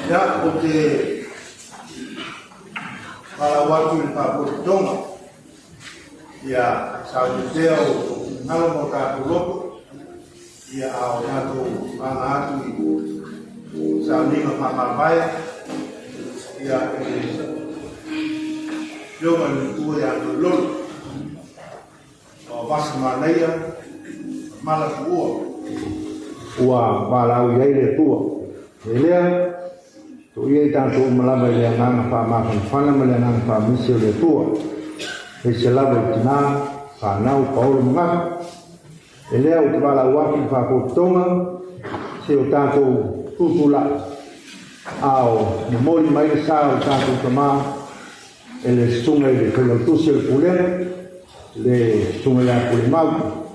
Ia, ou te valaau atu i le faapotopotoga, ia sauni pea o outou finagalo ma o tatou loto, ia a o tatou aga atu i sauniga faamavae, ia e le Afioga i le Matua ia Toilolo. O vasa manaia, mala tuua. Ua valaau i ai le Atua. E lea, to ia i tatou uma lava i le agaga faamafanafana ma le agaga faamisi o le Atua. Aise lava i tina, fanau, paolo ma gafa. E lea ou te valaau atu i le faapotopotoga, se o tatou tutulai, a o momoli mai le sa o le tatou tama, E le susuga i le Failautusi o le Pulega, le Susuga ia Pulemau.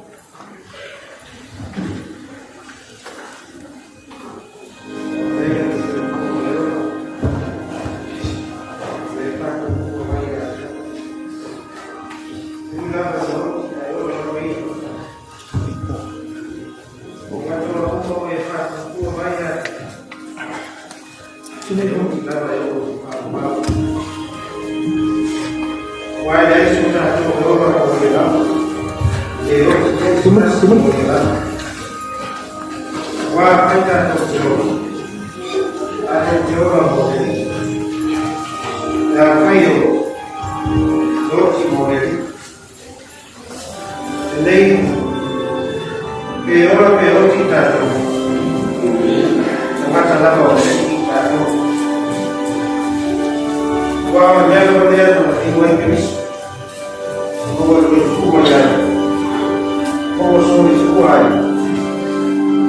Ua e leai so tatou e ola mo ia lava, e le oti foi se tasi mo ia lava. Ua afai tatou te ola, tatou te ola mo le Alii. Pe afai e oti, e oti mo le Alii. Lenei, pe ola pe oti tatou, tagata lava o le Alii tatou. Aua o le mea lava lea na mafai ai Keriso, ma ua soifua i ai, ma ua soifua ai,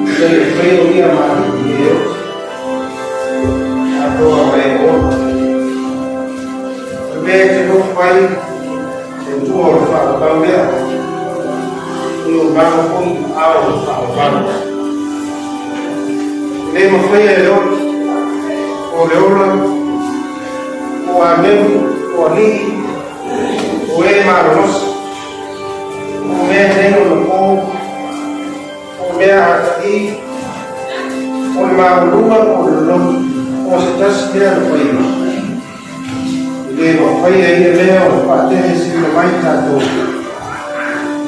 ina ia fai o ia ma Alii e oti, atoa ma e ola. O le mea e te nofo ai, Le tua o le faatatau lea, o le ogaga foi i aao o le faatatau. E le mafaia e le oti, o le ola, o agelu, o alii, o e malolosi, o mea nei o le po, o mea ataī, o le maualuga po o le loloto, o se tasi mea na faia. E le mafaia ia mea o le faatehe mai tatou i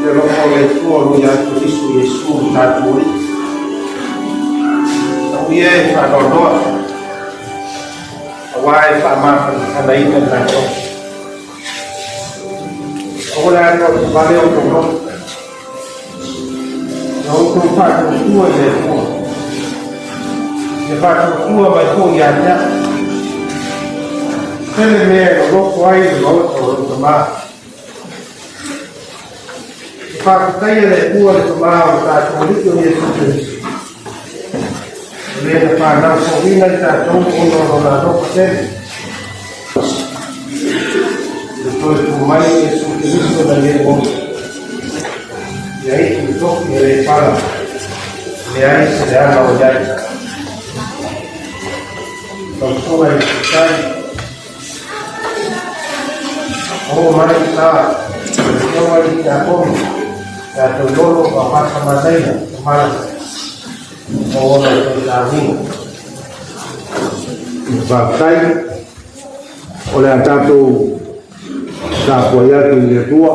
le alofa o le Atua o lo o ia Keriso Iesu lo tatou Alii. Tau ia e faanoanoa, aua e faamafanafanaina tatou. Aua le a te vale o tou loto. Na outou faatuatua i le Atua. Ia faatuatua mai foi ia te au. Tele mea e lolofo ai le maota o lou Tama. E faafetaia le Atua le Tama o le tatou Alii o Iesu Keriso. O le na fanau fouina i tatou ona o lona alofa tele. I le toe tu mai o Iesu Keriso nai le ola. Ia iu le tofi e le pala, leai se leaga o i ai. Tausoga i le tai, o mai ta, le afioga i le tiakono, ia Toilolo Vaovasa Manaia, Tamara, o ona toe saunia. Faafetai o le a tatou tapuai atu i le Atua.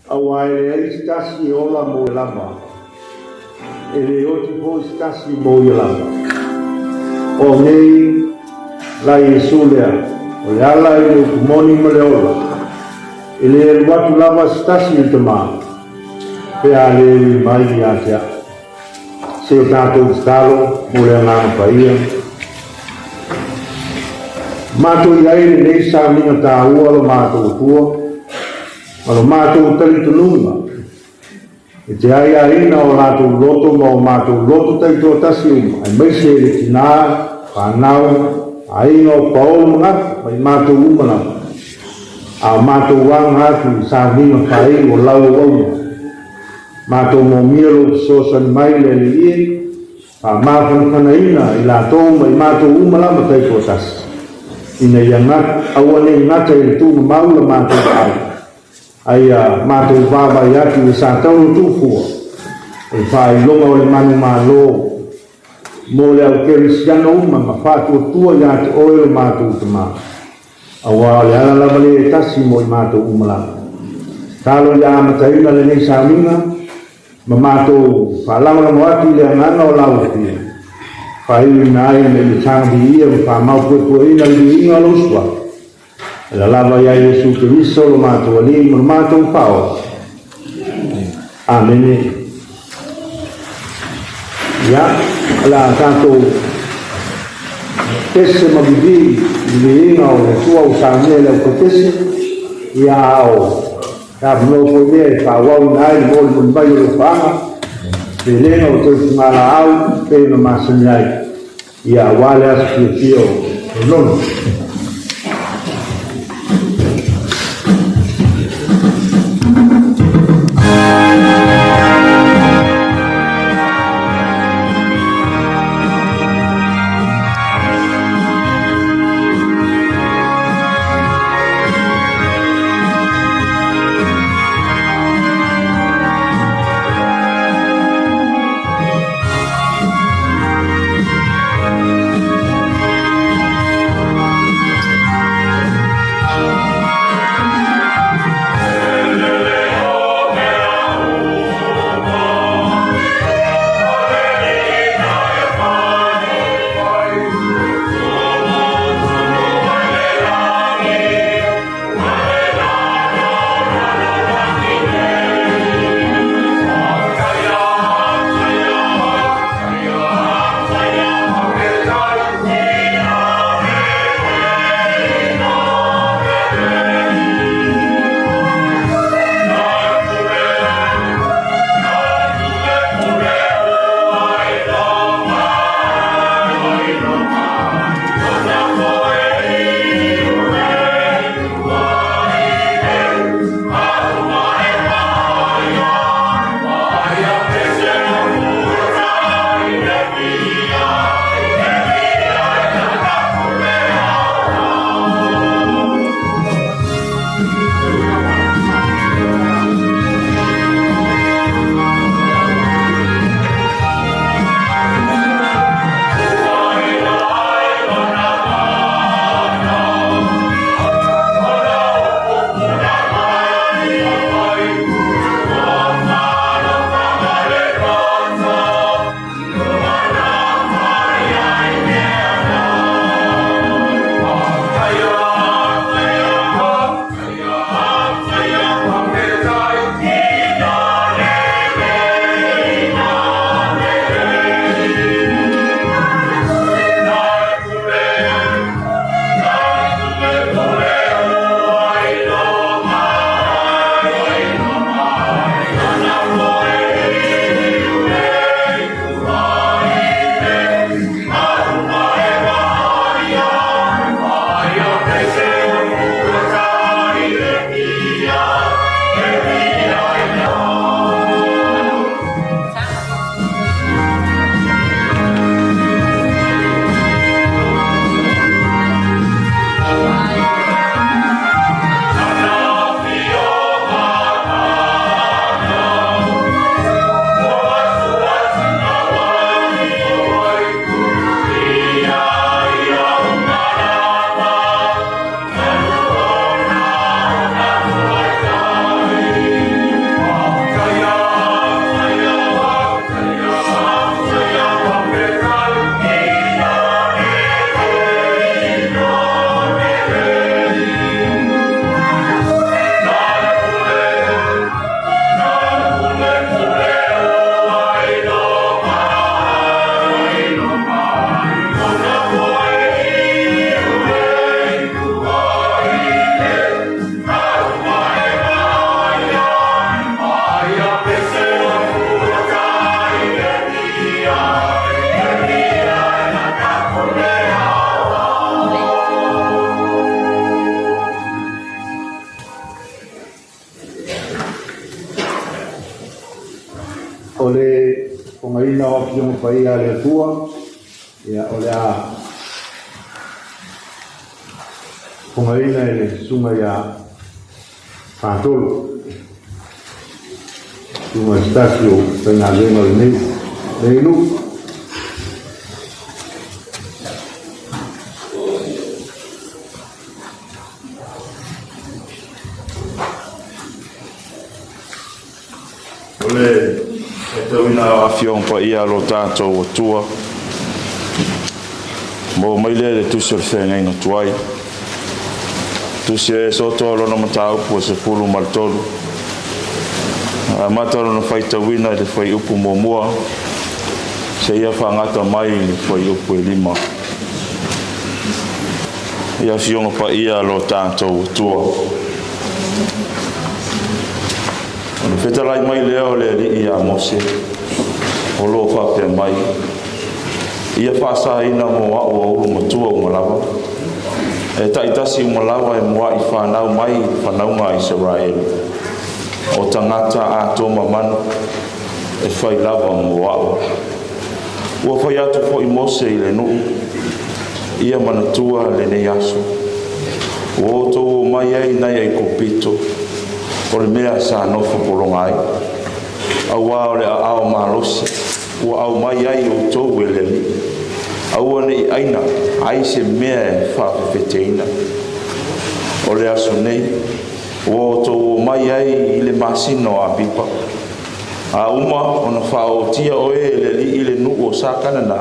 Aua e leai se tasi e ola mo ia lava, e le oti foi se tasi mo ia lava. O nei la Iesu lea, o le ala i le upu moni ma le ola, e le alu atu lava se tasi i le Tama, pe a le ui mai ia te au. Se o tatou tatalo mo le Agaga Paia. Matou i ai lenei sauniga taua lo matou Atua, ma lo matou talitonuga, e te aiaina o latou loto ma o matou loto taitoatasi uma, aemaise le tinā, fanau, aiga o Paolo ma Gafa, ma i matou uma lava, a o matou aga atu i sauniga faaiu o lau auauna. Matou moomia lou fesoasoani mai le Alii e, faamafanafanaina i latou ma i matou uma lava taitoatasi, ina ia aua ne i gata i le tuumamau la matou vaai, a ia matou vaavaai atu i le satauro tuufua o le faailoga o le manumalo mo le au kerisiano uma ma faatuatua ia te oe lo matou Tama, auā o le ala lava lea e tasi mo i matou uma lava. Talo ia amataina lenei sauniga ma matou faalagolago atu i le agaga o lau Afio, faaiuina ai ina ia saga viia ma faamaopuepueina le viiga o lou Suafa, e lalava ia Iesu Keriso lo matou Alii ma lo matou Faaola. Amene. Ia, o le a tatou pese ma vivi i le viiga o le Atua ua saunia e le aufaipese, ia a o se avanoa foi lea e faaauauina ai le molimoli mai o lofaaga, felega o toe fugalaau pei ona masani ai, ia aua le aso fiafia o Lono. Afioga Paia a le Atua, ia o le a fogaina e le Susuga ia Fatolo, Susuga i se tasi o faigaluega o lenei nuu. O le faitauina o Afioga Paia a lo tatou Atua, maua mai lea i le Tusi o le Feagaiga Tuai, Tusi a Iesoto lona mataupu e 13, amata lona faitauina i le fuaiupu 1, seia faagata mai i le fuaiupu e 5. I Afioga Paia a lo tatou Atua. Ona fetalai mai lea o le Alii ia Mose, o lo o faapea mai, Ia faasaina mo a'u aulu matua uma lava, e ta'itasi uma lava e mua'i fanau mai i le fanauga a Isaraelu, o tagata atoa mamanu e fai lava mo a'u. Ua fai atu foi Mose i le nuu, Ia manatua lenei aso, ua outou omai ai nai Aikupito, o le mea sa nofo pologa ai, auā o le aao malosi ua aumai ai outou e le Alii. Aua ne i aina ai se mea e faafefeteina. O le aso nei ua outou omai ai i le masina o Apipa, a uma ona faaootia oe e le Alii i le nuu o sa Kanana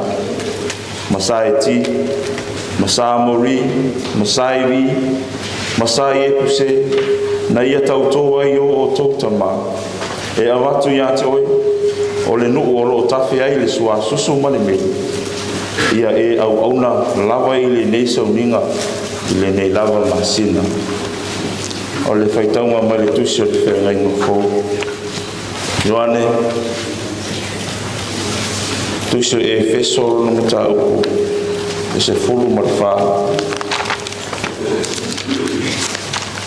ma sa Eti, ma sa Amori, ma sa Ivi, ma sa Iepuse, na ia tautō ai o outou tamā, e avatu iā te oe, o le nuu o loo tafe ai le suasusu ma le meli, ia e auauna lava i lenei sauniga i lenei lava masina. O le faitauga mai le Tusi o le Feagaiga Fou. Ioane, Tusi o Efeso lona mataupu e 14,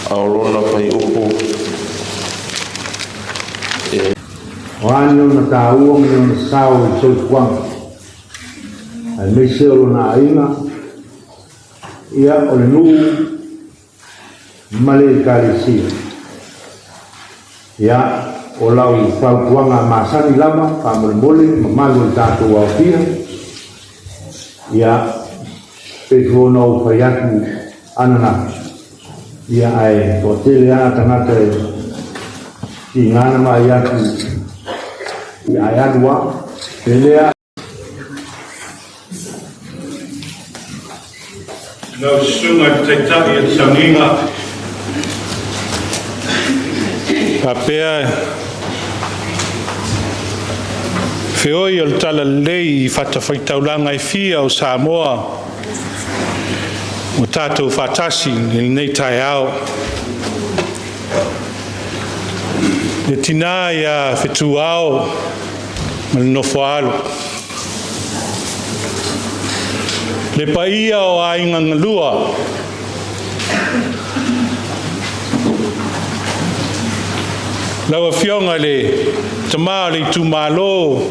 a o lona fuaiupu e. O a ni ona taua ma ni ona sao i le soifuaga, aemaise o lona aiga, ia o le nuu ma le Ekalesia. Ia, o lau fautuaga masani lava, faamolemole, mamalu o le tatou aofia, ia, pei foi ona ou fai atu ananafi, ia, ae toatele lava tagata e tiga na vaai atu, ia, ae alu lava. Pele. Lau Susuga i le Taitai o le Sauniga, faapea feoi o le Talalelei i fatafaitaulaga e fia o Samoa ua tatou faatasi i lenei taeao. Le tina ia Fetuao ma le nofo a alo. Le paia o aiga galua, lau Afioga i le tama o le itumalo,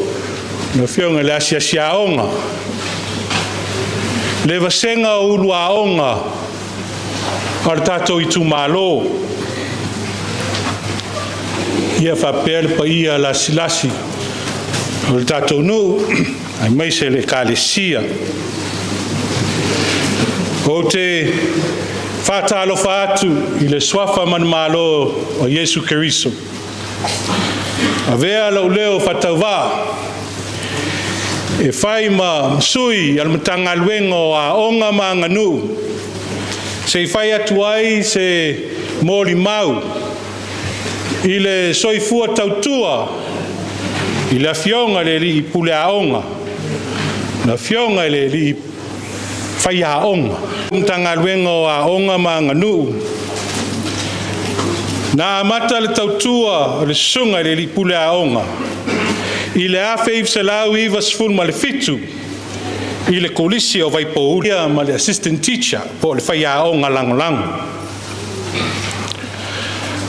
lau Afioga i le asiasi aoga, le vasega o ulu aoga o le tatou itumalo, ia faapea le paia lasilasi o le tatou nuu aemaise le Ekalesia. Ou te faatalofa atu i le suafa manumalo o Iesu Keriso. Avea lou leo faatauvaa e fai ma sui a le Matagaluega o Aoga ma Aganuu, se i fai atu ai se molimau i le soifua tautua i le Afioga i le Alii Pule Aoga, le Afioga i le Alii Faiaoga. Matagaluega o Aoga ma Aganuu, na amata le tautua o le susuga i le Alii Pule Aoga i le 1997 i le Kolisi o Vaipouli ma le assistant teacher po o le faiaoga lagolago.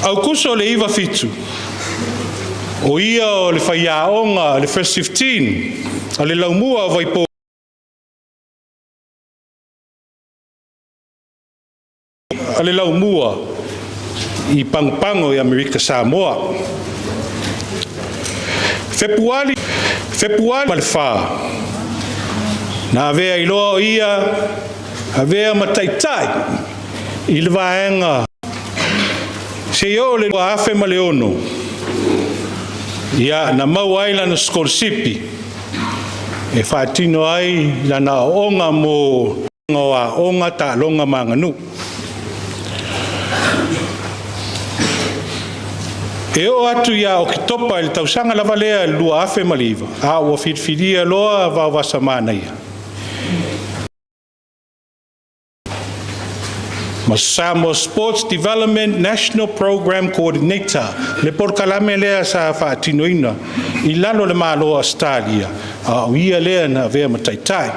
Aukuso le 97, o ia o le faiaoga le First 15. A le Laumua o Vaipo a le Laumua i Pagopago i Amerika Samoa. Fepuali, Fepuali ma le 4, na avea i loa o ia avea ma taitai i le vaega seia oo le 2006, ia na maua ai lana sikolasipi e faatino ai lana aoaoga mo o aoga, taaloga ma aganuu. E oo atu ia Oketopa i le tausaga lava lea 2009, a ua filifilia loa Vaovasamanaia ma Samoa Sports Development National Program Coordinator, le polokalame lea sa faatinoina i lalo o le Malo o Ausetalia, a o ia lea na avea ma taitai.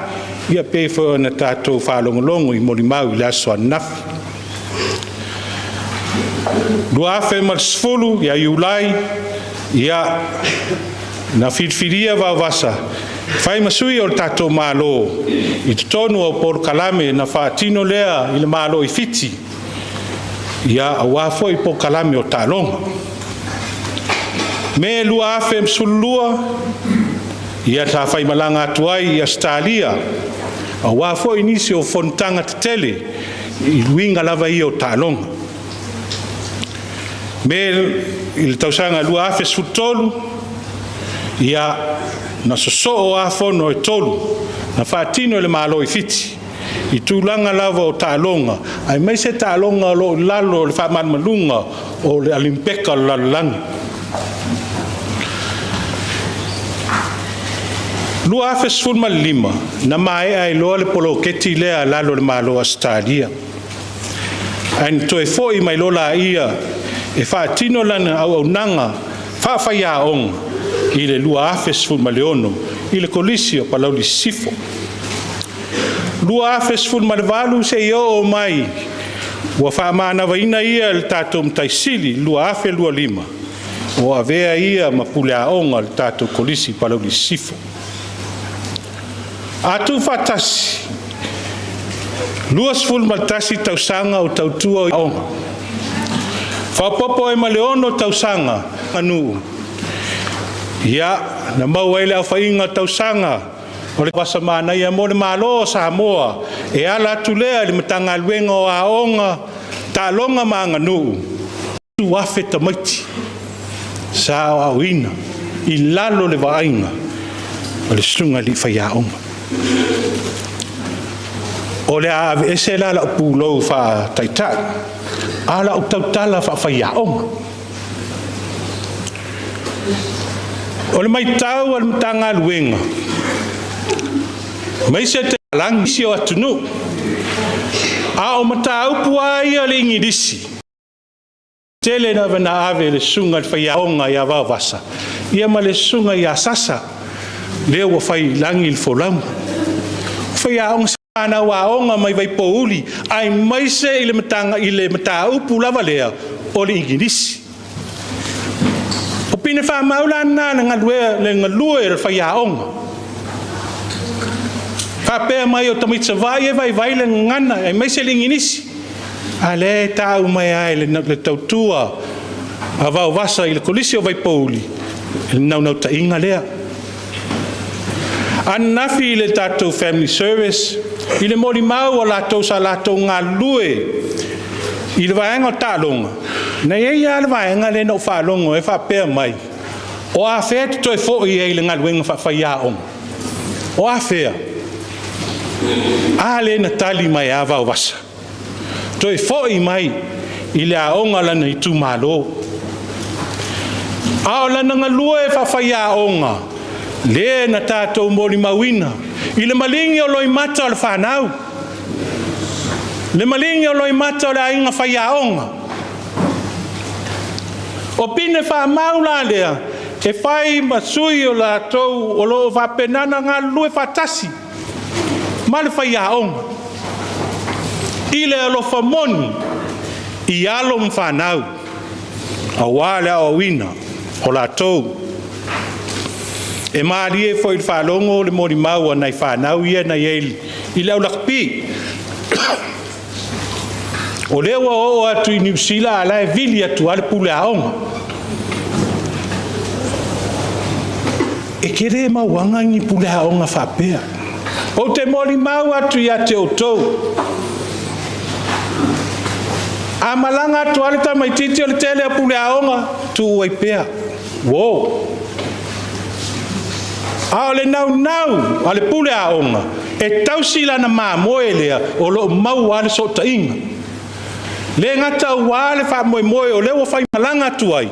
Ia pei foi ona tatou faalogologo i molimau i le aso ananafi. 2010 ia Iulai, ia, na filifilia Vaovasa fai ma sui o le tatou Malo i totonu o polokalame na faatino lea i le Malo i Fiti, ia aua foi polokalame o taaloga. Me 2012, ia sa faimalaga atu ai i Ausetalia, aua foi nisi o fonotaga tetele i uiga lava ia o taaloga. Me i le tausaga 2013, ia, na sosoo lava fono e tolu na faatino e le Malo i Fiti i tulaga lava o taaloga, aemaise taaloga o lo o i lalo o le faamalumaluga o le Alimipeka o le Lalolagi. 2015 na maea ai loa le poloketi lea a lalo o le Malo o Ausetalia, ae na toe foi mai loa laia e faatino lana auaunaga faafaiaoga i le 2016 i le Kolisi o Palauli Sisifo. 2018 seia oo mai ua faamanavaina ia e le tatou Matai Sili 2025, ua avea ia ma puleaoga o le tatou Kolisi Palauli Sisifo. A tuufaatasi, 21 tausaga o tautua aoga, faaopoopo ai ma le 6 tausaga aganuu, ia, na maua ai le aofaiga o tausaga o le Vaovasamanaia mo le Malo o Samoa e ala atu lea i le Matagaluega o Aoga, Taaloga ma Aganuu, 7,000 tamaiti sa aoaoina i lalo o le vaaiga o le susuga i le faiaoga. O le a aveese la lau pulou faa-taitai, a o lau tautala faa-faiaoga. O le matau a le Matagaluega, aemaise talagi isi o atunuu, a o mataupu lava ia o le Igilisi, tele lava ina ave i le susuga i le faiaoga ia Vaovasa ia ma le susuga ia Sasa, lea ua fai i lagi le folauga. O faiaoga sa fanau aoga mai Vaipouli, aemaise i le mataupu lava lea o le Igilisi. O pine faamau la na i le galue o le faiaoga. Faapea mai o tamaiti Savaii e vaivai le gagana aemaise le Igilisi, a o lea e tau mai lava e le tautua a Vaovasa i le Kolisi o Vaipouli le naunautaiga lea. Ananafi i le tatou Family Service, i le molimau a latou sa latou galulue i le vaega o taaloga, na i ai lava le vaega lea na ou faalogo ai faapea mai, o afea e te toe foi ai i le galuega faafaiaoga? O afea? A lea na tali mai lava Vaovasa, toe foi mai i le aoga a lona itumalo. A o lana galue faafaiaoga, lea na tatou molimauina i le maligi o loimata o le fanau, le maligi o loimata o le aiga faiaoga. O pine faamau la lea, e fai ma sui o latou o lo o faapena ona galulue faatasi ma le faiaoga i le alofa moni i alo ma fanau, aua le aoaoina o latou. E malie foi i le faalogo le molimau a nai fanau ia na i ai i le au lakapi. O lea ua oo atu i Niu Sila a o la e vili atu lava le pule aoga. E tele mauaga ni pule aoga faapea. Ou te molimau atu ia te outou, a malaga atu lava le tamaitiiti o le tele o pule aoga, tuu ai pea, uo. A o le naunau a le pule aoga, e tausi lana mamoe lea o lo o maua lava le sootaiga. Le gata aua le faamoemoe o lea ua faimalaga atu ai,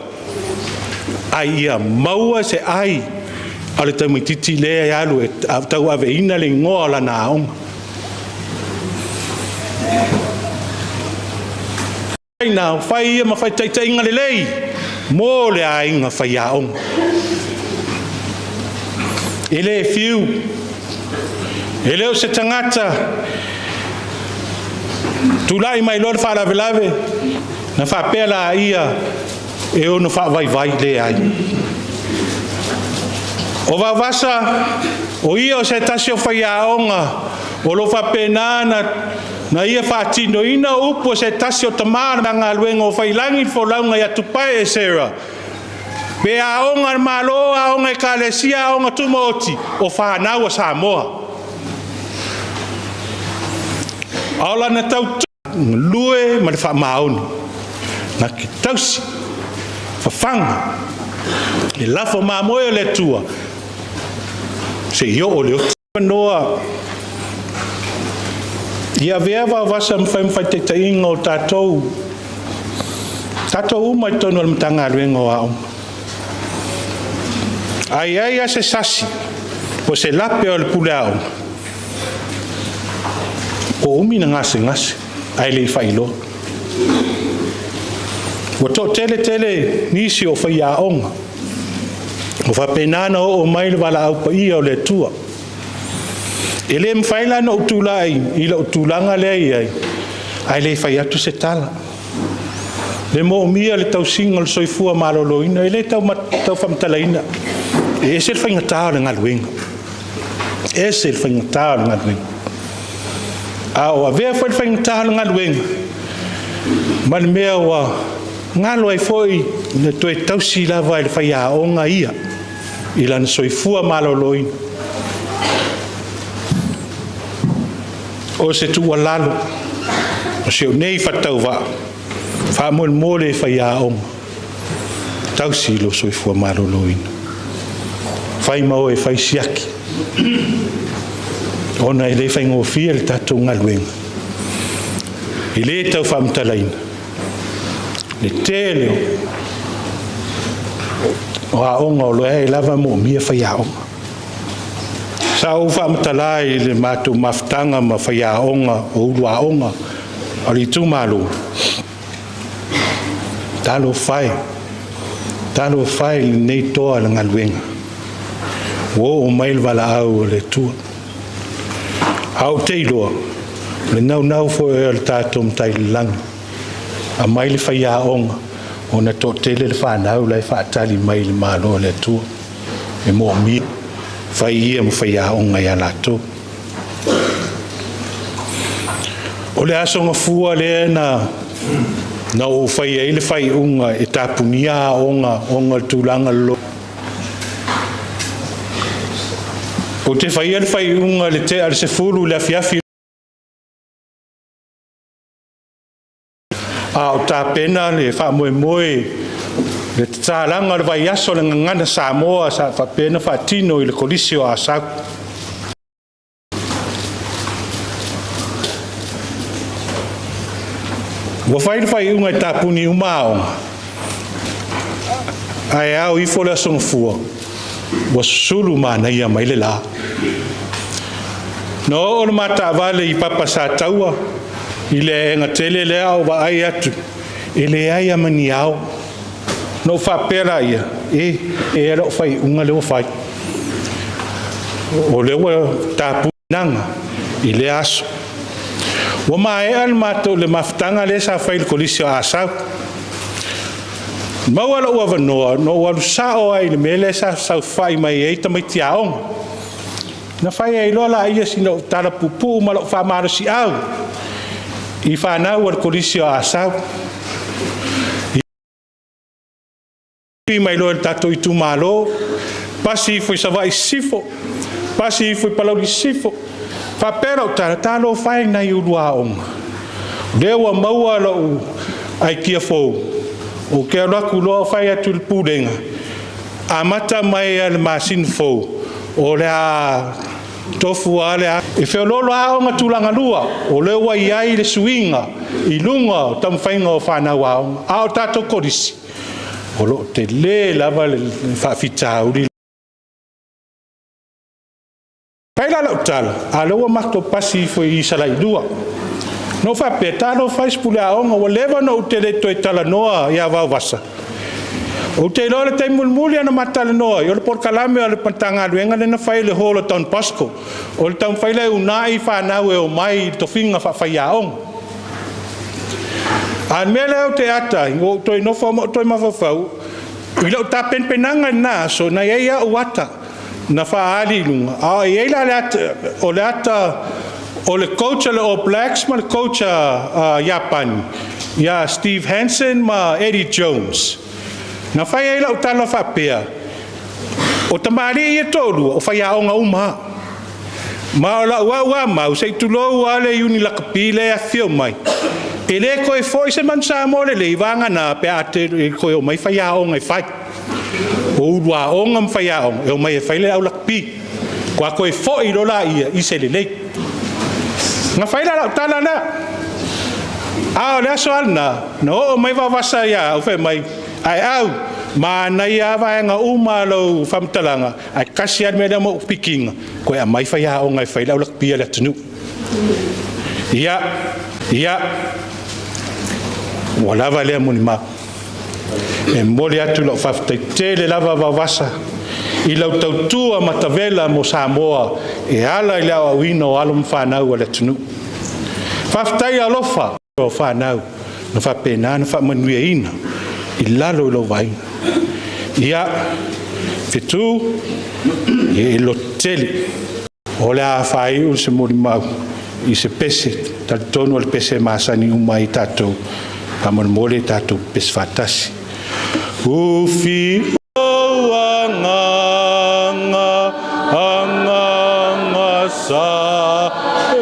a ia maua se ai a le tamaitiiti lea e alu e tauaveina le igoa o lana aoga. Na fai ia ma faitaitaiga lelei mo le aiga faiaoga. E le fiu, e le o se tagata tulai mai loa le faalavelave, na faapea laia e ono faavaivai, leai. O Vaovasa, o ia o se tasi o faiaoga o lo o faapena na ia faatinoina upu a se tasi o tama o le Matagaluega ua faiilagi le folauga ia Tupai Esera, pe aoga a le Malo, aoga a Ekalesia, aoga tumaoti, o fanau a Samoa. A o lana tautua galue ma le faamaoni, na te tausi, fafaga le lafo mamoe a le Atua seia oo i le oti. Noa ia avea Vaovasa ma fai ma faitaitaiga o tatou, tatou uma i totonu o le Matagaluega o Aoga. A i ai lava se sasi po o se lape o le pule aoga, ua umi ona gasegase ae le i faailoa. Ua toatele tele nisi o faiaoga ua faapena ona oo mai le valaau paia o le Atua. E le mafai la ona ou tulai i lou tulaga lea e i ai, ae le fai atu se tala. Le moomia o le tausiga o le soifua maloloina, e le tau faamatalaina, e ese le faigata o le galuega, e ese le faigata o le galuega. A o avea foi le faigata o le galuega ma le mea ua galo ai foi le toe tausi lava e le faiaoga ia i lona soifua maloloina. O se tuualalo a si ou nei faatauvaa, faamolemole faiaoga, tausi lo soifua maloloina. Fai ma oe e fai siaki, ona e le faigofie le tatou galuega. E le tau faamatalaina le tele o aoga o lo o lava e moomia faiaoga. Sa ou faamatala i le matou mafutaga ma faiaoga o ulu aoga o le itumalo, talofa e, talofa e i lenei toa o le galuega, ua oo mai le valaau a le Atua. Ae ou te iloa, o le naunau foi o le tatou Matai i le lagi, aumai le faiaoga ona e toatele le fanau la e faatali mai i le Malo o le Atua e moomia fai ia ma faiaoga ia latou. O le Aso Gafua lea na ou fai ai le faaiuga e tapunia aoga ona o le tulaga lolo. Ou te faia le faaiuga i le tea o le 10 i le afiafi a o tapena le faamoemoe le tatalaga o le vaiaso o le Gagana Samoa sa faapea ona faatino i le Kolisi o Asau. Ua fai le faaiuga e tapuni uma aoga, ae ao ifo le Aso Gafua, ua sulu manaia mai le la. Na oo le ma taavale i Papa Sataua i le aega tele lea a o vaai atu, e leai lava ma ni ao. Na ou faapea laia, e, e lau faaiuga lea ua fai. O lea ua tapunaga i lea aso. Ua maea le matou le mafutaga lea sa fai i le Kolisi o Asau. Maua lou avanoa na ou alu sao ai i le mea lea sa saofai mai ai tamaiti aoga. Na fai ai loa laia sina ou tala puupuu ma lou faamalosiau i fanau a le Kolisi o Asau. Ia mai loa i le tatou itumalo, pasi ifo i Savaii Sisifo, pasi ifo i Palauli Sisifo, faapea lau tala, talofa e i nai ulu aoga, o lea ua maua lou aikia fou, ou te alu atu loa fai atu i le Pulega, amata mai lava i le masina fou, o le a tofu lava le e feoloolo lava aoga tulaga lua, o lea ua i ai le suiga i luga o taumafaiga o fanau aoga, a o tatou kolisi, o lo o tele lava le faafitauli. Fai la lau tala, a o lea ua matou pasi ifo i Salailua. Na ou faapea, talofa e i se pule aoga, ua leva ona ou le toe talanoa ia Vaovasa. Ou te iloa le taimi mulimuli lava na ma talanoa ai, o le polokalame a le Matagaluega lea na fai i le Hall o Don Bosco, o le taumafai lea e uunai fanau e omai i tofiga faafaiaoga. A o le mea lea ou te ata ai, ua ou toe nofo ma ou toe mafaufau, i lau tapenapenaga i lena aso, na i ai lava ou ata na faaali i luga, a i ai la le ata, o le ata o le coach a le All Blacks ma le coach a Iapani, ia Steve Hansen ma Eddie Jones. Na fai ai lau tala faapea, o tamalii ia e toalua, o faiaoga uma lava. Ma o lau au lava mau, se i tulou lava le iuni lakapi lea e afifio mai, e le toe foi se Manu Samoa lelei, vagana pe a toe omai faiaoga e fai. O ulu aoga ma faiaoga e omai e fai le au lakapi, faatoa toe foi loa lea i se lelei. Na fai la lau tala lea, a o le aso lava lena, na oo mai Vaovasa ia au fai mai, “Aeau, manaia lava vaega uma o lau faamatalaga, ae tasi lava le mea lea ma ou pikiina, toe aumai faiaoga e fai le au lakapi a le atunuu.” Ia, ia, ua lava lea molimau. E momoli atu lau faafetai tele lava Vaovasa i lau tautua matavela mo Samoa e ala i le aoaoina o alo ma fanau a le atunuu. Faafetai alofa o fanau na faapena ona faamanuiaina i lalo o lau vaaiga. Ia, fetu, ia e lototele. O le a faaiu se molimau i se pese, talitonu o le pese e masani uma ai tatou, faamolemole tatou pepesi faatasi. Ufi ou agaga, agaga sa e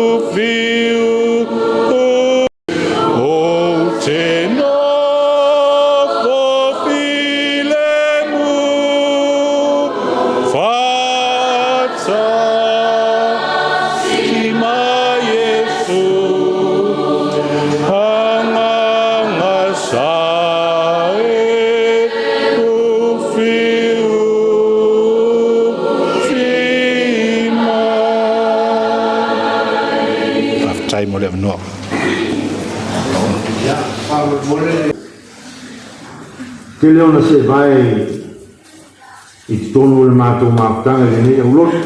ufi ou te nofo filemu faatasi ma Iesu agaga sa e ufi ufi mai. Faafetai mo le avanoa. Ia, faamolemole. Tele ona sevae i totonu o le matou mafutaga i lenei aulotu.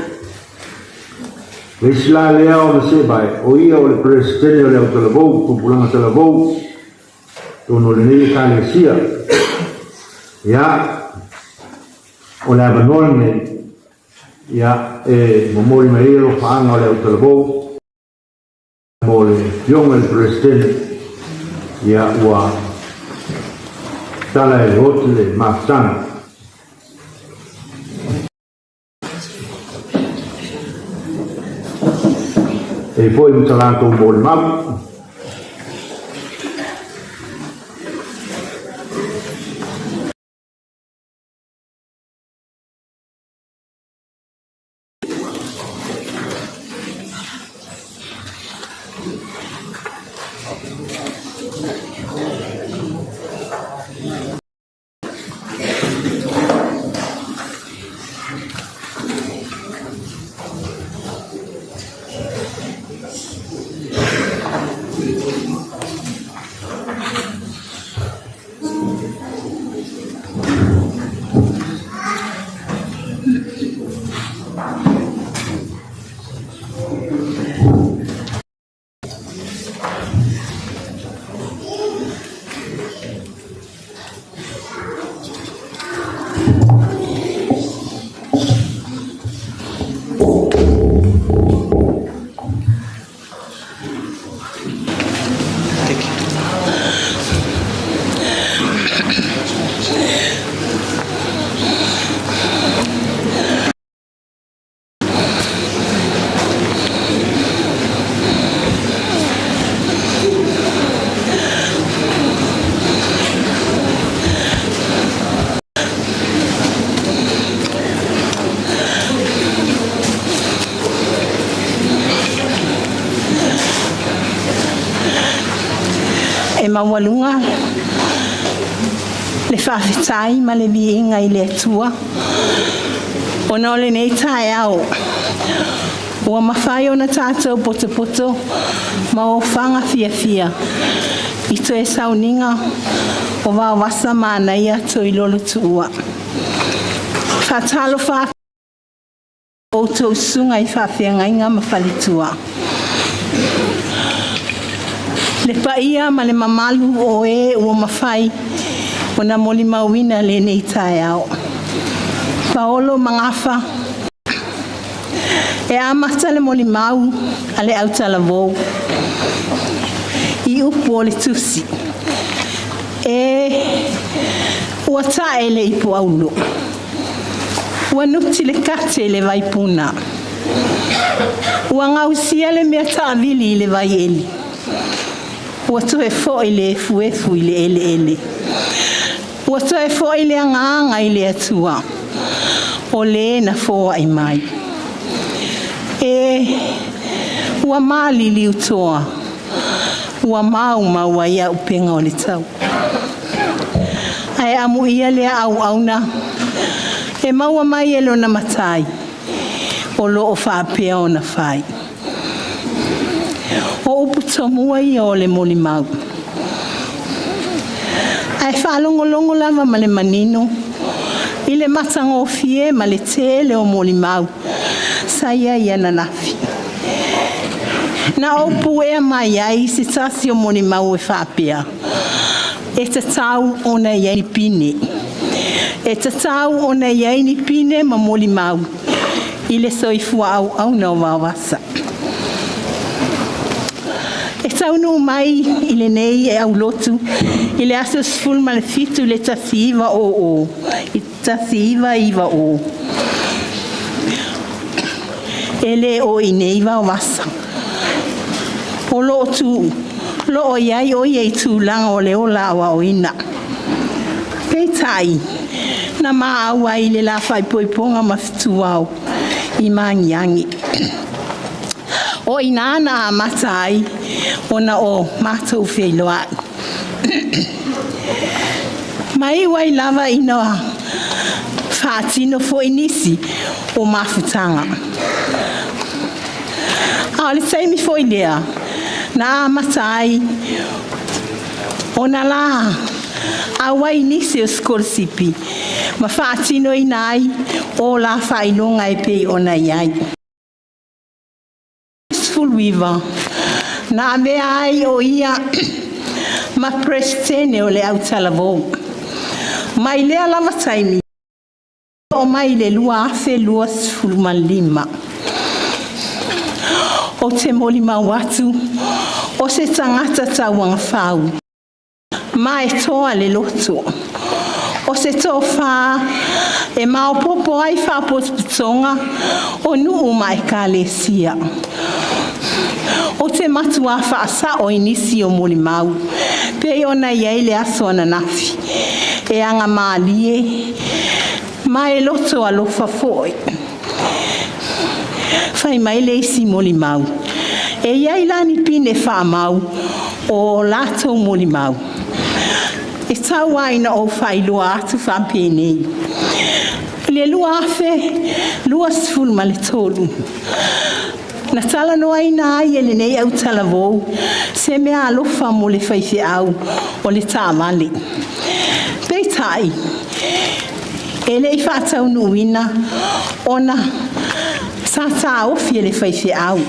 Le isi la lea ona sevae, o ia o le Peresetene o le Autalavou, Tupulaga Talavou, totonu o lenei Ekalesia. Ia, o le avanoa lenei, ia, e momoli mai ai alofaaga o le Autalavou mo le Afioga i le Peresetene, ia, ua tala e le oti le mafutaga. E foi ma ta latou molimau. maualuga le faafetai ma le viiga i le Atua ona o lenei taeao ua mafai ona tatou potopoto ma ofaga fiafia i toe sauniga o Vaovasa Manaia Toilolo Tuua. Faatalofa atu outou susuga i faafeagaiga ma faletua. Le paia ma le mamalu o e ua mafai ona molimauina lenei taeao. Paolo Magafa, e amata le molimau a le autalavou i upu o le tusi, e ua tae le ipu auro, ua nuti le kate i le vaipuna, ua gausia le mea taavili i le vaieli, ua toe foi le efuefu i le eleele, ua toe foi le agaga i le Atua, o le na foai mai. E ua maliliutoa, ua maumau ai auupega o le tau. Ae amuia lea auauna e maua mai e lona Matai o lo o faapea ona fai. O upu tomua ia o le molimau. Ae faalogologo lava ma le manino i le matagofie ma le tele o molimau sa i ai ananafi. Na ou puea mai ai se tasi o molimau e faapea, e tatau ona i ai pine. E tatau ona i ai ni pine ma molimau i le soifua auauna o Vaovasa. E taunuu mai i lenei aulotu i le aso 17 i le 1990, e le o i inei Vaovasa. O lo o i ai o ia i tulaga o le ola aoaoina. Peitai, na ma auai i le la faaipoipoga ma fetuao i Magiagi. O i ina na amata ai ona o matou feiloai. Ma iu ai lava ina faatino foi nisi o mafutaga. A o le taimi foi lea na amata ai ona la auai i nisi o sikolasipi ma faatinoina ai o la faailoga e pei ona i ai. 19, na avea ai o ia ma Peresetene o le Autalavou. Mai lea lava taimi oo mai le 2025. Ou te molimau atu, o se tagata tauagafau, ma e toa le loto. O se tofa e maopoopo ai faapotopotoga o nuu ma ekalesia. Ou te matua faasao i nisi o molimau, pei ona i ai le aso ananafi, e agamalie ma e loto alofa foi. Fai mai le isi molimau, e i ai la ni pine faamau o latou molimau, e tau lava ina ou faailoa atu faapenei. I le 2023, na talanoaina ai e lenei autalavou se meaalofa mo le faifeau o le taavale. Peitai, e le i faataunuuina ona sa taofi e le faifeau.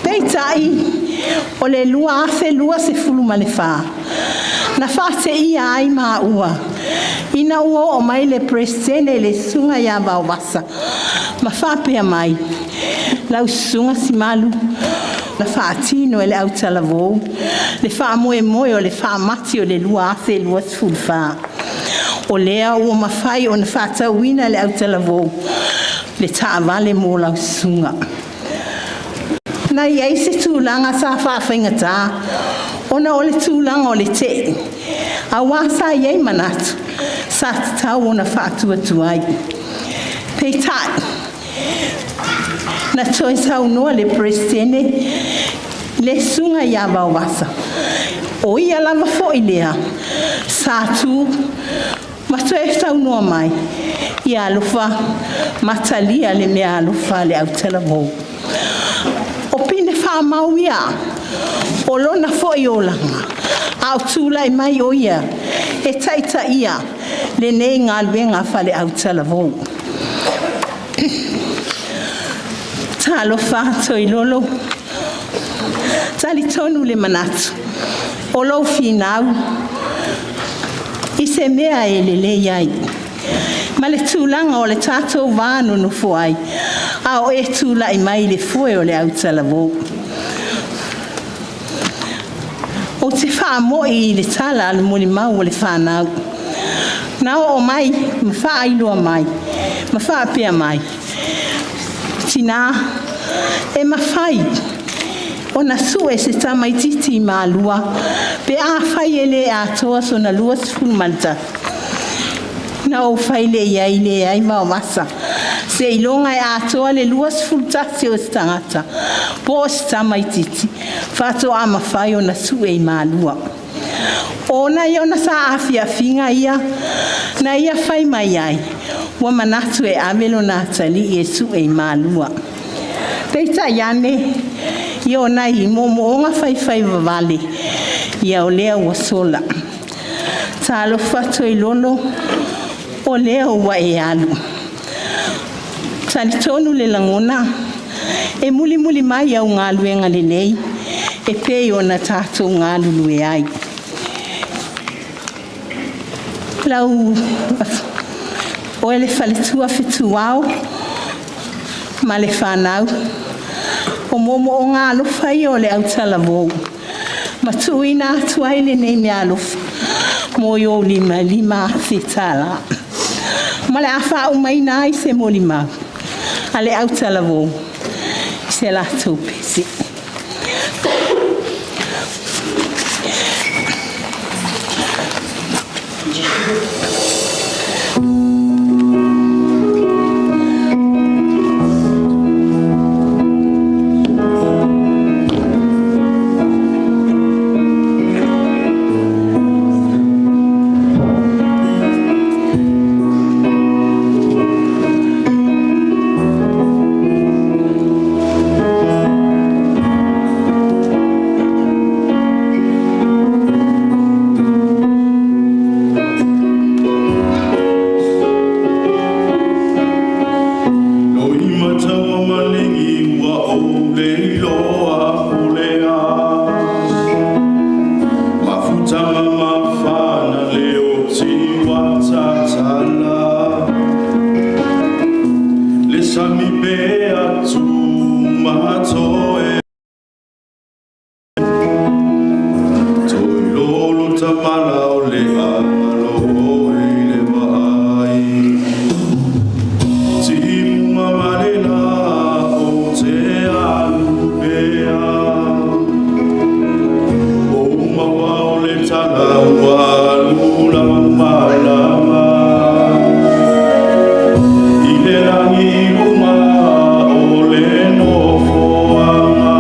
Peitai, o le 2024, na faateia ai maua ina ua oo mai le Peresetene i le susuga ia Vaovasa ma faapea mai, lau susuga Simalu, na faatino e le autalavou le faamoemoe o le faamati o le 2024. O lea ua mafai ona faatauina e le autalavou le taavale mo lau susuga. Na i ai se tulaga sa faafaigata ona o le tulaga o le tei, auā sa i ai manatu sa tatau ona faatuatuai. Peitai, na toe saunoa le Peresetene le susuga ia Vaovasa, O ia lava foi lea sa tu ma toe saunoa mai, ia alofa ma talia le mea alofa a le autalavou. O pine faamau ia o lona foi olaga, a o tulai mai o ia e taitaia lenei galuega faale-autalavou. Talofa Toilolo, talitonu le manatu, o lou finau i se mea e lelei ai, ma le tulaga o le tatou va nonofo ai, a o e tulai mai i le foe o le autalavou. Ou te faamoi i le tala a le molimau a le fanau, na oo mai ma faailoa mai, ma faapea mai, Tina, e mafai ona sue se tamaititi i Malua pe afai e le atoa sona 21. Na ou fai lea i ai, leai Vaovasa, seiloga e atoa le 21 o se tagata po o se tamaititi faatoa mafai ona sue i Malua. O nai ona saafiafiga ia na ia fai mai ai, ua manatu e ave lona atalii e sue i Malua. Peitai ane, ia o nai moomooga faifai vavale, ia o lea ua sola. Talofa Toilolo, o lea ua e alu. Talitonu le lagona, e mulimuli mai au galuega lelei e pei ona tatou galulue ai. Lau oe le faletua Fetuao ma le fanau, o moomooga alofa ia o le autalavou, ma tuuina atu ai lenei meaalofa mo i ou lima e $5,000. Ma le a faaumaina ai se molimau a le autalavou i se latou pese. Loimataua ma ligi ua ou le iloa po le a. Mafutaga mafana leo tiwa tatala. Le sami pea tu matoe. Toilolo tamala o le agalo oe i le vaai. Timuga ma le la o te alu pea. O maua o le tala ua alu lau malama. I le lagi i luga o le nofoaga.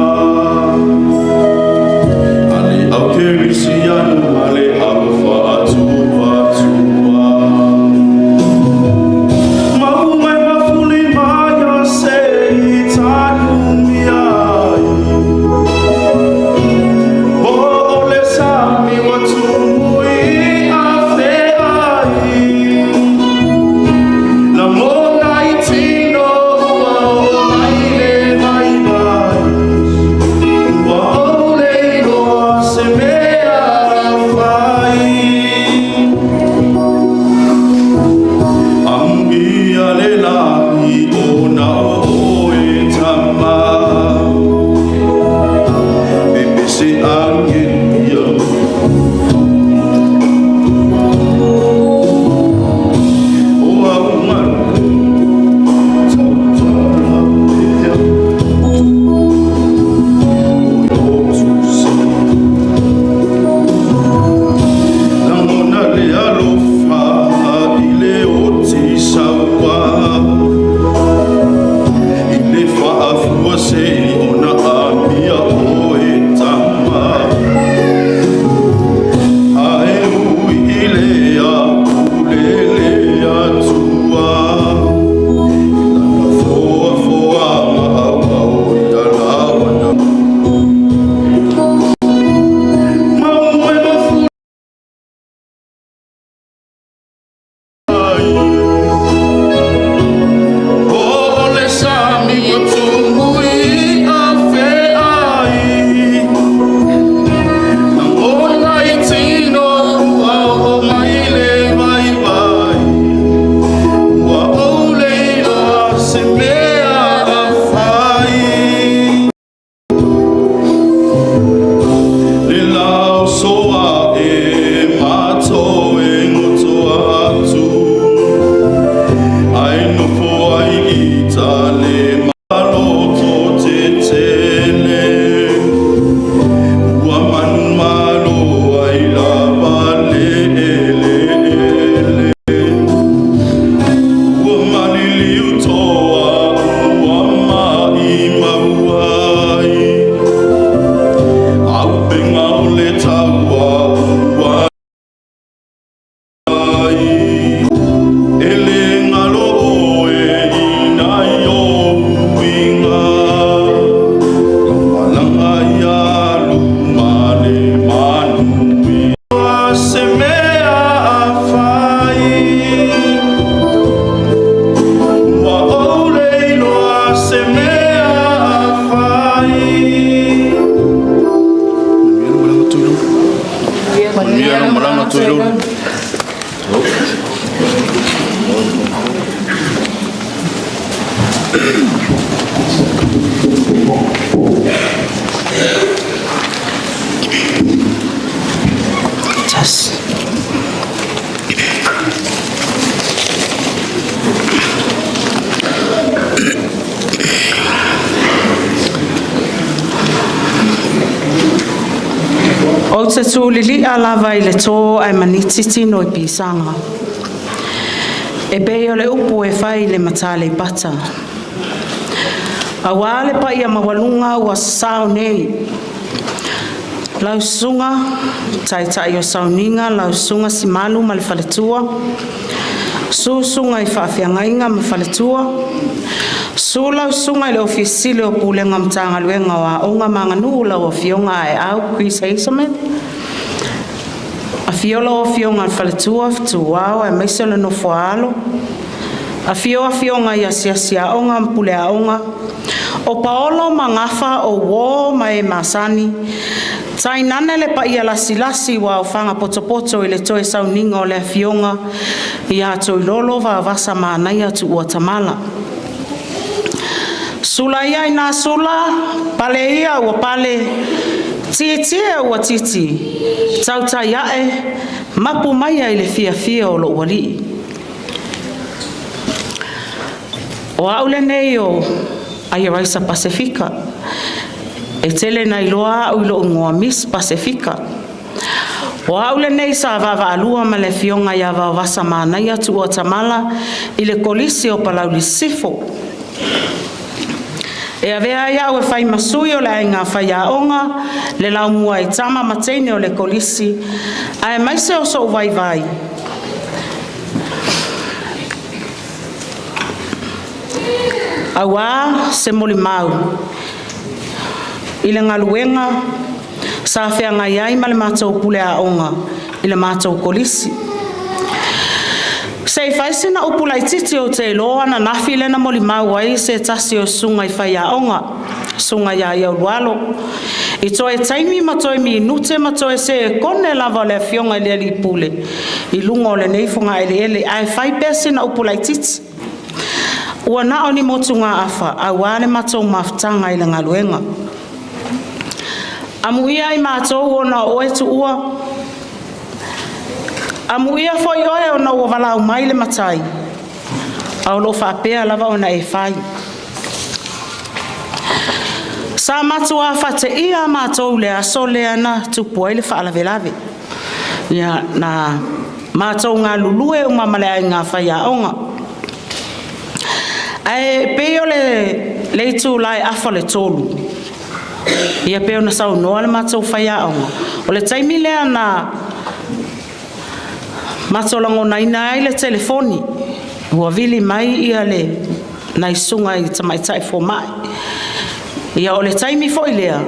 Ou te tū lili'a lava i le tō ae maniti tino i pisaga, e pei o le upu e fai i le mata Aleipata. Auā le paia maualuga ua sasao nei, lau susuga Taitai o Sauniga lau Susuga Simalu ma le Faletua, susu susuga i faafeagaiga ma faletua, susu lau susuga i le Ofisa Sili o Pulega o Matagaluega o Aoga ma Aganuu lau Afioga Aeau Chris Hazelman, afio lau Afioga i le Faletua Fetuao aemaise le nofo a alo, afio afioga i asiasi aoga ma pule aoga, o paolo ma gafa o uo ma e masani, tainane le paia lasilasi ua aofaga potopoto i le toe sauniga o le afioga ia Toilolo Vaovasa Manaia Tu'uatamala. Sula ia ina sula, pale ia ua pale, tietie ua titi, tautai a'e, mapu maia i le fiafia o lo'u alii. O au lenei o Aieraisa Pasefika, e tele ina iloa au i lou igoa Miss Pasefika. O au lenei sa vaavaalua ma le afioga ia Vaovasa Manaia Tu'uatamala i le Kolisi o Palauli Sisifo. E avea ai a'u e fai ma sui o le aiga faiaoga, le laumua i tama ma teine o le Kolisi, aemaise o so'u vaivai auā se molimau i le galuega sa feagai ai ma le matou pule aoga i le matou kolisi. Se i fai sina upu laitiiti ou te iloa o ananafi lea na molimau ai se tasi o susuga i faiaoga, susuga ia Iaulualo i toe taimi ma toe minute ma toe sekone lava o le afioga i le alii pule i luga o lenei fogaeleele, ae fai pea sina upu laitiiti. Ua na o ni motugaafa auā le matou mafutaga i le galuega. Amuia ai matou ona o oe Tuua, amuia foi oe ona ua valaau mai le Matai, a o lo o faapea lava ona e fai. Sa matua faateia matou i le aso lea na tupu ai le faalavelave. Ia, na matou galulue uma ma le aiga faiaoga. Ae pei o le itula e 2:30, ia pei ona saunoa le matou faiaoga, o le taimi lea na matou lagonaina ai le telefoni, ua vili mai ia le nai susuga i tamaitai fomai. Ia o le taimi foi lea,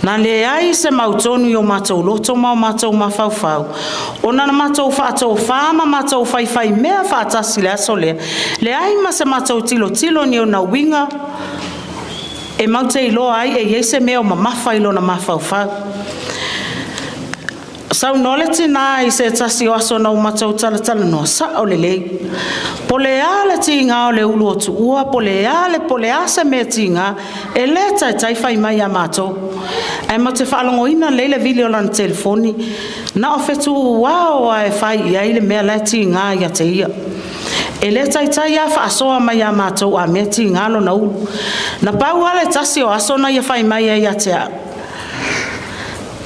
na leai se mautonu i o matou loto ma o matou mafaufau, ona na matou faatofa ma matou faifaimea faatasi i le aso lea, leai ma se matou tilotilo i ni ona uiga e matou te iloa ai e i ai se mea o mamafa i lona mafaufau. Saunoa le tinā i se tasi o aso na o matou talatalanoa, sa'o lelei. Po o le a le tiga o le ulu o Tuua, po o le a se mea e tiga, e le taitai fai mai ia matou. Ae matou te faalogoina lelei le vili o lana telefoni, na o fetu ao lava e fai i ai le mea la e tiga ia te ia. E le taitai lava faasoa mai ia matou a mea e tiga lona ulu. Na pau lava le tasi o aso na ia fai mai ai ia te au,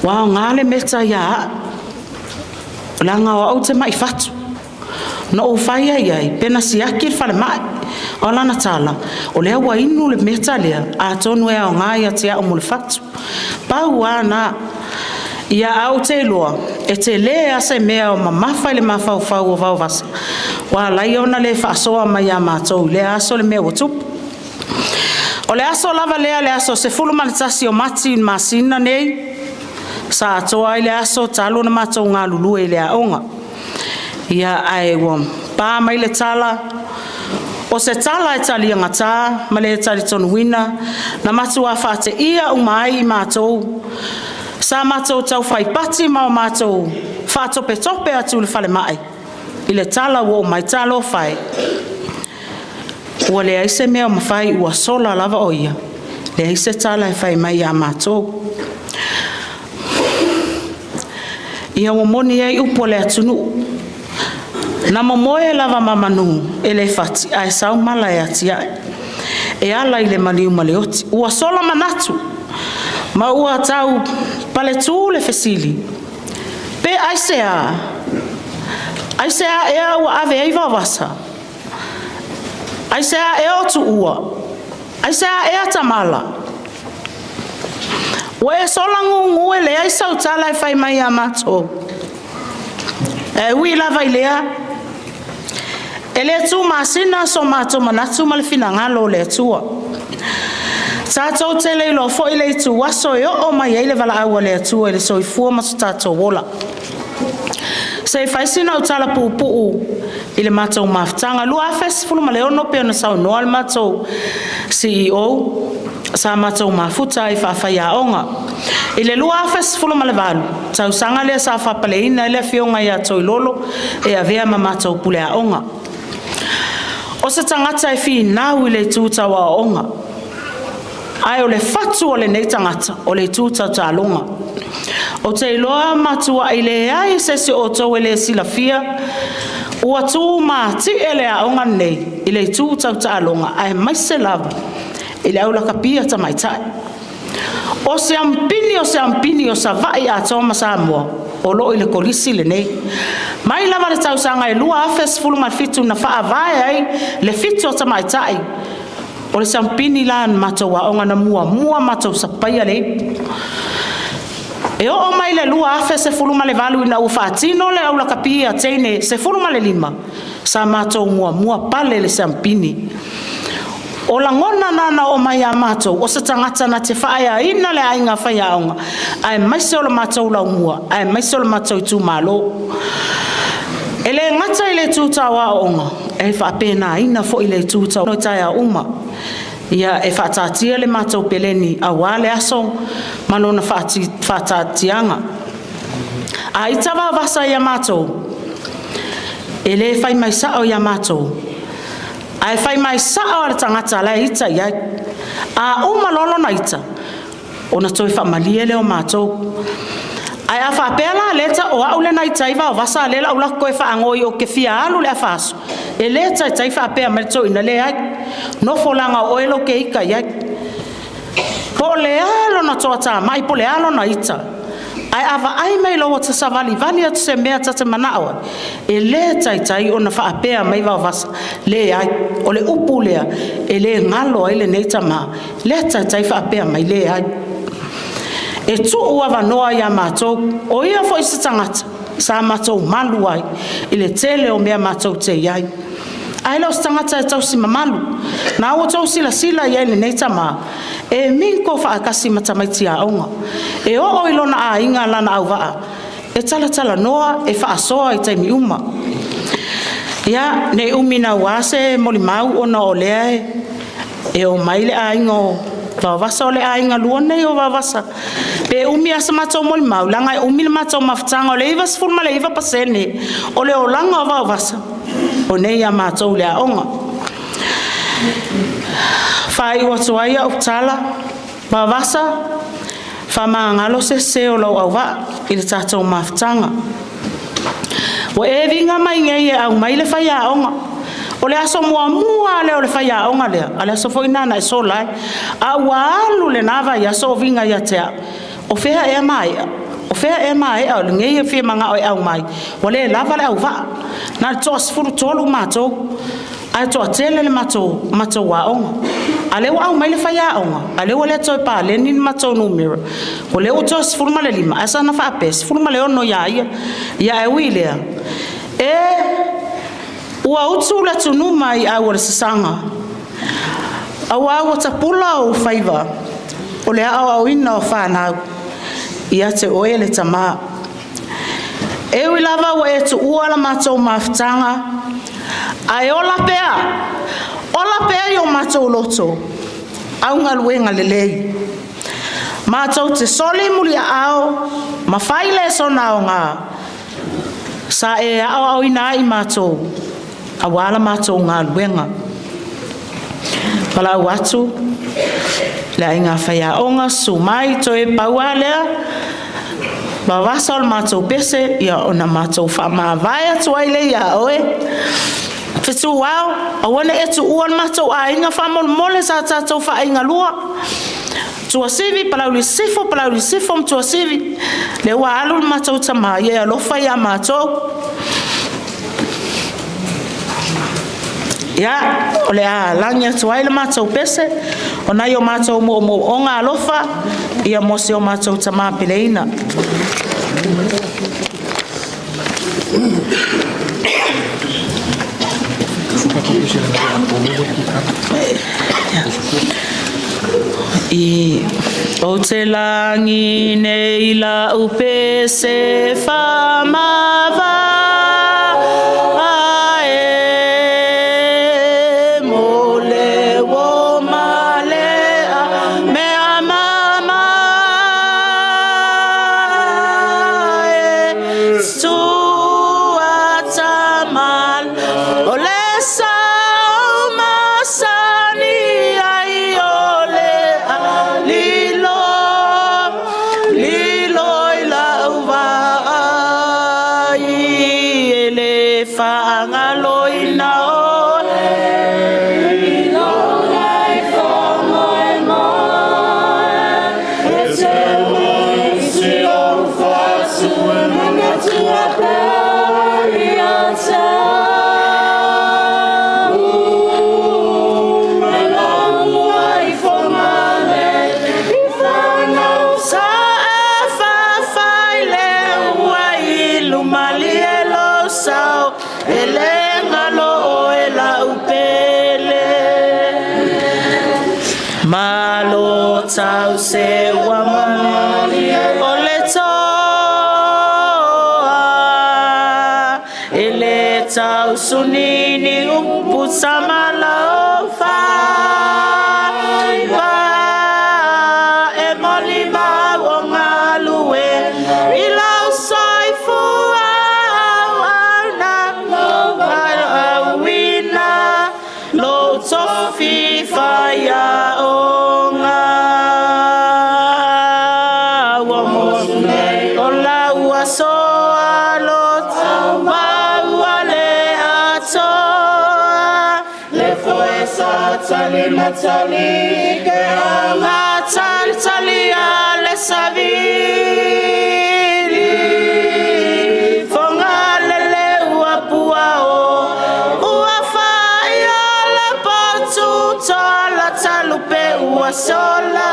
ua aoga le meta ia a'u, leaga o au ou te ma'i fatu. Na ou fai ai i ai, pe na siaki le falemai. O lana tala, o lea ua inu le meta lea, atonu e aoga ia te au mo le fatu. Pau lava na. Ia ae ou te iloa, e tele lava se mea o mamafa i le mafaufau o Vaovasa, ua ala ai ona le faasoa mai ia matou i lea aso le mea ua tupu. O le aso lava lea le aso 11 o Mati i le masina nei, sa atoa ai le aso talu ona matou galulue i le aoga. Ia ae ua pa mai le tala, o se tala e taliagata ma le talitonuina, na matua faateia uma ai i matou, sa matou taufai pati ma o matou faatopetope atu i le falemai i le tala ua oo mai, talofa e, Ua leai se mea o mafai ua sola lava o ia, leai se tala e fai mai ia matou. Ia ua moni ai upu a le atunuu, na momoe lava ma manu e le fati ae sau mala e atiae. E ala i le maliu ma le oti. Ua sola manatu ma ua tau paletū le fesili, pe aisea? Aisea ea ua ave ai Vaovasa? Aisea ea o Tuua? Aisea ea Tamala? Ua e sola gugu e leai sau tala e fai mai ia matou. E ui lava i lea, e le tumasina so matou manatu ma le finagalo o le Atua. Tatou te le iloa foi le ituaso e oo mai ai le valaau a le Atua i le soifua ma so tatou ola. Se i fai sina au tala puupuu i le matou mafutaga. 2016 pei ona saunoa le matou CEO, sa matou mafuta ai faafaiaoga. I le 2018, tausaga lea sa faapaleina ai le afioga ia Toilolo e avea ma matou pule aoga. O se tagata e finau i le itu tau aoaoga, ae o le fatu o lenei tagata o le itu tau taaloga. Ou te iloa matuai leai se isi o outou e le silafia ua tumatie le aoga lenei i le itu tau taaloga aemaise lava i le aulakapi a tamaitai. O se ampini o se ampini o Savaii atoa ma Samoa o lo o i le kolisi lenei. Mai lava le tausaga e 2017 na faavae ai le fitu o tamaitai, o le siampini la na matou aoga na muamua matou sapaia le ipu. E oo mai le 2018 ina ua faatino le aulakapi a teine 15, sa matou muamua pale le siampini. O lagona na na oo mai ia matou, o se tagata na te faaeaina le aiga faiaoga, aemaise o le matou laumua, aemaise o le matou itumalo. E le gata i le itu tau aoaoga, e faapenaina foi le itu tau taeao uma. Ia, e faataatia le matou peleni aua le aso ma lona faataatiaga. A ita Vaovasa ia matou, e le fai mai sao ia matou, ae fai mai sao le tagata la e ita i ai. A uma loa lona ita, ona toe faamalie lea o matou. Ae a faapea la lea o au lea na ita ai Vaovasa a o lea o le a ou alu atu toe faanoi ou te fia alu i le afa aso, e le taitai faapea mai le toeaina, leai, nofo leaga o oe lea ou te ita i ai. Po o le a lona toatamai po o le a lona ita, ae a vaai mai loa ua ta savalivali atu i se mea ta te manao ai, e le taitai ona faapea mai Vaovasa, leai. O le upu lea e le galo ai lenei tama, le taitai faapea mai, leai. E tuu avanoa ia matou, o ia foi se tagata sa matou malu ai i le tele o mea matou te i ai. Ae le o se tagata e tausi mamalu. Na ua outou silasila i ai i lenei tama, e minko faatasi ma tamaiti aoga. E oo i lona aiga lana auvaa, e talatalanoa, e faasoa i taimi uma. Ia, ne i umi naua se molimau ona o lea e omai le aiga o Vaovasa, o le aiga lua lenei o Vaovasa. Pe umi lava se matou molimau, leaga e umi le matou mafutaga, o le 99% o le olaga o Vaovasa, o nei ia matou i le aoga. Faaiu atu ai au tala, Vaovasa, faamagalo se sese o lou auvaa i le tatou mafutaga. Ua e viga mai nei e aumai le faiaoga. O le aso muamua lea o le faiaoga lea, a o le aso foi lena na e sola ai. A ua alu lena vaiaso o viga ia te au, o fea ea maea? O fea ea maea o lenei e fia manao e aumai, ua le lava le auvaa. Na o le toa-13 matou, ae toatele le matou aoga. A o lea ua aumai le faiaoga, a o lea ua le toe paleni le matou numera, o lea ua toe 15, ae saga faapea e 16 ia ia. Ia ae ui i lea, ua utu le atunuma i au o le sasaga, aua ua tapula ou faiva o le aoaoina o fanau ia te oe le Tama. E ui lava ua e tuua la matou mafutaga, ae ola pea, ola pea i o matou loto au galuega lelei. Matou te soli muliaao ma fai lesona aoga sa e aoaoina ai matou aua la matou galuega. Palau atu le aiga faiaoga, susu mai, toe pau lava lea, vavasa o le matou pese, ia ona matou faamavae atu ai lea ia oe. Fetuao, aua ne i e tuua le matou aiga faamolemole, sa tatou faaigalua. Tuasivi, Palauli Sisifo, Palauli Sisifo ma Tuasivi. Lea ua alu le matou tama, ia e alofa ia matou. Ia, o le a lagi atu ai le matou pese, o nai o matou moomooga alofa, ia mo si o matou tama peleina. I Ou te lagi nei lau pese faamavae mo le uō ma le mea mamae Tuatamal o le sao masani ai o le alilo lilo i lau vaai e le faagaloina oe. Sa e fafai le ua i luma lie lou sao, e le galo oe lau pele. Malo tau se ua malie o le toa, e le tau sunini upu samala o faiva. E molimau o galue i lau soifua auauna, valaauina lou tofi faiaoga. Ua motu nei o lau aso alo maua le atoa, le foe sa tali matali ke anga tali tali a le savili. Fonga lele ua pua o ua whaia la potu tola talupe ua sola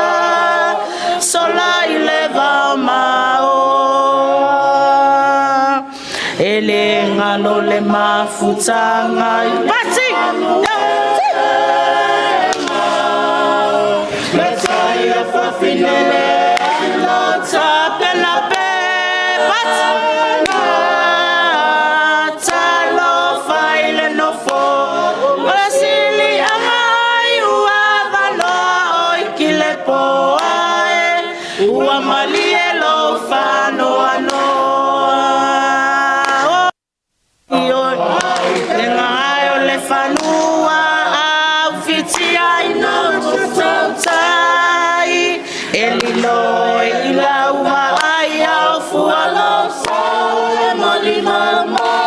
sola i le vao mao. E le ngalo le mafutanga i pati. Tapena pe pati. Talofa i le nofo o le sili anga i ua valoa o i ki le poa e ua malie lou faanoanoa. Le gae o le fanua au fitia ina tautai e lilo i lau vaai au fua lou sao e molima mai.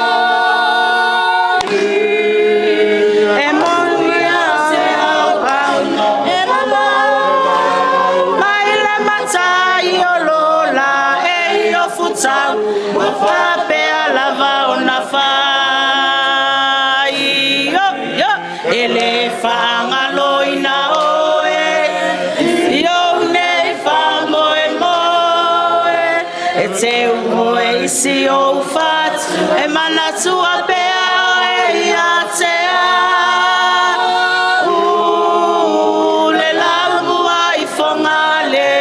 E molia se au au e mama mai le matai o lola e i o futau ua faapea lava ona fai. Yo, yo, e le faagaloina oe i ou nei faamoemoe e teu moe i si ou fatu e manatua pea oe ia te au. Le laumua i Fogale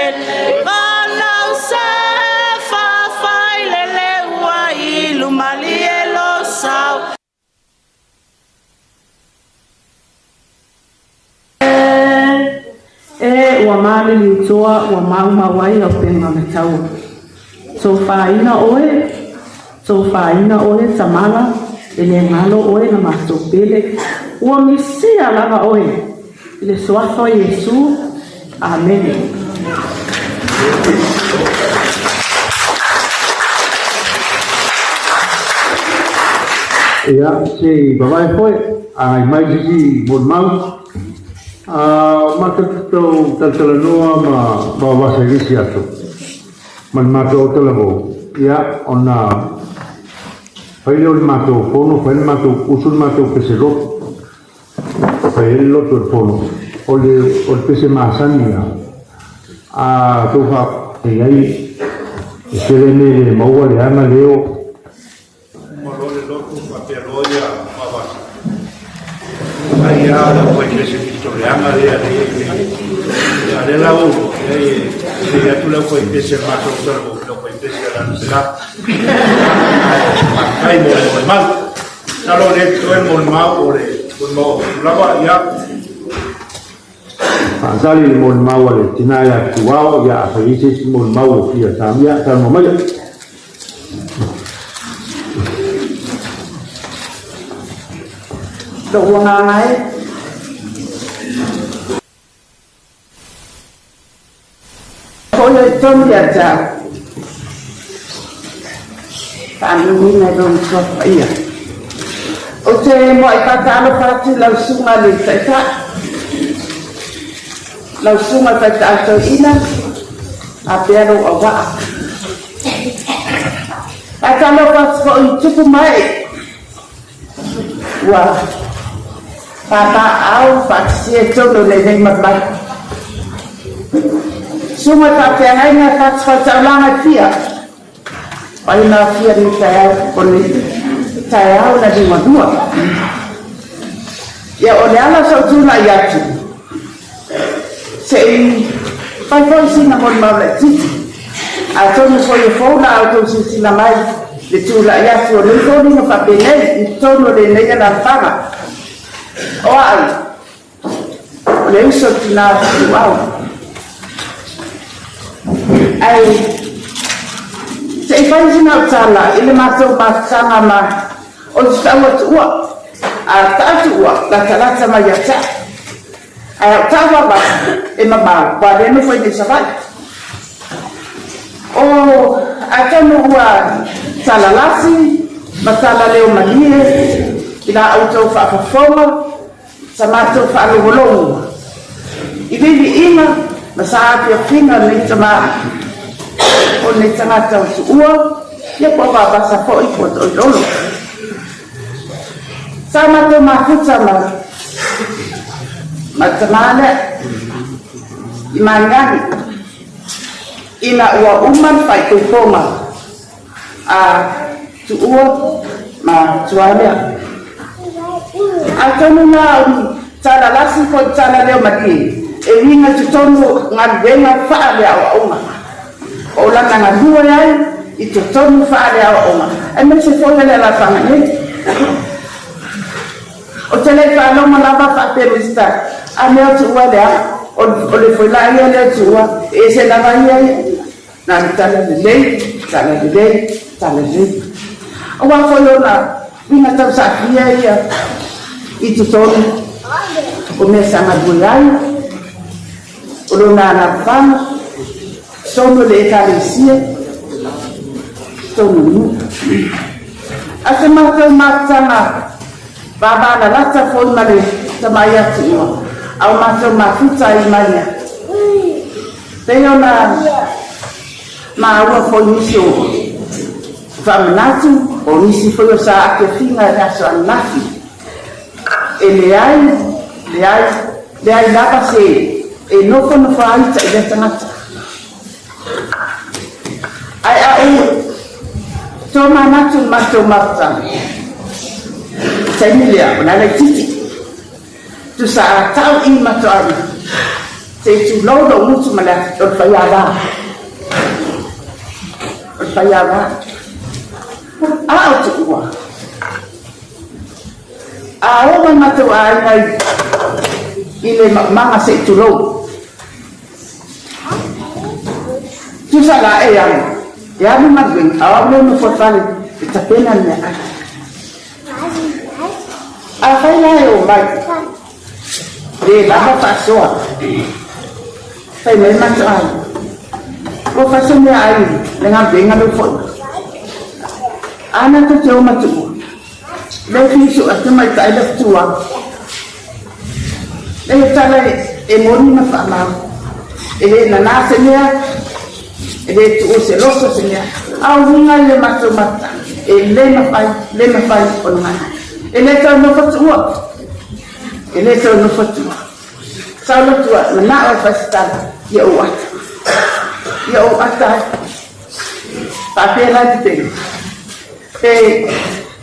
vanau se fafai le leua i lumalie lo sao. E ua maliliutoa ua maumau ai lau upega o le taua. Tofaina oe, tofaina oe Tamala, e le galo oe na matou pele. Ua misia lava oe. I le Suafa o Iesu. Amene. Ia, se i vavae foe, agai mai se isi molimau. A matou tau talatalanoa ma vaovasa i le isi aso, ma le matou autalavou, ia, ona fai lea o le matou fono, fai le matou, usu le matou pese lotu. Fai ai le loto o le fono, o le, o le pese masani lava. A tou faapea i ai, e tele mea e le maua, leaga leo. Uma loa le lotu faapea loa ia Vaavasa. Ai a lau fai pese pito leaga lea le ia a lea la ua e sei atu lau fai pese matou tala lau fai pese ala sela. Ai mo le mau. Masalo o lea e totoe le molimau o le molimau autu lava, ia. Faasali le molimau a le tina ia Tuao, ia afai ai se isi molimau ua fia saunia, saunoa maia. Lou agaga e. Foi ai tonu ia te au. Faamimina i lou Suafa Paia. Ou te muai faatalofa atu i lau susuga i le Taitai, lau susuga i le Faitaau Toeaina, faapea lou auvaa. Faatalofa atu foi i tupu ma ee Ua papaaao faatasia i totonu o lenei malumalu. Susuga i faafeagaiga e fatafaitaulaga e fia, o ai na afia lenei taeao o le taeao na liugalua. Ia o le ala o sou tulai atu, se i fai foi sina molimau laitiiti, atonu foi e fou la outou silasila mai le tulai atu o nei foliga faapenei i totonu o lenei alaalafaga. O au, o le uso o le tina o Tuau. Ae se i fai sina au tala i le matou mafutaga ma o le tau atu ua, a ta atu ua latalata mai ia te au. Ae au tau lava e mamao, ua le nofo i nei Savaii. O atonu ua talalasi ma talaleo malie i la outou faafofoga sa matou faalogologo i viviiga ma saafiafiga o lenei tama o lenei tagata o Tuua, ia po o Vaavasa foi po o Toilolo. Sa matou mafuta ma ma le tama lea i Magiagi ina ua uma le faaipoipoga a Tuua ma Tualea. Atonu la o ni talalasi po o ni talaleo malie e uiga i totonu o galuega faaleaoaoga. O lana galue ai i totonu faaleaoaoga aemaise foi o le alafaga nei. Ou te le i faalogo lava faapea Mister a mea o tuua leaga o le foila ia lea o tuua e ese lava ia ia na le tala lelei tala lelei tala lelei. Aua foi ona uiga tausaafia ia i totonu o mea sa galue ai o lona alafaga totonu o le Ekalesia, totonu o nuu. A se matou mafutaga vavalalata foi ma le tamai atu ua a o matou mafuta ai mai ia. Pei ona maua foi nisi o faamanatu o nisi foi o sa afiafiga i le aso ananafi. E leai, leai, leai lava se e nofonofo ai ita i lea tagata. Ae a ou tomanatu i le matou mafutaga, i le taimi lea, o le a laitiiti, tusa a tau i matou aiga, se i tulou lou gutu ma le o le faiava. O le faiava. A o tuua. A oo mai matou aiga i le maumaga se i tulou. Tusa la e alu, e alu galuega, a o au lea e nofo i le fale e tapena le meaai. Afai la e omai, Le lava faasoa. Fai mai matou ai. Ua fai se meaai le galuega leu foi. A na tou te o ma tuua. Le fiu sue tamaitai le fetua. Le tala e moni ma faamau. E le nana se mea, e le tuua se loto se mea. A o uiga i le matou mata, e le mafai, le mafai ona gana. E le toe nofo tuua. E le toe nofo tuua. Sau le tua, manao e fai se tala, ia ou ata. Ia ou ata ai. Faapea la te pele. Pe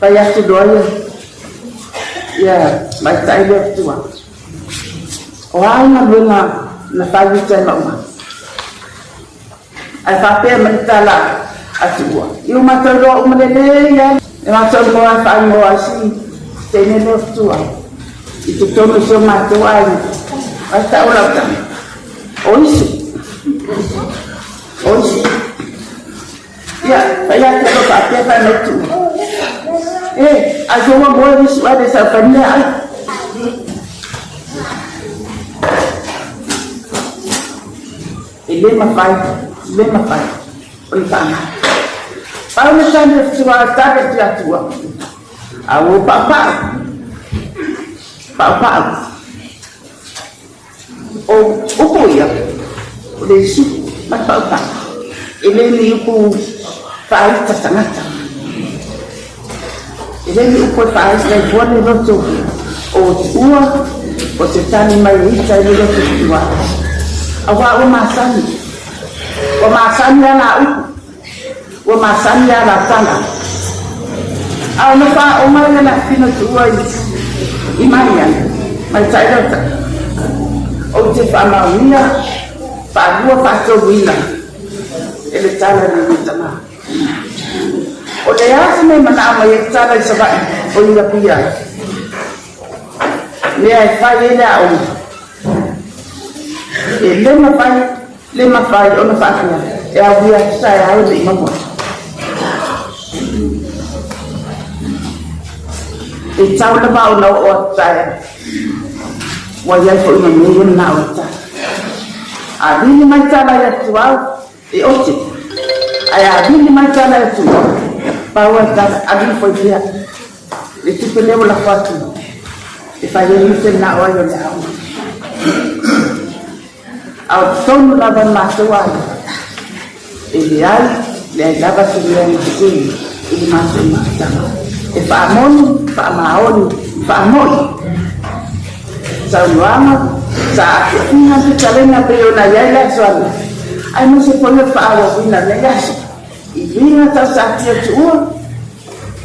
fai atu loa ia, ia maitai lea tua. O a galuega na fai i tai mauma. Ae faapea mai le tala a Tuua, I o matou iloa uma lelei lava le matou igoa e faaigoa ai si teine lea o Tuua i totonu o si o matou aiga. Ae tau lau tama, o Isu. O Isu. Ia, fai atu loa faapea fai mai Tuua, E, ai ua moe Isu ae le sau fai meaai. E le mafai, le mafai ona faaaoga. Pau le tali o fetuā tali atu ia Tua, a ua paupau, paupau. O upu ia, o le isu ma le paupau, e le ni upu faaita tagata. E le ni upu e faaita ai fua le loto o Tuua, o se tali mai e ita ai le loto fetuā. Auā ua masani, ua masani a la upu, ua masani a la tala. A ona faaoo mai le lafina Tuua i Mariana, mai tai lau tai. Ou te faamaonia, faalua faatoluina e le tala lenei tama. O le a se mea e manao mai ai tala i Savaii o i Apia? Mea e fai ai le aoga. E le mafai, le mafai ona faapea e aulia atu taeao e le i maua. E tau lava ona oo atu taeao. Ua i ai foi ma mea ia manao ai tala. A vili mai tala i atu au, E ote, ae a vili mai tala e tua, pau ai tala, alu ifo i fea? Le tupe lea ua lafo atu e fai ai mute na o ai o le aoga. A o totonu lava o matou aiga, e leai, leai lava se mea e sese i le matou mafutaga. E faamoni, faamaoni, faamoi. Saunoaga, sa atiatina le fetalaiga pei ona i ai le aso ananafi, aemaise foi o le faaauauina o lenei aso. I uiga tau saatia tuua,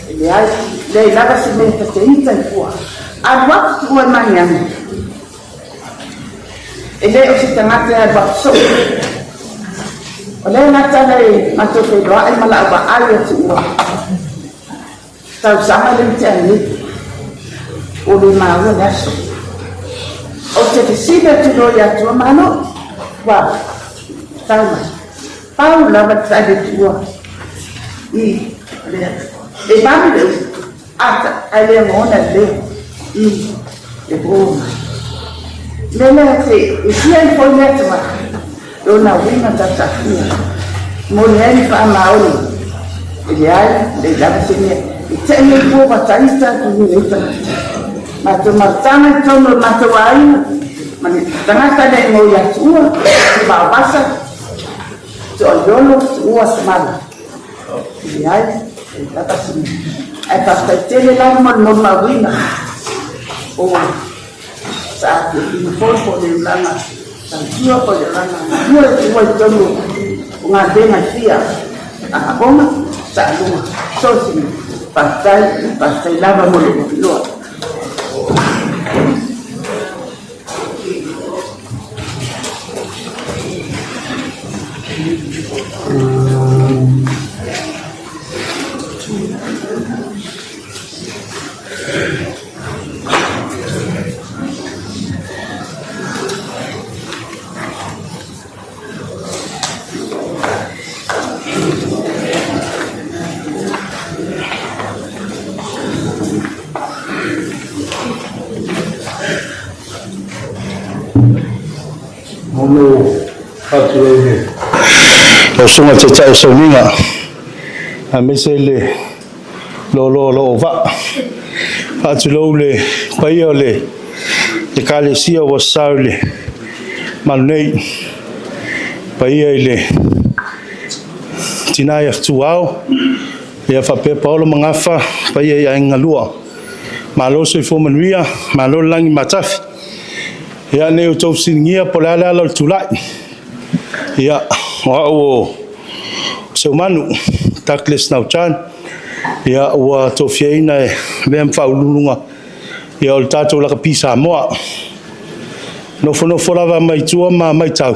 e leai, leai lava se mea ta te ita i fua. Alu atu tuua i Magiagi, e le o se tagata e alu atu soo. O lea la tala e matou feiloai ma la'u vaai a tuua. Tausaga lea na tea nei, ua le maua le aso. Ou te fesili atu loa ia Tua Malo, ua tau mai, pau lava le tali a Tua i le E vave le upu, ata, ae le gona le leo i le po mai. Mea lea te usia ai foi lea tagata, Lona uiga tautafia, moni ai le faamaoni, e leai, leai lava se mea e te'i ai fua ua taita atu i lenei tagata. Matou mafutaga i totonu o le matou aiga, ma le tagata lea e moe ia Tuua, Vaovasa, Toaiolo, Tuua Samala. E leai, leai lava se mea. Ae faafetai tele lava mo le molimauina o Sa atiatina foi po o le olaga tautua po o le olaga galue e tuua i totonu o galuega e fia a aoga taaloga so o se mea. Faafetai, faafetai lava mo lou avanoa. Faatulou i lau Susuga i le Taitai o Sauniga, aemaise le loaloa o lou auvaa. Faatulou le paia o le Ekalesia ua sasao i le malu nei, paia i le tina ia Fetuao, ia faapea Paolo ma Gafa, paia i Aiga Lua. Malo le soifua manuia, malo le lagi matafi. Ia, ne i outou fesiligia po o le a le ala o le tulai. Ia, o au o Seumanu Douglas Nautane, ia, ua tofiaina e avea ma faauluuluga ia, o le tatou lakapi Samoa. Nofonofo lava mai tua ma matau,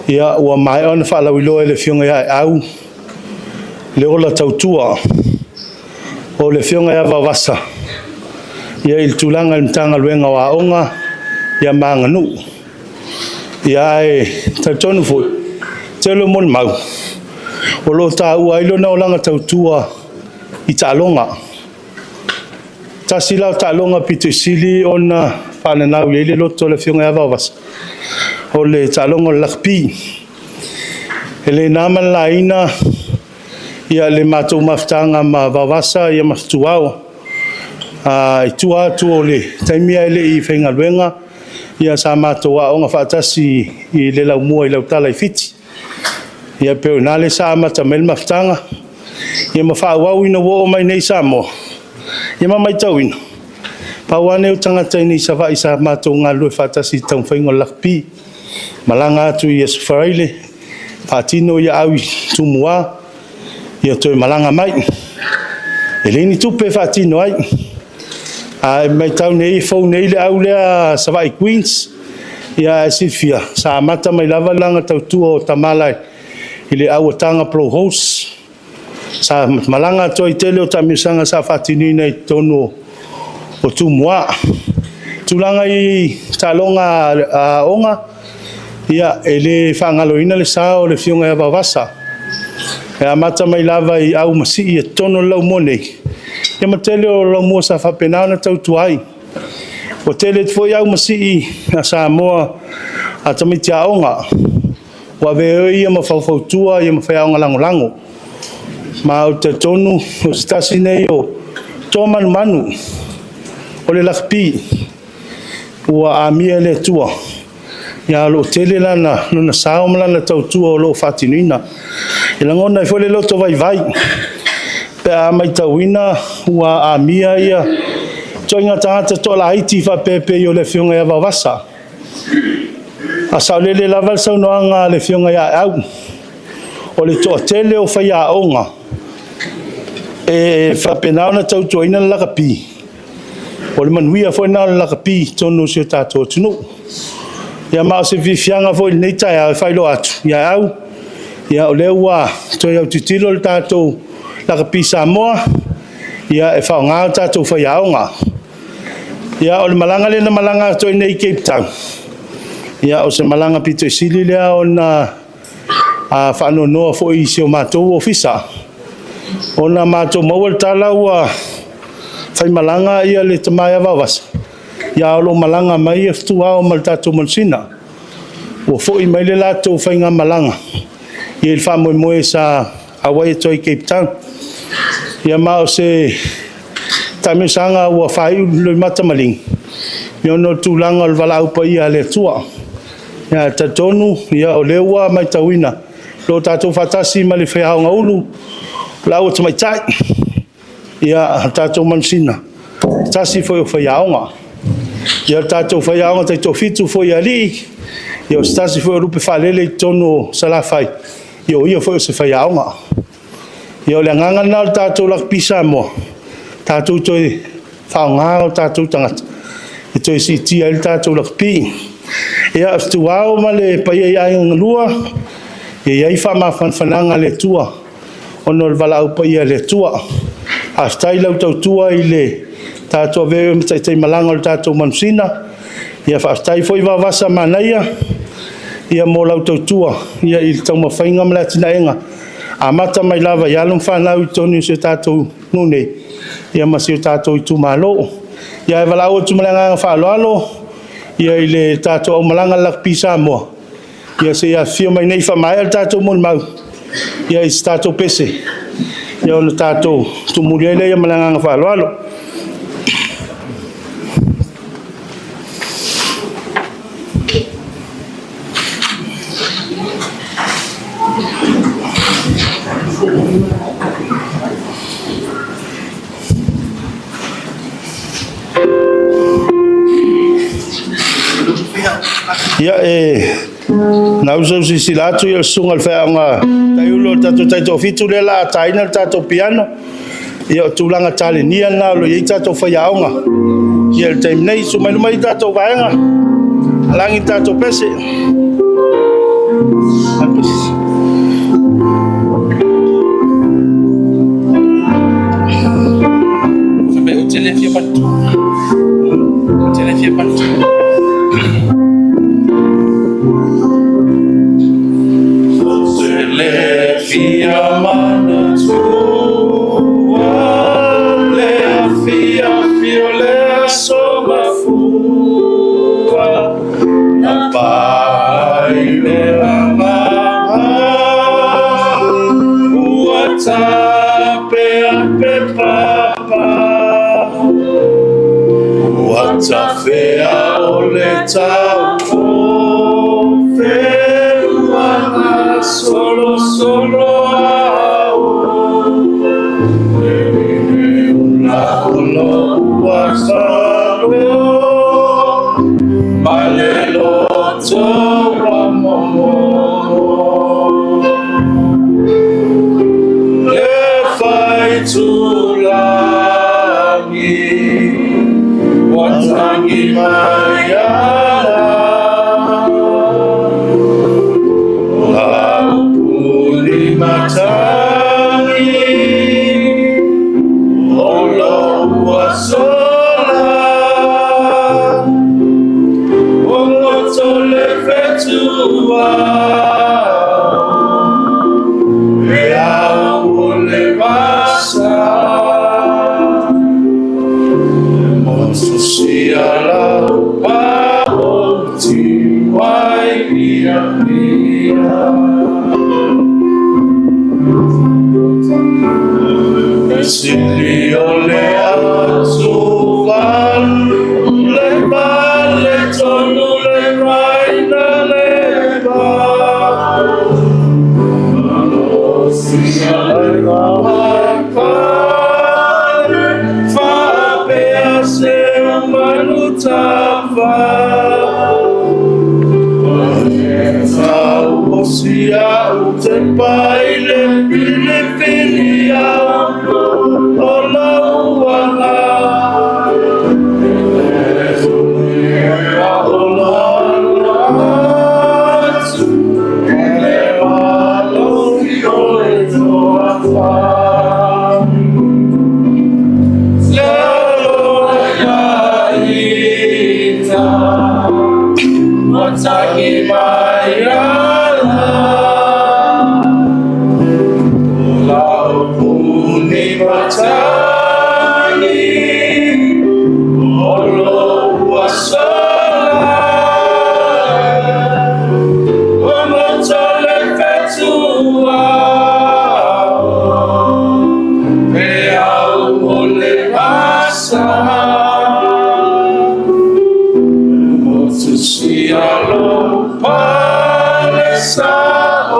ia, ua maea ona faalauiloa e le Afioga ia Aeau le ola tautua o le Afioga ia Vaovasa ia, i le tulaga i le Matagaluega o Aoga ia ma Aganuu. Ia, ae talitonu foi, tele o molimau o lo o taua ai lona olaga tautua i taaloga. Tasi la o taaloga pito sili ona faananau i ai le loto o le Afioga ia Vaovasa, o le taaloga o le lakapi. E le na ma le laina ia le matou mafutaga ma Vaovasa ma Fetuao i tua atu o le taimi ae le i faigaluega, ia sa matou aooga faatasi i le Laumua i Lautala i Fiti. Ia pei o i ina lea sa amata mai ai le mafutaga, ia ma faaauau ina ua oo mai nei i Samoa, ia ma matauina, pau lava lenei o tagata i inei i Savaii sa matou galulue faatasi i le taumafaiga o le lakapi. Malaga atu i Aso Faraile, faatino aau i Tumua, ia toe malaga mai. E leai ni tupe e faatino ai. A matau nei e fou nei le au lea Savaii Queens, ae silafia, sa amata mai lava lana tautua o Tamala i le au a Taga Blow Holes. Sa malaga atu ai i le tele o taamilosaga sa faatinoina i totonu o Tumua. Tulaga i taaloga a aoga, ia, e le faagaloina le sao o le Afioga ia Vaovasa. E amata mai lava i au masii i totonu o le laumua nei, ia ma tele o laumua sa faapena ona tautua ai. Ua tele foi au masii a Samoa a tamaiti aoga ua avea ai o ia ma faufautua ma faiaoga lagolago. Ma ou te talitonu o se tasi lenei o toa manumanu o le lakapi ua amia e le Atua, ae o lo o tele lona sao ma lana tautua o lo o faatinoina. E lagona ai foi le loto vaivai pe a matauina ua amia ia ituaiga tagata toalaiti faapea e pei o le Afioga ia Vaovasa. A saolele lava le saunoaga a le Afioga ia Aeau, o le toatele o faiaoga e faapena ona tautuaina le lakapi, o le manuia foi lena o le lakapi i totonu o si o tatou atunuu. Ia ma o se fiafiaga foi i lenei taeao e faailoa atu i Aeau, ia o lea ua toe autilotilo le tatou lakapi Samoa, ia e faaaoga o tatou faiaoga. Ia o le malaga lea na malaga atu ai nei i Cape Town, ia o se malaga pito i sili lea ona faanoanoa foi i si o matou ofisa, ona matou maua le tala ua faimalaga le tama ia Vaovasa, a o lo o malaga mai Fetuao ma le tatou manusina. Ua foi mai le latou faigamalaga i le faamoemoe sa auai atu ai i Cape Town. Ia ma o se taamilosaga ua faaiu loimata maligi, ona o le tulaga o le valaau paia a le Atua. Ae talitonu o lea ua matauina, o lo o tatou faatasi ma le faiaoga ulu, o le au a tamaitai, ia, le tatou manusina, o se tasi foi o faiaoga. Ia o le tatou faiaoga taitoafitu foi i alii, ia o se tasi foi o lupe faalele i totonu o Salafai, ia o ia foi o se faiaoga. Ia o le agaga lena o le tatou lakapi Samoa, tatou toe faaaoga o tatou tagata e toe siitia ai le tatou lakapi. Ia, Fetuao ma le paia i Aiga e Lua, ia i ai faamafanafanaga a le Atua ona o le valaau paia a le Atua. Faafetai i lau tautua i le tatou avea ai oe ma taitaimalaga o le tatou manusina. Faafetai foi Vaovasa manaia mo lau tautua i le taumafaiga ma le atinaega, amata mai lava i alo ma fanau i totonu o si o tatou nuu nei ma si o tatou itumalo. Ae valaau atu ma le agaga faaaloalo Ia i le tatou aumalaga Lakapi Samoa, ia se i afifio mai nei faamaea le tatou molimau, ia i se tatou pese, ia ona tatou tumuli ai lea ma le agaga faaaloalo. Ia, e na ua ou silasila atu o le susuga i le faioga Taiulu o le tatou Taitoafitu lea o le a taina le tatou piano. Ia o tulaga talenia na o lo o i ai tatou faiaoga i le taimi nei. Susu mai i luma ia tatou vaega, lagi le tatou pese. Ua tafea o le tauofe ua gasolosolo au la olo ua salo ma le loto ua momono le faitulagi ua tangi mai ala la upuli matagi olo ua sola ua goto le fetua e au o le vasa motu sia lau pa o ti wai ia pia. Sili o le atuvalu le pale tonu le raina le pa. Malosia le pale faapea se manu tafa. Tau o te pai le filifili au o lauanga. O lalo atu le maloki o le toafa. Le aloha ita ua tangi mai ala. O lau puni matagi o lo ua sola. Ua goto le fetua e au o le vasa. Motu sia lo pale sa o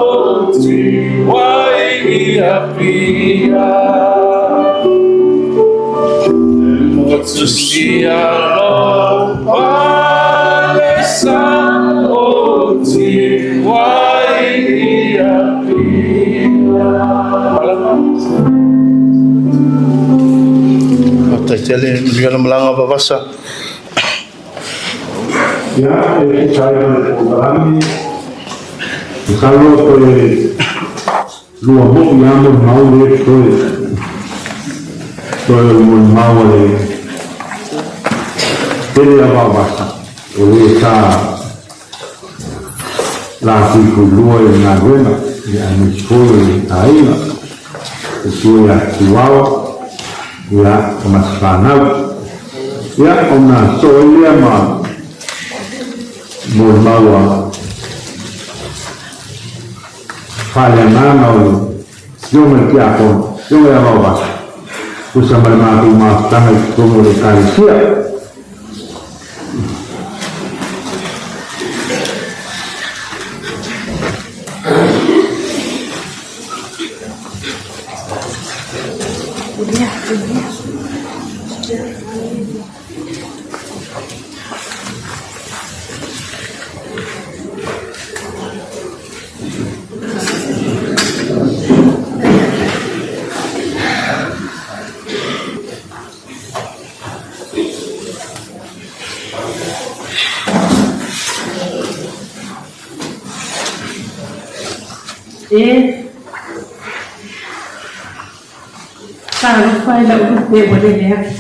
ti wai ia pia. Motu sia lo pale sa o ti wai ia pia. Faafetai tele manuia le malaga vavasa. Ia, e tusa ai ma le polokalame, masalo toe lua moi lava molimau lea e totoe, toe o le molimau a le tele a Vaovasa, o le sa lātuituilua i le galuega, ia aemaise foi o le aiga, le tua ia Tuawa, ia ma se fanau. Ia, ona soo ai lea ma. molimau a faaleagaga o le Afioga i le Tiakono, Afioga ia Vaovasa, tusa ma le matou mafutaga i totonu o le Ekalesia. E Talofa i lau lupe ua lele atu.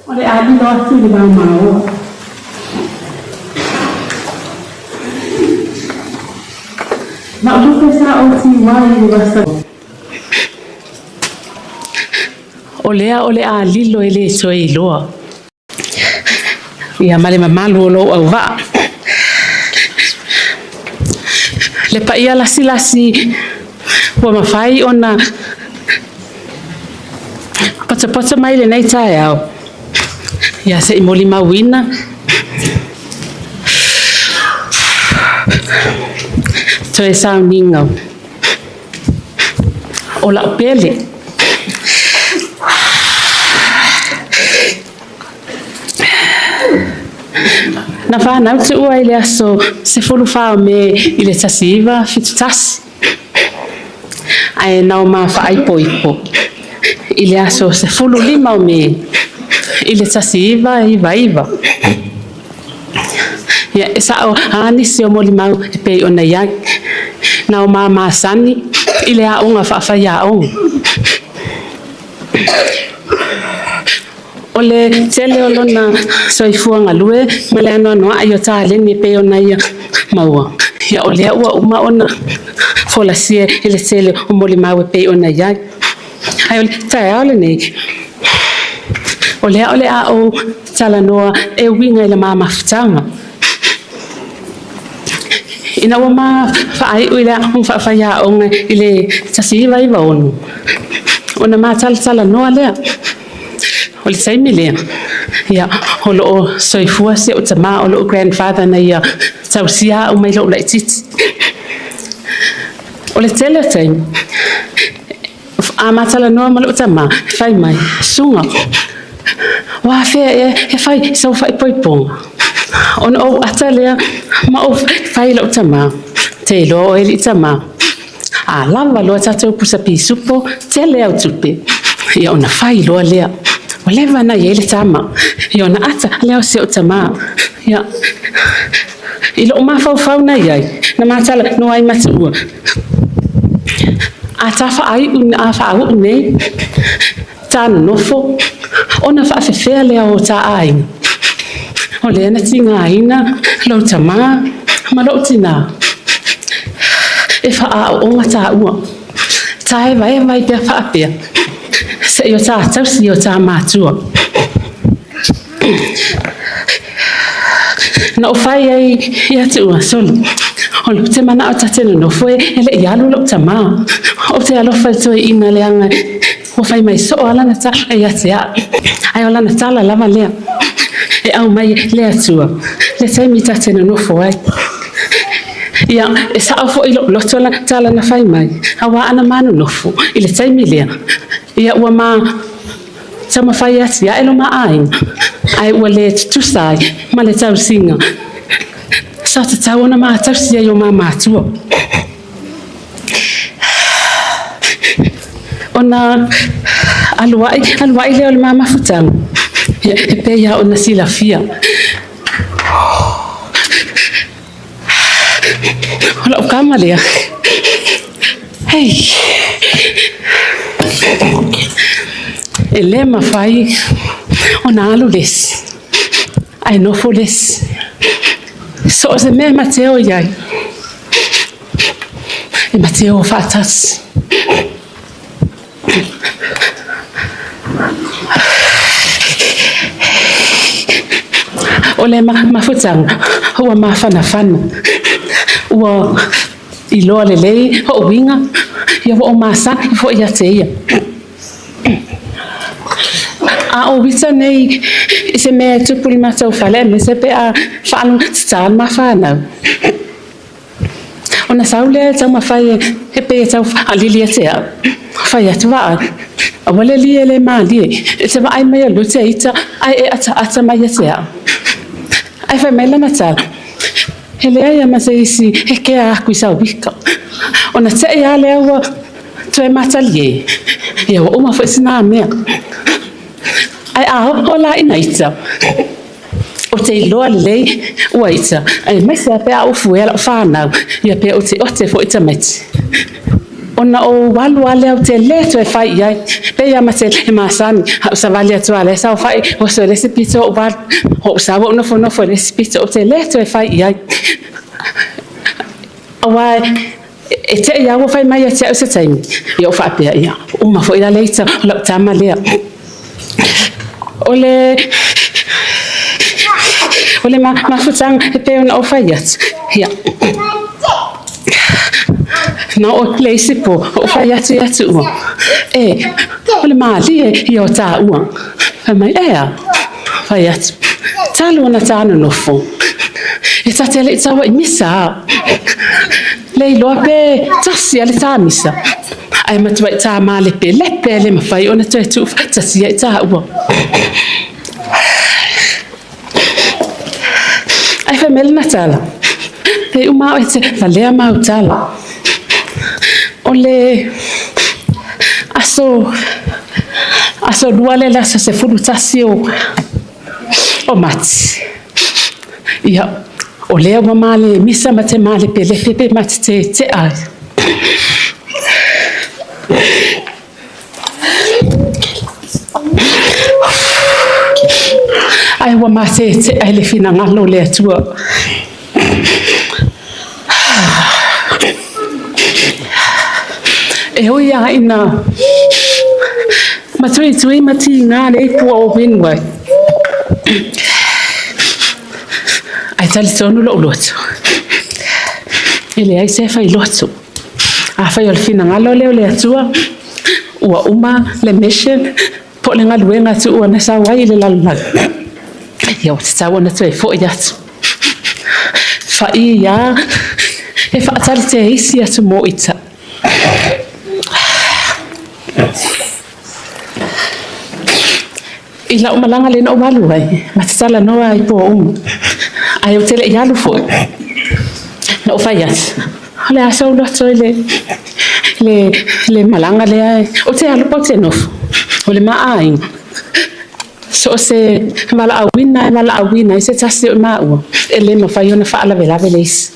O le a lilo atu i le vao maoa. Lau lupe sa ou tiuai i le vasa. O lea o le a lilo e le toe iloa. Ia ma le mamalu o lou auvaa. Le paia lasilasi ua mafai ona potopoto mai lenei taeao. Ia se i molimauina toe sauniga o lau pele. Na fanau tuua i le aso 14 o Me i le 1971, ae na o ma faaipoipo i le aso 15 o Me i le 1999. Ia, e sao a nisi o molimau e pei ona i ai. Na o ma masani i le aoga faafaiaoga. O le tele o lona soifua galue ma le anoanoai o taleni e pei ona ia maua. Ia, o lea ua uma ona folasia i le tele o molimau e pei ona i ai. Ae o le taeao lenei, o lea o le a ou talanoa e uiga i le ma mafutaga. Ina ua ma faaiu i le aoga faafaiaoga i le 1996, ona ma talatalanoa lea. O le taimi lea, ia, o loo soifua si ou tamā o lou grandfather na ia tausia au mai lou laititi. O le tele o taimi, a ma talanoa ma lou tamā, fai mai, Suga, o afea ea e fai sau faaipoipoga? Ona ou ata lea ma ou fai i lou tamā, te iloa oe alii tamā, a lava loa tatou pusa pisupo, tele au tupe. Ia ona fai loa lea. Ua leva ona i ai le tama. Ia ona ata lea o si ou tamā. Ia, i lou mafaufau na i ai, na matalanoa ai ma tuua. A ta faaiu, a faauu nei, ta nonofo, ona faafefea lea o ta aiga. O lea na tigaina lou tamā ma lou tinā e faaaooga taua. Taevaeva ai pea faapea, seia o ta tausi i o ta matua. Na ou fai ai ia tuua, sole, o lou te manao ta te nonofo e le i alu lou tamā. Ou te alofa i le toeaina leaga ua fai mai soo lava lana tala ia te au. Ae o lana tala lava lea e aumai le Atua le taimi ta te nonofo ai. Ia, e sao foi lou loto lana tala na fai mai, auā ana ma nonofo i le taimi lea, ia ua ma taumafai atiae lo ma aiga, ae ua le tutusa ai ma le tausiga sa tatau ona ma tausi ai o ma matua. Ona alu ai, alu ai lea o le ma mafutaga, ia, e pei lava ona silafia. O lau kama lea. Hei. E le mafai ona alu le isi, ae nofo le isi. So o se mea e mateo i ai, e mateo faatasi. O le mafutaga ua mafanafana, ua iloa lelei o'u uiga, ia ua ou masani foi ia te ia. A o uita nei i se mea e tupu i le matou fale aemaise pe a faalogotata le ma fanau. Ona sau lea e taumafai e pei e tau faalili ia te au. Fai atu vaai, aua le alii e le malie, e te vaai mai e lute ita ae e ataata mai ia te au. Ae fai mai lana tala, e leai a ma se isi e kea aku i sau wika. Ona teʻi lava lea ua toe matalie, ia ua uma foi sina mea. Ae a oo la ina ita, Ou te iloa lelei ua ita, aemaise lava pe a ou fuea lau fanau, ia pe oteote foi tamaiti. Ona ou alu lava lea ou te le toe fai i ai, pei lava ma te masani, a ou savali atu lava o lea e saofai oso i le isi pito ou alu, ou sau ou nofonofo i le isi pito, ou te le toe fai i ai. Aua e te i lava ua fai mai ia te au se taimi, ia ou faapea, ia, uma foi la le ita o lau tama lea. O le o le mafutaga e pei ona ou fai atu, ia, na oo le isi po, ou fai atu ia Tuua, e, o le malie ia o tāua. Fai mai, e a? Fai atu, talu ona tā nonofo, e ta te le i taua i misa a. Le iloa pe tasi a le tā misa. Ae matuai tā mālepelepe e le mawhai ona toe tuu whatatia i tāua. Ai whai mai lana tala. Te uma o e te walea mau tala. O le aso aso lua le le aso 11 o o Mati. Ia, o lea ua male misa ma te malepelepe pe ma te te ai. Ae ua matetea i le finagalo o le Atua. E ui lava ina matuitui ma tiga le ipu o Winway, ae talitonu lou loto, e leai se fai loto. Afai o le finagalo lea o le Atua, ua uma le mission po o le galuega e tuua na sau ai i le lalolagi, ia ua tatau ona toe foi atu. Fa'i ia e faatali te isi atu mo ita. I lau malaga lea na ou alu ai, ma talanoa ai po uma. Ae ou te le i alu foi. Na ou fai atu, o le a sou loto i le, le, le malaga lea, ou te alu pa ou te nofo. O le ma aiga. So o se valaauina e valaauina ai se tasi o maua, e le mafai ona faalavelave le isi.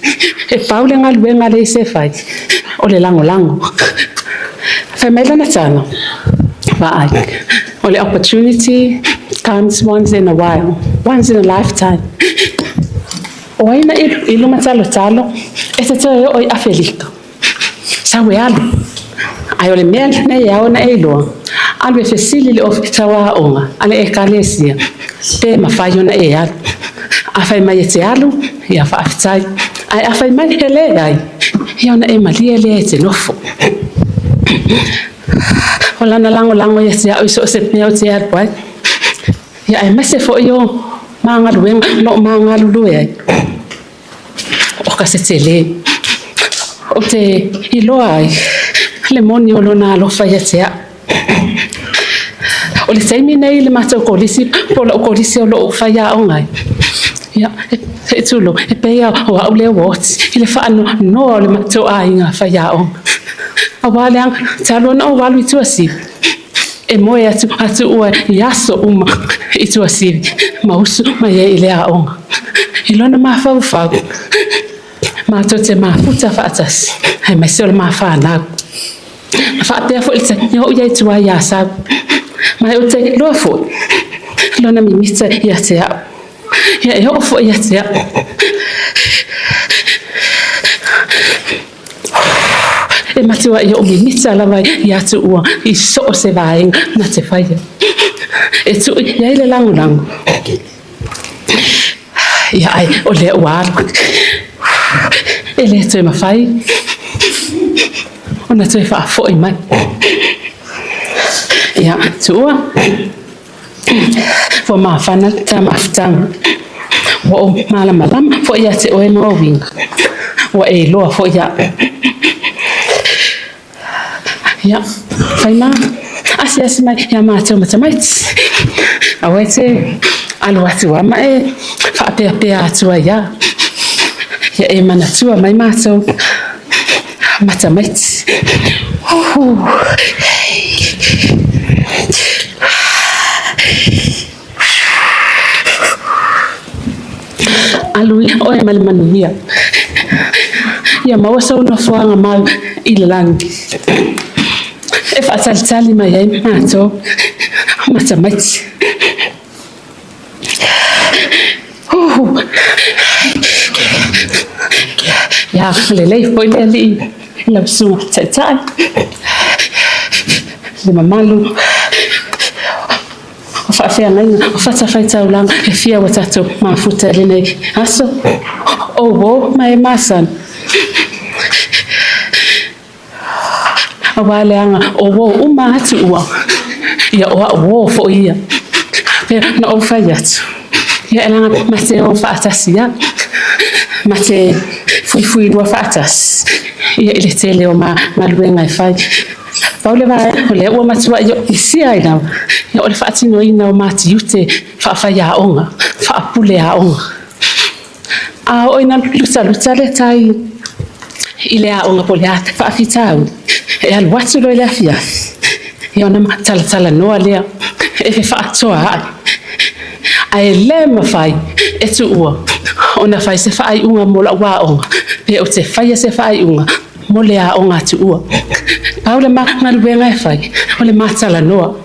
E pau le galuega a le isi e fai, o le lagolago. Fai mai lana tala, vaai, o le opportunity comes once in a while, once in a lifetime. O ai na i luma talotalo, e te toe oo i Afelika. Sau e alu. Ae o le mea lenei e ao ona e iloa, alu e fesili i le Ofisa o Aoga a le Ekalesia pe mafai ona e alu. Afai mai e te alu, ia faafetai. Ae afai mai e leai, ia ona e malie lea e te nofo. O lana lagolago ia te au i so o se mea ou te alu ai, ia aemaise foi o ma galuega o lo o ma galulue ai. O ka se tele. Ou te iloa ai le moni o lona alofa ia te au. O le taimi nei i le matou kolisi, po o lau kolisi o lo o faiaoga ai, ia, e tulo, e pei o au lea ua oti i le faanoanoa o le matou aiga faiaoga. Aua leaga, talu ona ou alu i Tuasivi, e moe atu atu ua i aso uma i Tuasivi ma usu mai ai i le aoga. I lona mafaufau, matou te mafuta faatasi, aemaise o le ma fanau. Na faapea foi le taimi o ou i ai tua i Asau. Ma ou te iloa foi lona mimita ia te au. Ia e oo foi ia te au. E matua i ou mimita lava ia Tuua i so o se vaega na te faia. E tuu i ai le lagolago. Ia ai o lea ua alu. E le toe mafai ona toe faafoi mai. Ia, tuua, ua mafana ta mafutaga. Ua ou malamalama foi ia te oe ma ou uiga. Ua e iloa foi au. Ia, fai ma asiasi mai ia matou ma tamaiti. Aua e te alu atu a ma e faapeapea atu ai a. Ia e manatua mai matou ma tamaiti. Uhu. Alu oe ma le manuia. Ia maua sou nofoaga mau i le lagi. E faatalitali mai ai matou ma tamaiti. Uhu. Ia lelei foi le alii i lau susuga taitai, le mamalu o faafeagaiga o fatafaitaulaga e fia ua tatou mafuta i lenei aso. O uo ma e masani. Aua leaga o uo uma atu ua, ia o a'u uo foi ia. Pei ona ou fai atu, ia e leaga ma te o faatasi ia, ma te fuifuilua faatasi ia i le tele o ma galuega e fai. Pau le vaega o lea ua matuai isia ai lava, ia o le faatinoina o ma tiute faafaiaoga, faapuleaoga. A oo ina lutaluta le tai i le aoga po o le a faafitauli, e alu atu loa i le afiafi, ia ona talatalanoa lea e fefaatoaai. Ae le mafai e tuua ona fai se faaiuga mo lau aoga pe ou te faia se faaiuga mo le aoga a Tuua. Pau le galuega e fai, o le matalanoa.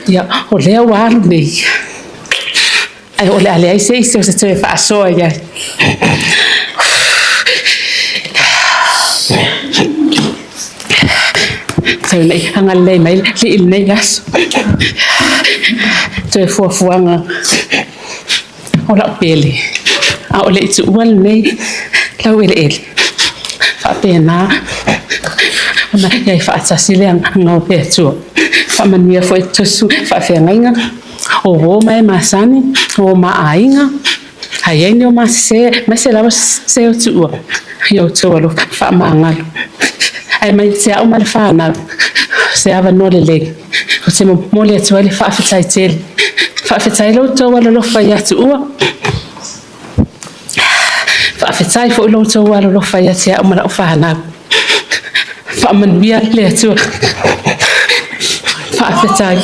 Ia, o lea ua alu nei. Ae o le a leai se isi o se toe faasoa i ai. Tau nei agalelei mai le Alii i lenei aso. Toe fuafuaga o lau pele, a o le i tuua lenei laueleele. Faapena ona i ai faatasi le agaga o le Atua. Faamanuia foi tusu faafeagaiga. O uo ma e masani, o ma aiga, a i ai ni o ma sese, aemaise lava se o tuua i outou alofa faamagalo. Ae mai te au ma le fanau, se avanoa lelei, ou te momoli atu ai le faafetai tele. Faafetai lo outou alolofa ia Tuua. Faafetai foi lo outou alolofa ia te au ma lau fanau. Faamanuia le Atua. Faafetai.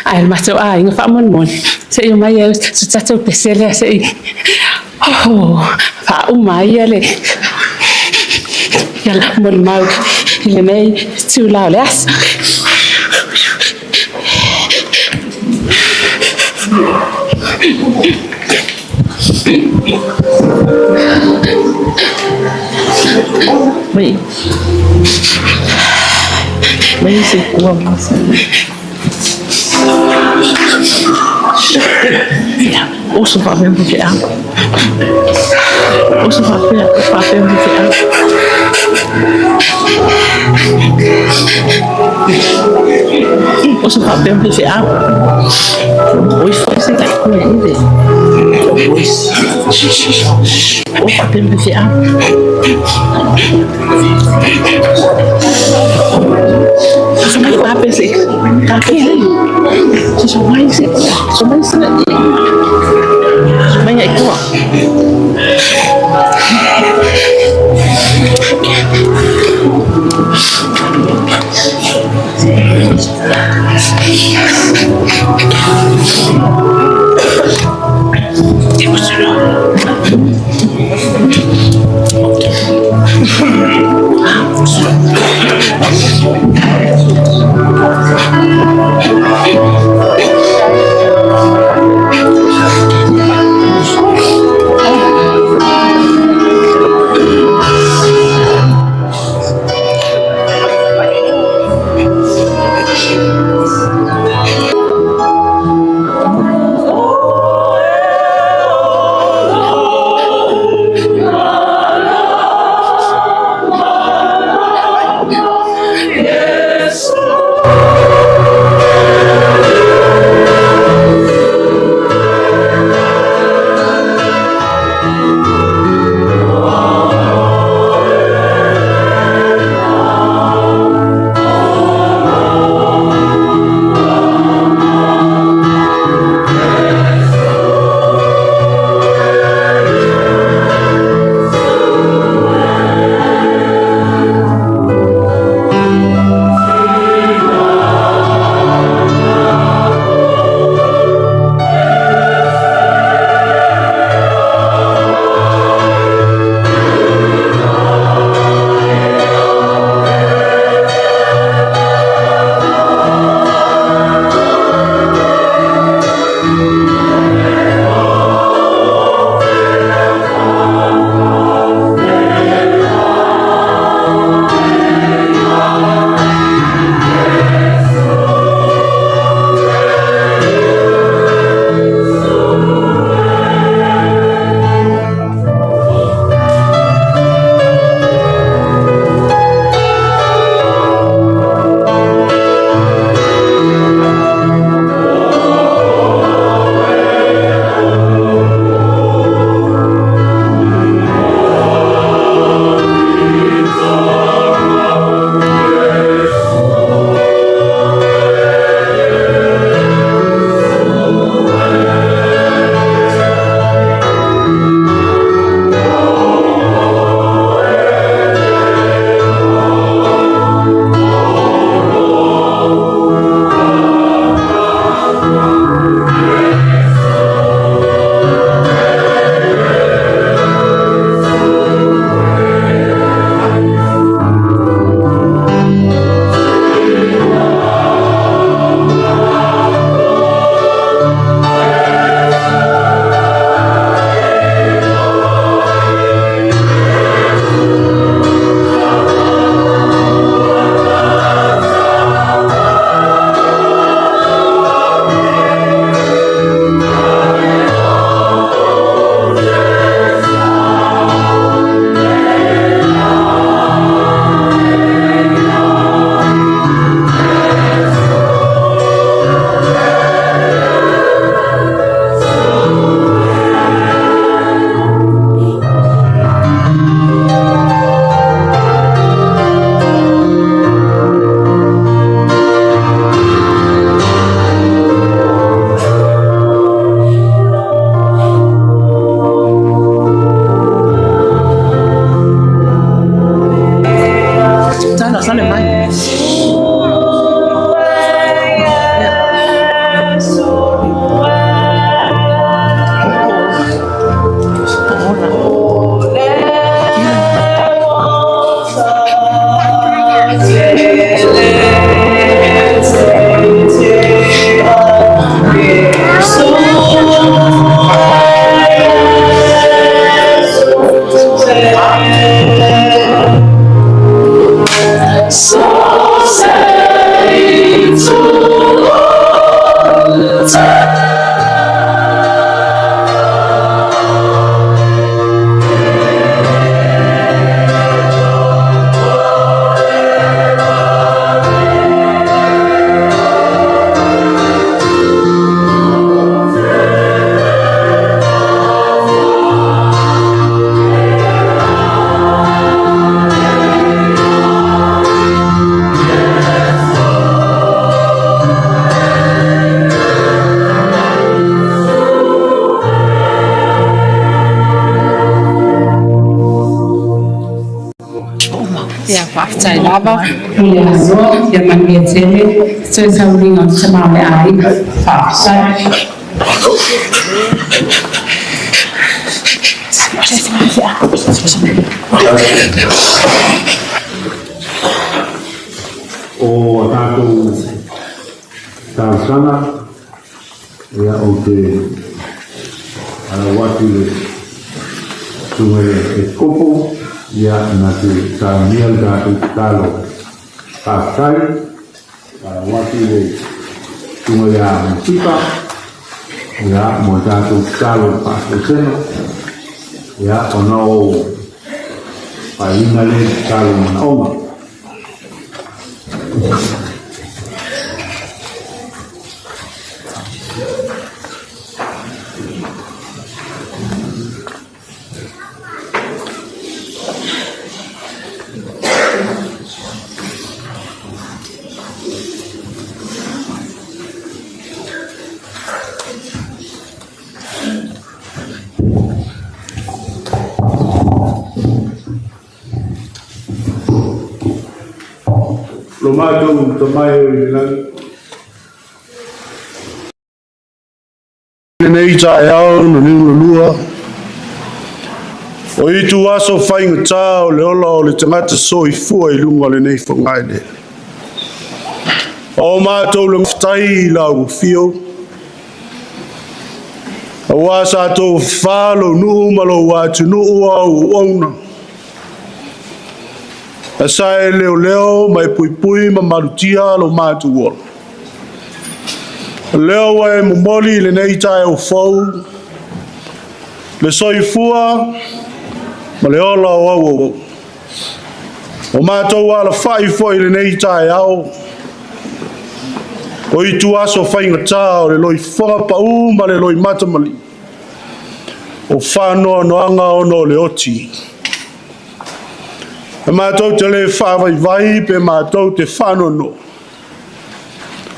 Ae le matou aiga faamolemole, se i omai ai so tatou pese lea se i oh, faauma ai ia le ia la molimau i lenei itula o le aso. Mai mai se kua masa. Oso faapea ma faifeau. Oso faapea faapea ma faifeau. Oso faapea ma faifeau. Oi foi se kai kua ile. Oi. O faapea ma faifeau. Mai faapea se faapea se so mai se so mai se mai ai kua. Ia, faafetai lava mo le avanoa. Ia manuia tele toe tauliga o le tama o le aiga. Faafetai. O a tatou talosaga, ia, ou te alau atu i le susuga i le Epikopo, ia, na te saunia le tatou tatalo faafetai. Alau atu i le susuga ia Masipa, ia, mo le tatou tatalo i le faasoesega, ia, ona o faaiuina lea i le tatalo manaoga. Lo matou Tama e o i le lagi. Lenei taeao na liugalua, o ituaso faigata o le ola o le tagata soifua i luga o lenei fogaeleele. O matou le faafetai i lau afio, aua sa tou fafā lou nuu ma lou atunuu o au auauna. Sa e leoleo ma e puipui ma malutia lo matou ola. Lea ua e momoli i lenei taeao fou le soifua ma le ola o au auauna. O matou alafai foi i lenei taeao, o ituaso faigata o le loifofoga pau ma le loimata maliu, o faanoanoaga ona o le oti. E matou te le faavaivai pe matou te faanoanoa,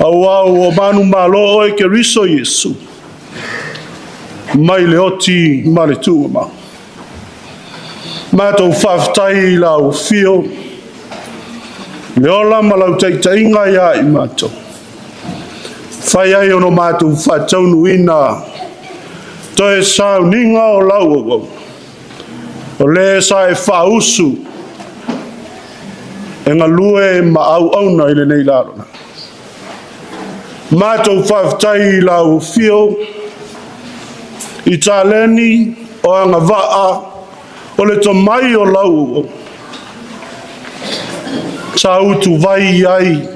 aua ua manumalo oe Keriso Iesu, mai le oti ma le tuugamau. Matou faafetai i lau afio, le ola ma lau taitaiga ia i matou. Fai ai ona matou faataunuuina toe sauniga o lau auauna. O le sa e faausu e galue ma auauna i lenei lalolagi. Matou faafetai i lau afio i taleni o agavaa o le tomai o lau auauna. Sa utuvai i ai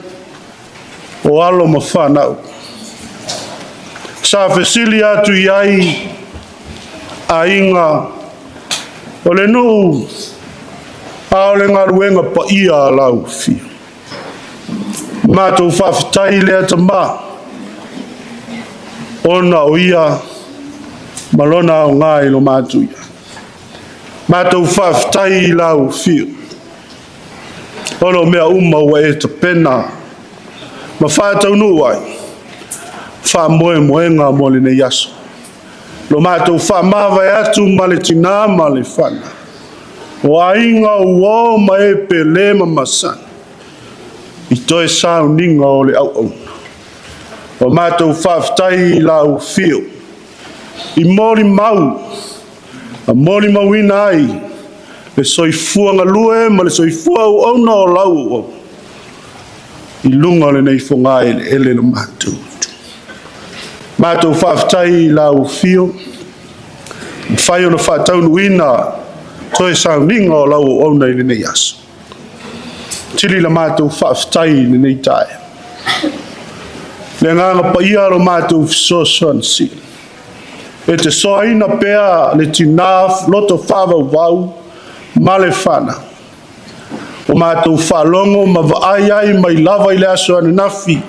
o alo ma fanau. Sa fesili atu i ai aiga o le nuu a o le galuega paia a lau afio. Matou faafetai lea tama, ona o ia ma lona aoga i lo matou ia. Matou faafetai i lau afio, ona o mea uma ua e tapena ma faataunuu ai faamoemoega mo lenei aso. Lo matou faamavae atu ma le tinā ma le fanau, o aiga uo ma e pele ma masani, i toe sauniga o le auauna. O matou faafetai i lau afio, i molimau, na molimauina ai le soifua galue ma le soifua auauna o lau auauna, i luga o lenei fogaeleele lo matou atu. Matou faafetai i lau afio, mafai ona faataunuuina toe sauniga o lau auauna i lenei aso. Tili la matou faafetai i lenei taeao. Le agaga paia lo matou fesoasoani sili. E te soaina pea le tinā loto faavauvau ma le fanau. O matou faalogo ma vaai ai mai lava i le aso ananafi,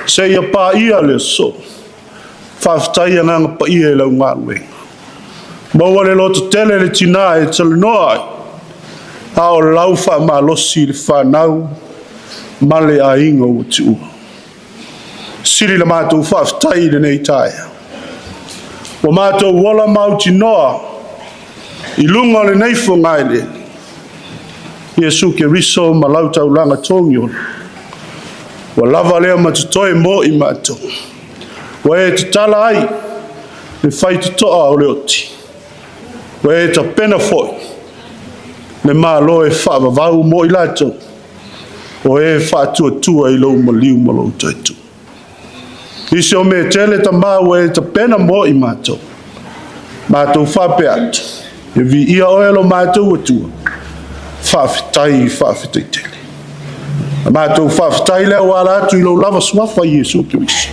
seia paia le aso. Faafetai agaga paia i lau galuega. Maua le loto tele le tinā e talanoa ai, a o lau faamalosi i le fanau ma le aiga ua tuua. Sili la matou faafetai i lenei taeao. Ua matou ola mautinoa i luga o lenei fogaeleele. Iesu Keriso ma lau taulaga togiola. Ua lava lea ma totoe mo i matou. Ua e tatala ai le faitotoa o le oti. Ua e tapena foi le Malo e faavavau mo i latou o e faatuatua i lou maliu ma lou toetu. Nisi o mea tele Tama ua e tapena mo i matou. Matou faapea atu, e viia oe lo matou Atua, faafetai, faafetai tele. A matou faafetai lea ua ala atu i lou lava suafa Iesu Keriso.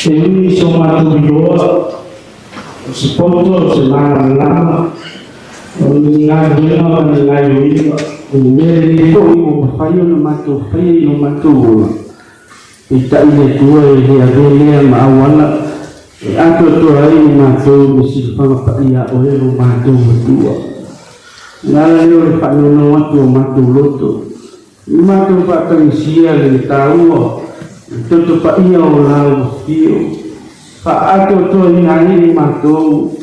E ui i so matou iloa, o se poto, o se malamalama, o ni galuega ma ni gaioiga, o ni mea lelei foi ua mafai ona matou faia i lo matou ola, peitai le Atua e le avea lea ma auala e atoatoa ai i matou le silafaga paia a Oe lo matou Atua. O le ala lea o le faanono atu o matou loto, I matou faatagisia le taua i toto paia o lau afio, faaatoatoaina ai i matou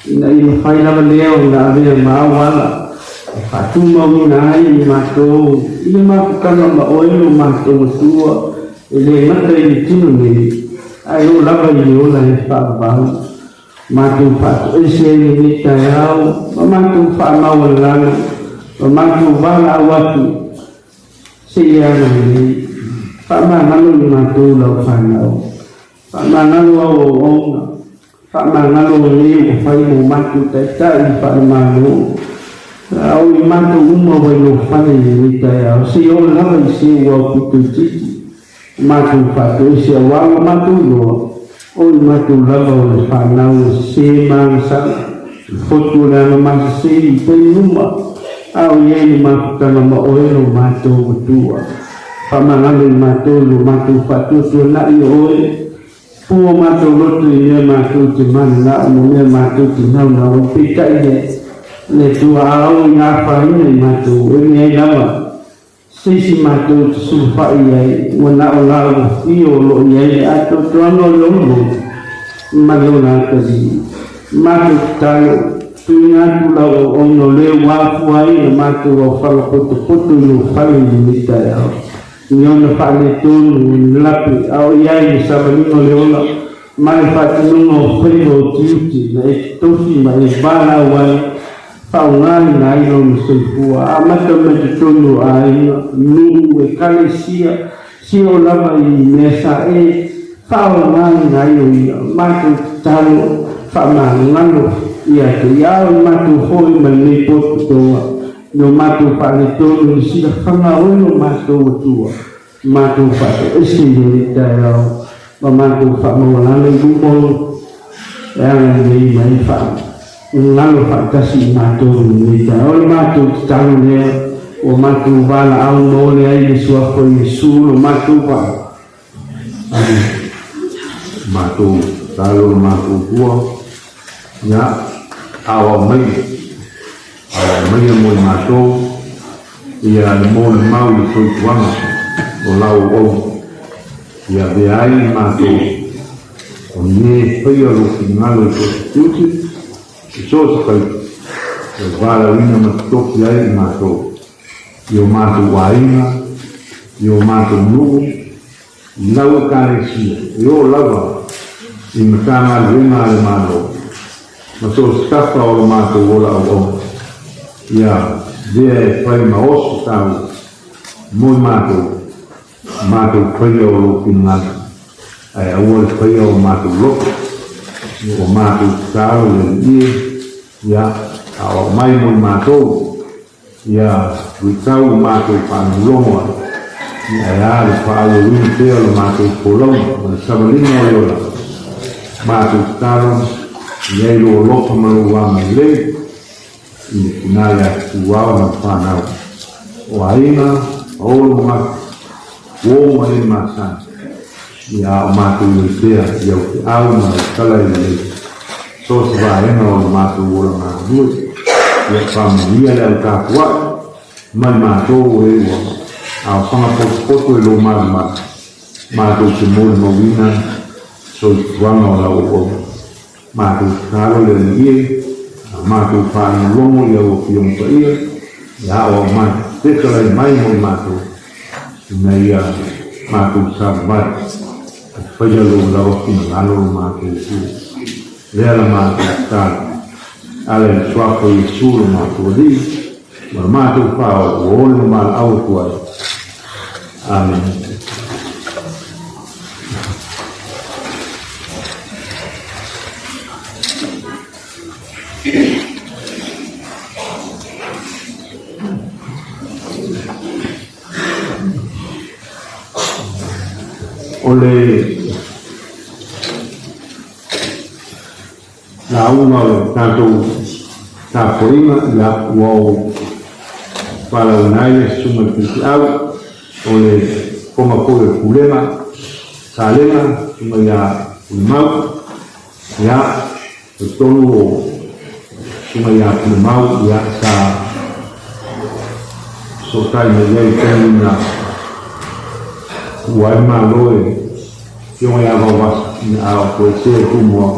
ina ia mafai lava lea ona avea ma auala e faatumauina ai i matou i le mafutaga ma oe lo matou Atua e le gata i le tino nei, ae oo lava i le ola e faavavau. Matou faatoese ai lenei taeao ma matou faamaualalo ma matou valaau atu seia agalelei. Faamagalo i matou lau fanau. Faamagalo au auauna. Faamagalo e ua fai mo matou taitai faale-Malo. A o i matou uma ua i lou fale i lenei taeao, seia oo lava i se ua aupito itiiti. Matou faatoese aua ua matou iloa, o i matou lava o le fanau e sese ma agasala, le fotu o le agamasese i taimi uma, a o i ai le mafutaga ma oe lo matou Atua. Faamagalo i matou i lo matou faatuatuanai o oe, pua matou loto i mea matou te mananao ma mea matou te naunau ai, peitai le le Atua a o i afaina i matou, e leai lava Se isi matou te sulufai i ai, ua na o lau afio o lo o i ai le atoatoaga o le ono ma le ola atalii. Matou tatalo, tuuina atu lau auauna o le ua afua ai ona matou aofala potopoto i lou fale i lenei taeao, i ona faaletonu, o ni lape, a o i ai le savaliga o le ola ma le faatinoga o faiva o tiute na e totofi ma e valaau ai Faaaogaina ai lona soifua, amata mai totonu o aiga, nuu, ekalesia, seia oo lava i mea sa e faaaogaina ai o ia matou tatalo faamagalo ia te ia au i matou foi ma lenei potopotoga i o matou faaletonu i le silafaga o lo matou Atua. Matou faatoese i lenei taeao ma matou faamaualalo i luma o e agalelei mai faagalo faatasi i matou i lenei taeao. O le matou tatalo lea ua matou valaau maole ai i le Suafa o Iesu lo matou vaa. Amene. Matou tatalo lo matou Atua, ia aoao mai, aoao maia mo i matou. Ia le molimau i le soifuaga o lau auauna, ia avea ai i matou o ni e faia lou finagalo i so o se tiute, i so o se faiva, e valaauina ma totofi ai i matou, i o matou aiga, i o matou nuu, i lau Ekalesia, e oo lava i Matagaluega a le Malo, ma so o se tafa o lo matou ola auauna, ia lea e fai ma oso tāua mo i matou, matou faia o lou finagalo, ae aua le faia o matou loto, o matou tatalo i le Alii e, ia aoao mai mo i matou. Ia luitau o matou faalogologo ai, ae a le faaauauina pea o le matou folauga ma le savaliga o le ola. Matou tatalo, i ai lou alofa ma lou agalelei i le tina ia Tutuao ma le fanau, o aiga, paolo ma mata, uo ma e masani, ia a o matou i ai pea i au feau ma lau tala e lelei. So o se vaega o le matou ola galulue, ia faamanuia le au tapuai mai matou e ua aofaga potopoto i lou malumalu, matou te molimauina. soifuaga o lau auauna. Matou tatalo le Alii e, a matou faalogologo i au Afioga Paia, ia aoao mai, fetalai mai mo i matou, ina ia matou savavali, e faia lou lava finagalo lo matou Atua. Lea la matou tatalo, ala i le Suafa o Iesu lo matou Alii, ma lo matou Faaola ua oli ma valaau atu ai. Amene. O le lauga o le tatou tapuaiga, ia, ua ou valaauina ai le Susuga i le Faifeau o le Fofoga foi o le Pulega Salega, Susuga ia Pulemau, ia, talitonu o Susuga ia Pulemau, ia, sa fesootai mai ai i taimi na tuua ai le Malo e Afioga ia Vaovasa, ina a o toe se Tumua,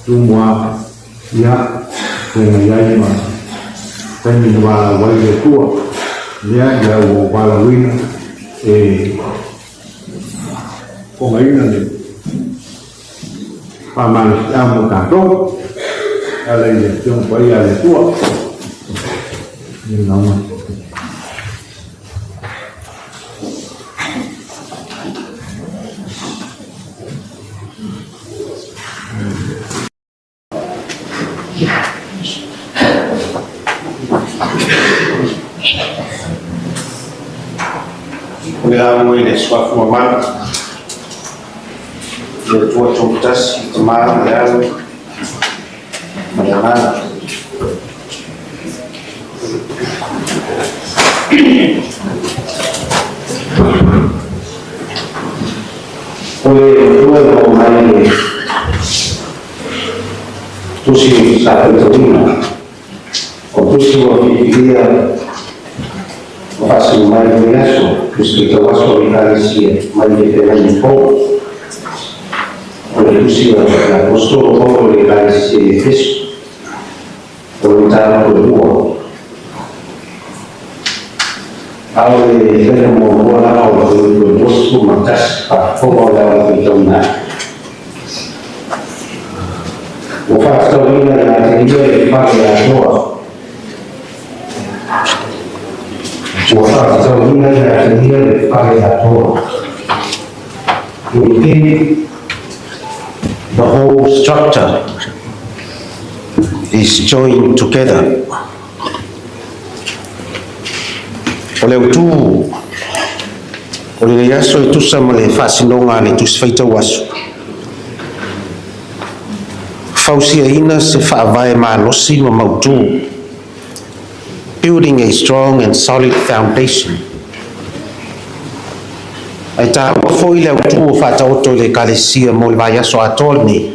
Tumua, ia, feagai ai ma taimi na valaau ai le Atua, lea ia ua ou valaauina e fofogaina le faamalosiau mo tatou, e ala i le Afioga Paia a le Atua. Ia lauga. O le a moe le suafu mamalu, le Atua Toatasi, le Tama ma le Alo ma le Agaga. O le Atua e maua mai le Tusi sa faitauina, o tusi ua filifilia ma faasino mai i lenei aso, Tusi Faitau Aso a le Ekalesia mai le Feagaiga Fou. O le tusi a le Aposetolo Paulo i le Ekalesia i Efeso, o le mataupu e lua. A o le faiga muamua lava o le 21 faafofoga o le ala faitauina ai. Ua faatatauina ia te ia le fale atoa. Ua faatatauina ia te ia le fale atoa. Within the whole structure is joined together. O le autu o lenei aso e tusa ma le faasinoga a le Tusi Faitau Aso, Fausiaina se faavae malosi ma mautu, Building a strong and solid foundation. Ae taua foi le autu o faataoto i le Ekalesia mo le vaiaso atoa lenei.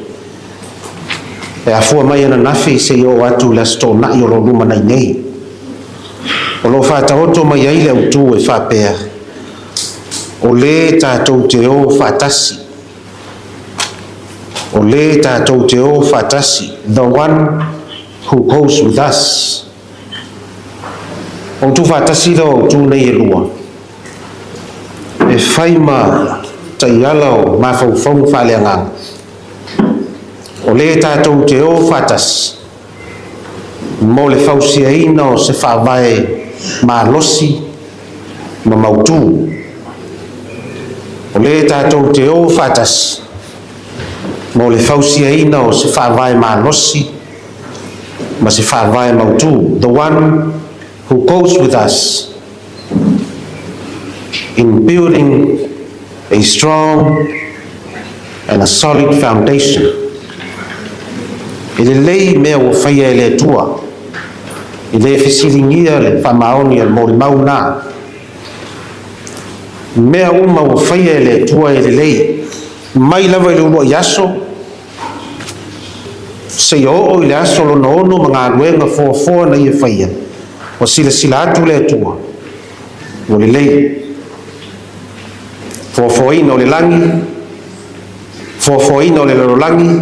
E afua mai ananafi seia oo atu i le Aso Toonai o lo o lumanai nei. O lo o faataoto mai ai le autu e faapea, O lē tatou te o faatasi. O lē tatou te o faatasi, the one who goes with us. O autu faatasi lea o autu nei e lua, e fai ma taiala o mafaufauga faaleagaga. O lē tatou te o faatasi mo le fausiaina o se faavae malosi ma mautu. O lē tatou te o faatasi mo le fausiaina o se faavae malosi ma se faavae mautu, the one who goes with us in building a strong and a solid foundation. E lelei mea ua faia e le Atua, e le fesiligia le faamaoni a le molimau na. Mea uma ua faia e le Atua e lelei, mai lava i le uluai aso, seia oo i le aso lona ono ma galuega foafoa na ia faia, ua silasila atu le Atua, ua lelei. Foafoaina o le lagi, Foafoaina o le lalolagi,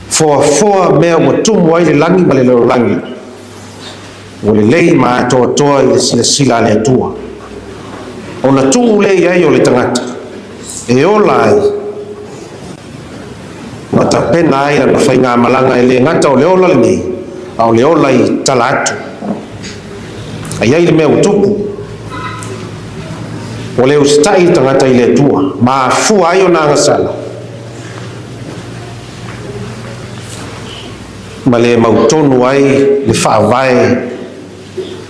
foafoa mea ua tumu ai le lagi ma le lalolagi, ua lelei ma atoatoa i le silasila a le Atua. Ona tuu lea i ai o le tagata e ola ai ma tapena ai lana faigamalaga e le gata o le ola lenei, a o le ola i tala atu. A i ai le mea ua tupu, ua le usitai le tagata i le Atua, ma afua ai ona agasala, ma le mautonu ai le faavae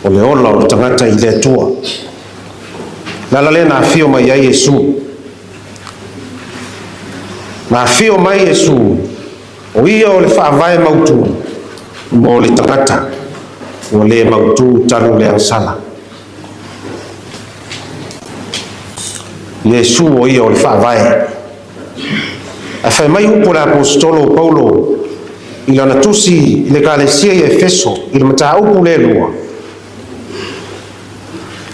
o le ola o le tagata i le Atua. O le ala lea na afio mai ai Iesu. Na afio mai Iesu, o ia o le faavae mautu mo le tagata ua le mautu talu le agasala. Iesu o ia o le faavae. Ae fai mai upu a le Aposetolo o Paulo i lana tusi i le Ekalesia i Efeso i le mataupu lelua,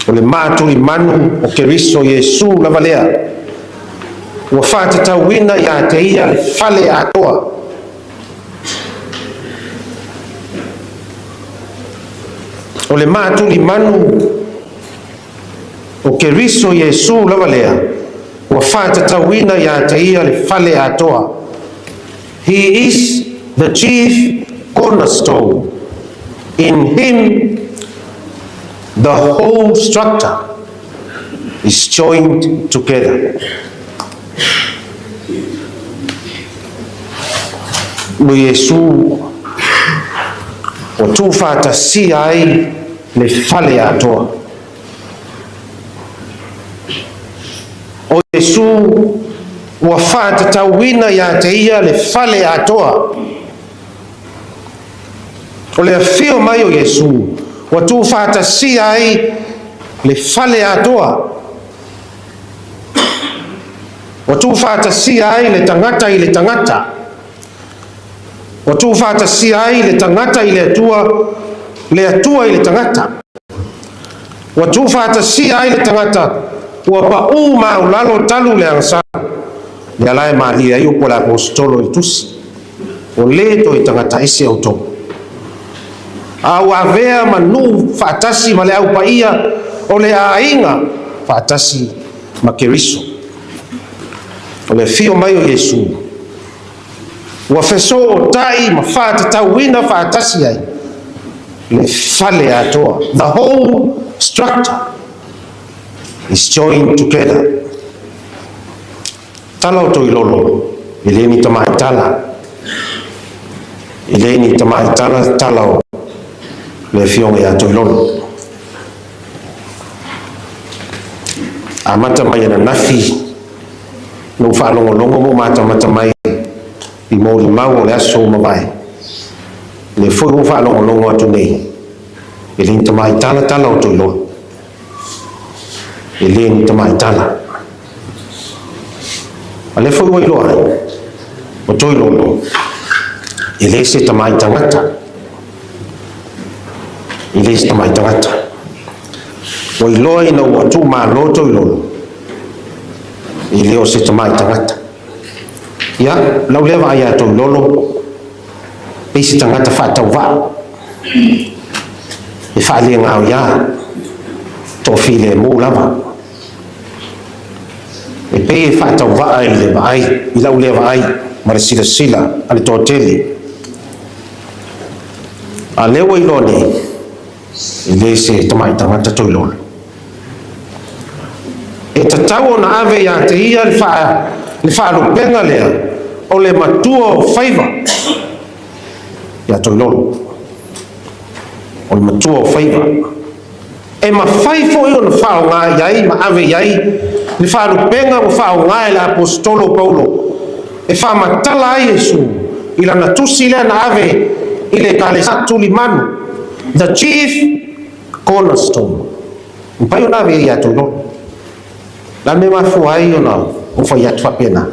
O le maatulimanu o Keriso Iesu lava lea, ua faatatauina ia te ia le fale atoa. O le maatulimanu o Keriso Iesu lava lea, ua faatatauina ia te ia le fale atoa. He is the chief cornerstone. In him the whole structure is joined together. O Iesu ua tuufaatasia ai le fale atoa. O Iesu ua faatatauina ia te ia le fale atoa. O le afio mai o Iesu ua tuufaatasia ai le fale atoa. Ua tuufaatasia ai le tagata i le tagata. Ua tuufaatasia ai le tagata i le Atua, le Atua i le tagata. Ua tuufaatasia ai le tagata ua paʻū maulalo talu le agasala. Lea la e malie ai upu a le Aposetolo i le tusi, Ua le toe tagata ese outou, a ua avea ma nuu faatasi ma le au paia o le aiga faatasi ma Keriso. O le afio mai o Iesu, ua fesootai ma faatatauina faatasi ai le fale atoa, the whole structure is joined together. Tala o Toilolo, e le ni tamai tala, e le ni tamai tala, tala o le afioga ia Toilolo. Amata mai ananafi na ou faalogologo ma ou matamata mai i molimau o le aso ua mavae. Lea foi ua ou faalogologo atu nei, e le ni tamai tala tala o Toilolo. E le ni tamai tala. A lea foi ua iloa ai, o Toilolo, e le se tamai tagata. E le se tamai tagata. Ua iloa ina ua tuumalo Toilolo, e le o se tamai tagata. Ia, lau lea vaai ia Toilolo, pei se tagata faatauvaa, e faalegaoiā, toafilemu lava. E pei e faatauvaa i le vaai, i lau lea vaai ma le silasila a le toatele. A lea ua iloa nei, e le se tamai tagata Toilolo. E tatau ona ave ia te ia le, faa, le faalupega lea o le matua o faiva ia Toilolo. O le matua o faiva. E mafai foi ona faaaoga i ai ma ave i ai le faalupega ua faaaoga e le Aposetolo o Paulo e faamatala ai Iesu i lana tusi lea na ave i le Ekalesia Tulimanu, The Chief Cornerstone. E mafai ona ave i ai ia Toilolo. O le a le mea e mafua ai ona ou fai atu faapena?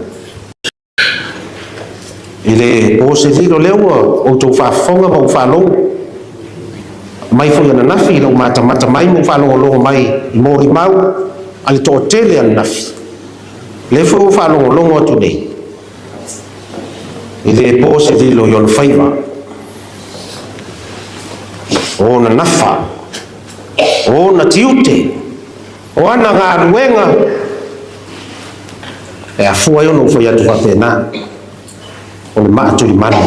I le po se lilo lea ua outou faafofoga ma ou faalogo mai foi ananafi i lou matamata mai ma ou faalogologo mai i molimau a le toatele ananafi. Lea foi ua faalogologo atu nei, E le po se lilo i ona faiva, o ona nafa, o ona tiute, o ana galuega, e afua ai ona ou fai atu faapena, o le maa tulimanu.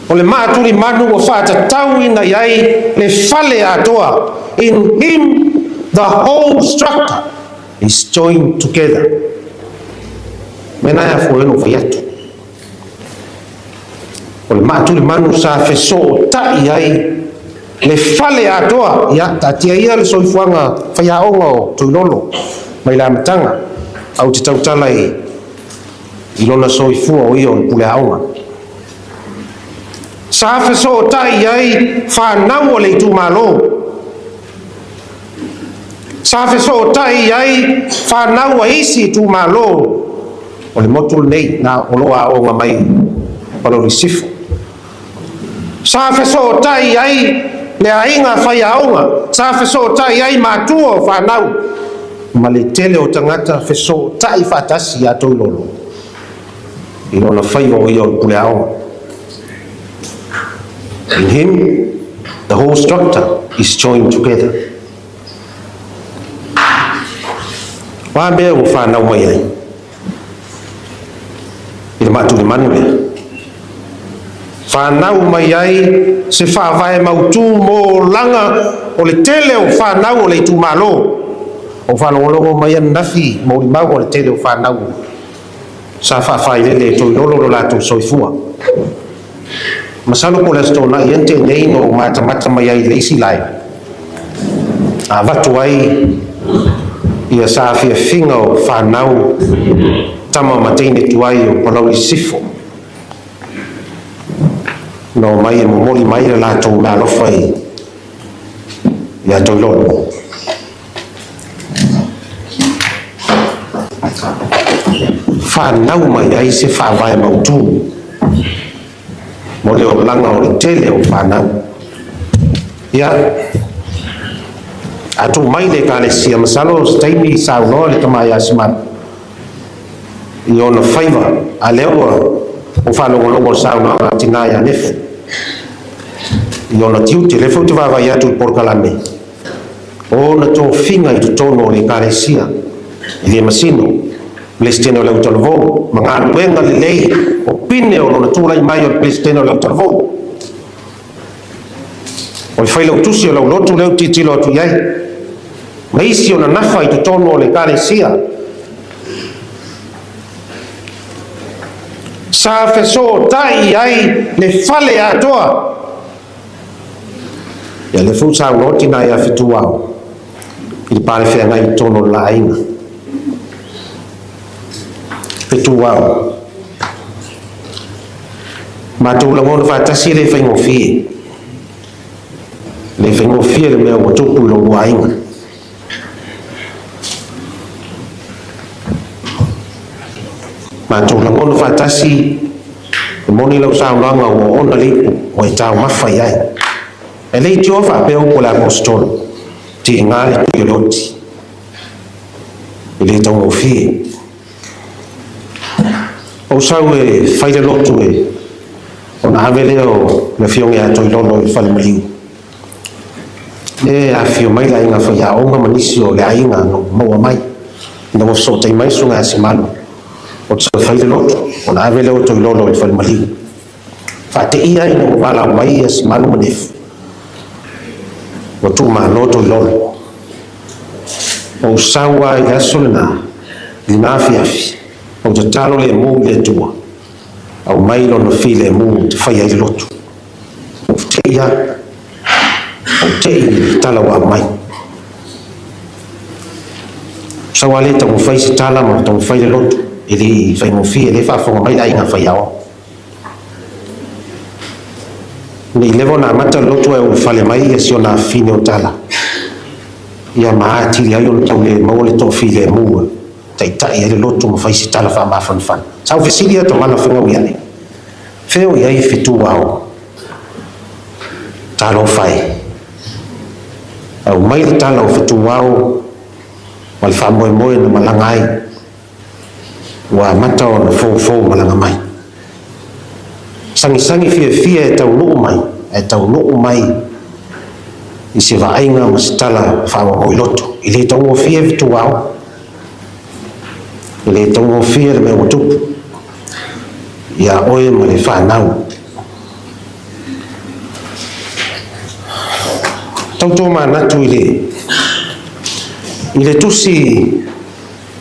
O le maa tulimanu ua faatatauina i ai le fale atoa, in him the whole structure is joined together. Mea na e afua ai ona ou fai atu. O le maa tulimanu sa fesootai ai le fale atoa. Ia, taatia ia le soifuaga faiaoga o Toilolo mai le amataga, ae ou te tautala i i lona soifua o ia o le puleaoga. Sa fesootai ai fanau o le itumalo. Sa fesootai ai fanau a isi itumalo o le motu lenei na o lo o aoga mai Palauli Sisifo. Sa fesootai ai le aiga faiaoga, sa fesootai ai matua o fanau ma le tele o tagata fesootai faatasi ia Toilolo i lona faiva o ia o le puleaoga. In him, the whole structure is joined together. O a mea ua whanau mai ai? I le maatulimanu lea. Whanau mai ai se whaavae mautū mō olaga o le tele o whanau o le itumalo. O whalogologo mai ananafi molimau o le tele o whanau sa faafailele e Toilolo lo latou soifua. Masalo po o le Aso Toonai ea tenei na ou matamata mai ai i le isi lae, a avatu ai ia saafiafiga o fanau tama ma teine tuai o Palauli Sisifo na omai e momoli mai le latou meaalofa i ia Toilolo. Fanau mai ai se faavae mautū mo le olaga o le tele o fanau. Ia, a tuu mai le Ekalesia, masalo o se taimi saunoa le tama ia Simanu i ona faiva, a lea ua ou faalogologo i le saunoaga a tina ia Nefu i ona tiute. O lea foi ou te vaavaai atu i le polokalame O ona tofiga i totonu o le Ekalesia, e le masino, Peresetene o le Autalavou, ma galuega lelei o pine o lona tulai mai o le Peresetene o le Autalavou. O le failautusi o lau lotu lea ou tilotilo atu i ai, ma isi ona nafa i totonu o le Ekalesia. Sa fesootai i ai le fale atoa. Ia lea foi ua saunoa tina ia Fetuao i le pale feagai i totonu o le la aiga. Fetuao. Matou lagona faatasi e le faigofie. E le faigofie le mea ua tupu i lo lua aiga. Matou lagona faatasi, e moni lau saunoaga ua ona le ipu ua e taumafa i ai. E le itioa faapea upu a le Aposetolo, Tiga le tui o le oti. E le taugofie. Ou sau e fai le lotu e ona ave lea o le Afioga ia Toilolo i le fale maliu. E afifio mai le aiga faiaoga ma nisi o le aiga na maua mai ina ua fesootai mai le Susuga ia Simalu o te sau e fai le lotu ona ave lea o Toilolo i le fale maliu. Faateia ina ua valaau mai ia Simalu ma Nefu ua tuumalo Toilolo. Ou sau lava i le aso lena i lena afiafi, ou tatalo lemu i le Atua, aumai lona filemu ou te faia ai le lotu. Ou tei lava, ou tei i le tala ua aumai. Sau lava lea taumafai se tala ma taumafai le lotu, e le i faigofie, lea e faafofoga mai le aiga faiaoga. Ne i leva ona amata le lotu ae ulufale mai ia si ona afafine o Tala, ia ma atili ai ona tau le maua le toafilemu e taitai ai le lotu ma fai se tala faamafanafana. Sa ou fesili atu a Malafegau ia nei, Fea o i ai fetu ao? Talofa e! Aumai le tala o fetu ao ma le faamoemoe na malaga ai, ua amata ona foufou malaga mai. Sagisagi fiafia e taunuu mai, ae taunuu mai i se vaaiga ma se tala faamomoiloto. E le taugofie fetuao, e le taugofie le mea ua tupu iā oe ma le fanau. Tau tomanatu i le i le tusi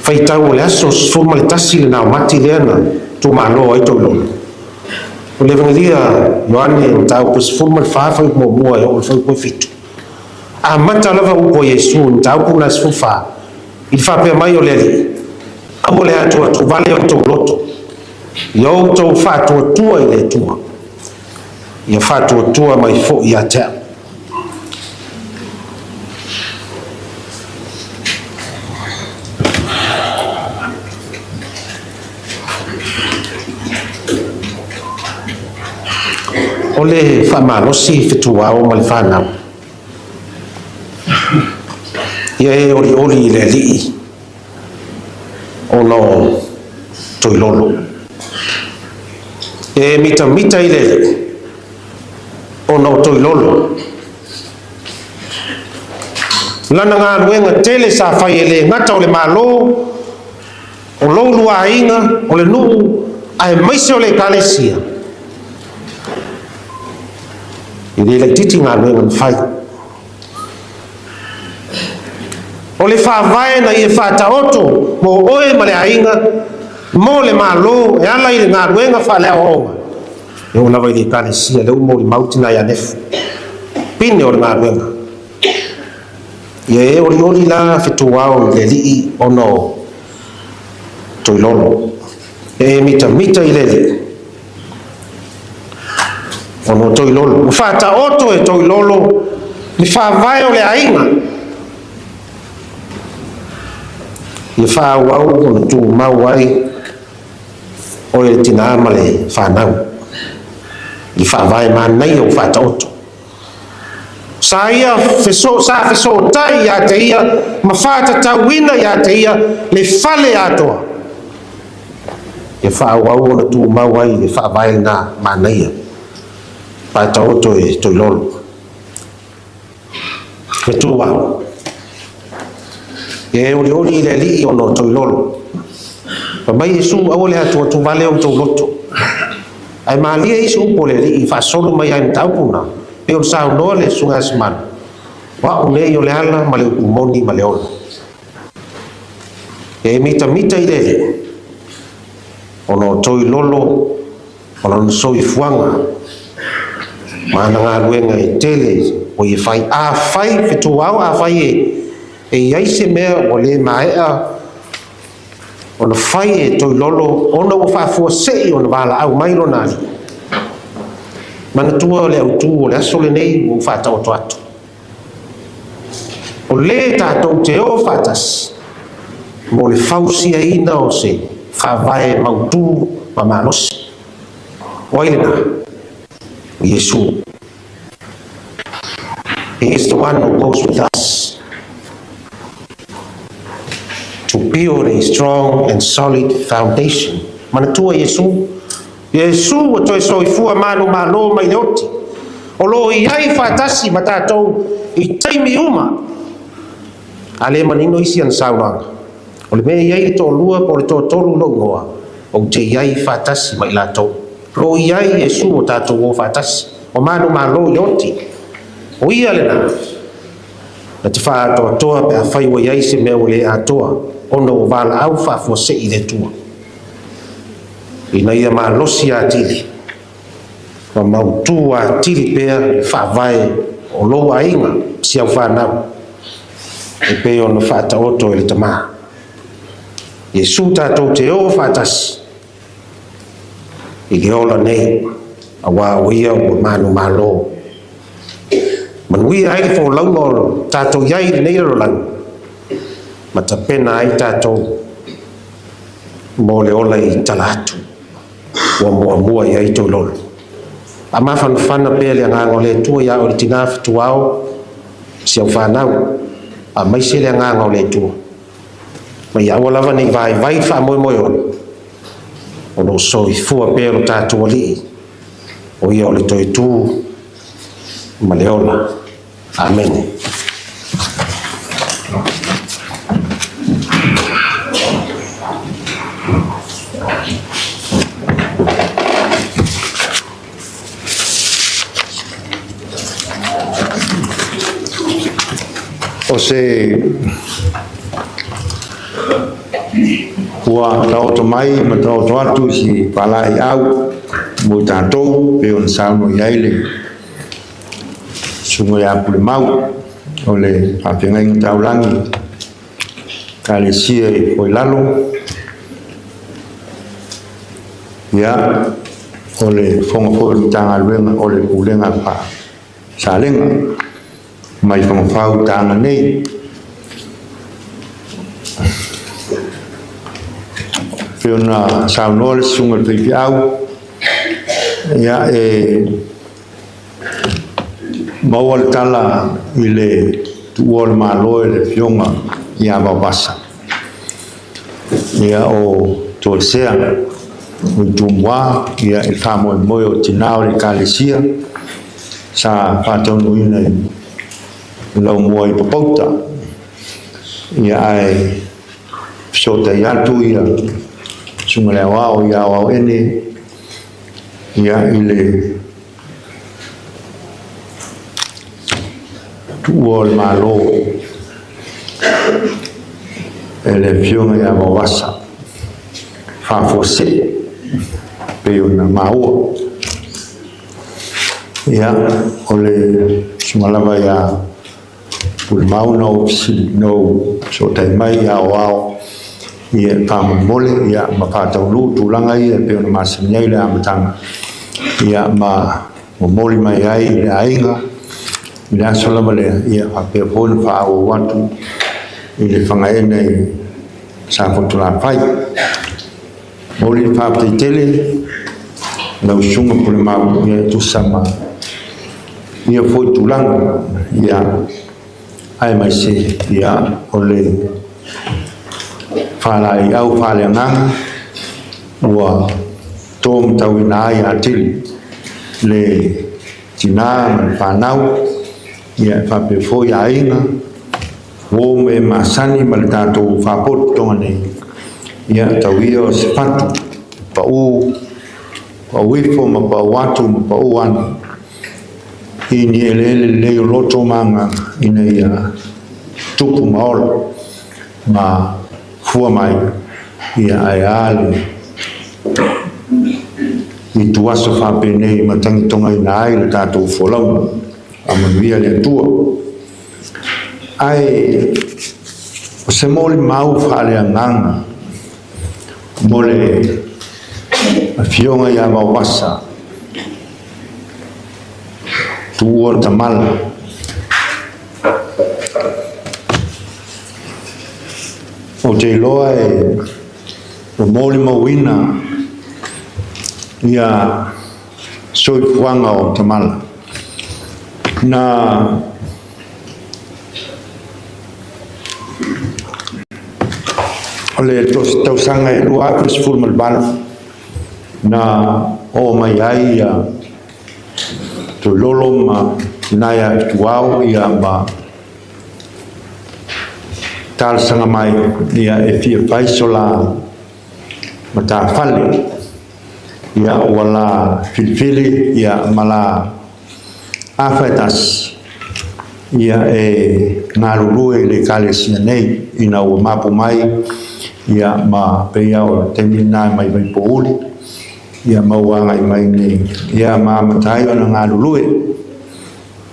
faitau o le aso 11 le naumati lea na tumalo ai Toilolo. O le Evangelia Ioane mataupu 14 fuaiupu muamua e oo i le fuaiupu e 7. Amata lava upu a Iesu i mataupu na 14 i le faapea mai o le Alii, Aua le atuatuvale o tou loto, ia outou faatuatua i le Atua, ia faatuatua mai foi ia te au. O le faamalosi fetuao ma le fanau. Ia e olioli i le Alii ona o Toilolo. Ia e mitamita i le Alii ona o Toilolo. Lana galuega tele sa fai e le gata o le Malo, o lou lua aiga, o le nuu, aemaise o le Ekalesia. E le laitiiti galuega na fai. O le faavae na ia faataoto mo oe ma le aiga, mo le Malo e ala i le galuega faaleaoaoga, e oo lava i le Ekalesia, lea ua molimau tina ia Nefu, pine o le galuega. Ia e olioli la fetuao i le Alii ona o Toilolo. E mitamita i le Alii ona o Toilolo. Ua faataoto e Toilolo le faavae o le aiga. Ia faaauau ona tumau ai oe le tinā ma le fanau i le faavae manaia ua faataoto. Sa ia feso, sa fesootai ia te ia ma faatatauina ia te ia le fale atoa. Ia faaauau ona tumau ai le faavae lena manaia faataoto e Toilolo. E tu au. E olioli i le Alii ona o Toilolo. Fai mai Iesu, Aua le atuatuvale outou loto. Ae malie isi upu o le Alii i faasolo mai ai mataupu na, pei ona saunoa le Susuga ia Simanu, O a'u nei o le ala ma le upu moni ma le ola. E mitamita i le Alii ona o Toilolo o lona soifuaga ma ana galuega e tele ua ia fai. Afai fetuao, afai e i ai se mea ua le maea ona fai e Toilolo ona ua faafuasei ona valaau mai lona alii, manatua o le autu o le aso lenei ua ou faataoto atu. O le tatou te oo faatasi mo le fausiaina o se faavae mautu ma malosi. O ai lena? O Iesu. He is the one who goes with us to build a strong and solid foundation. Manatua Iesu, Iesu ua toe soifua manumalo mai le oti, o lo o i ai faatasi ma tatou i taimi uma. A le manino isi ana saunoaga, o le mea e i ai le toalua po o le toatolu lou igoa, ou te i ai faatasi ma i latou. Lo o i ai Iesu o tatou o faatasi, o manumalo i le oti. O ia lena, na te faaatoatoa pe afai ua i ai se mea ua le atoa, ona ua valaau faafuasei i le Atua. Ina ia malosi atili ma mautu atili pea le faavae o lou aiga ma si au fanau e pei ona faataoto e le Tama. Iesu tatou te oo faatasi i le ola nei, auā o ia ua manumalo. Manuia ai le folauga o tatou i ai i lenei lalolagi, ma tapena ai tatou mo le ola i tala atu ua muamua i ai Toilolo. A mafanafana pea le agaga o le Atua ia oe le tina fetuao si au fanau, aemaise le agaga o le Atua. Ma ia aua lava ne i vaivai le faamoemoe ona, o lo o soifua pea lo tatou Alii. O ia o le toe tu ma le ola. Amene. O se ua taoto mai ma taoto atu si palaiau mo i tatou pei ona saunoa i ai le Susuga ia Pulemau o le Faafeagaiga Taulagi Ekalesia i Foilalo. Ia, o le fofoga foi o le Matagaluega o le Pulega Faa-Salega mai Fagafau Taga nei. Pei ona saunoa le Susuga i le Faifeau, ia e maua le tala i le tuua o le Malo e le Afioga ia Vaovasa. Ia o Toesea o Tumua, ia i le faamoemoe o tina o le Ekalesia sa faataunuuina i Laumua i Papauta. Ia ae fesootai atu ia Susuga i le Aoao ia Aoao Ene ia i le tuua o le Malo e le Afioga ia Vaovasa faafuasei pei ona maua. Ia, o le susuga lava ia Pulemau na ou fesili, na ou fesootai mai ia Aoao ia e faamolemole ia ma faataunuu tulaga ia e pei ona masani ai le amataga ia ma momoli mai ai i le aiga i le aso lava lea ia faapea foi ona faaauau atu i le fagaena i Safotulafai. Momoli le faafetai tele lau Susuga Pulemau ia e tusa ma ia foi tulaga ia aemaise ia o le faalaeiau faaleagaga ua to matauina ai atili le tina ma le fanau ia e faapea foi aiga uo ma e masani ma le tatou faapotopotoga nei ia tau ia o se fatu pau pau ifo ma pau atu ma pau ane i ni eleele lelei o loto ma agaga ina ia tupu ma ola ma fua mai ia ae a le ituaso faapenei ma tagitogaina ai le tatou folauga. Faamanuia le Atua. Ae o se molimau faaleagaga mo le Afioga ia Vaovasa Tuua Tamala. Ou te iloa e ua molimauina ia soifuaga o Tamala. Na o le tausaga e 2018 na oo mai ai ia Toilolo ma Tinaia Tuau ia ma talosaga mai ia e fia fai so la matafale ia ua la filifili ia ma la afa e tasi ia e galulue i le Ekalesia nei ina ua mapu mai ia ma pei lava o le taimi lena e mai Vaipouli ia ma ua agai mai nei ia ma amata ai ona galulue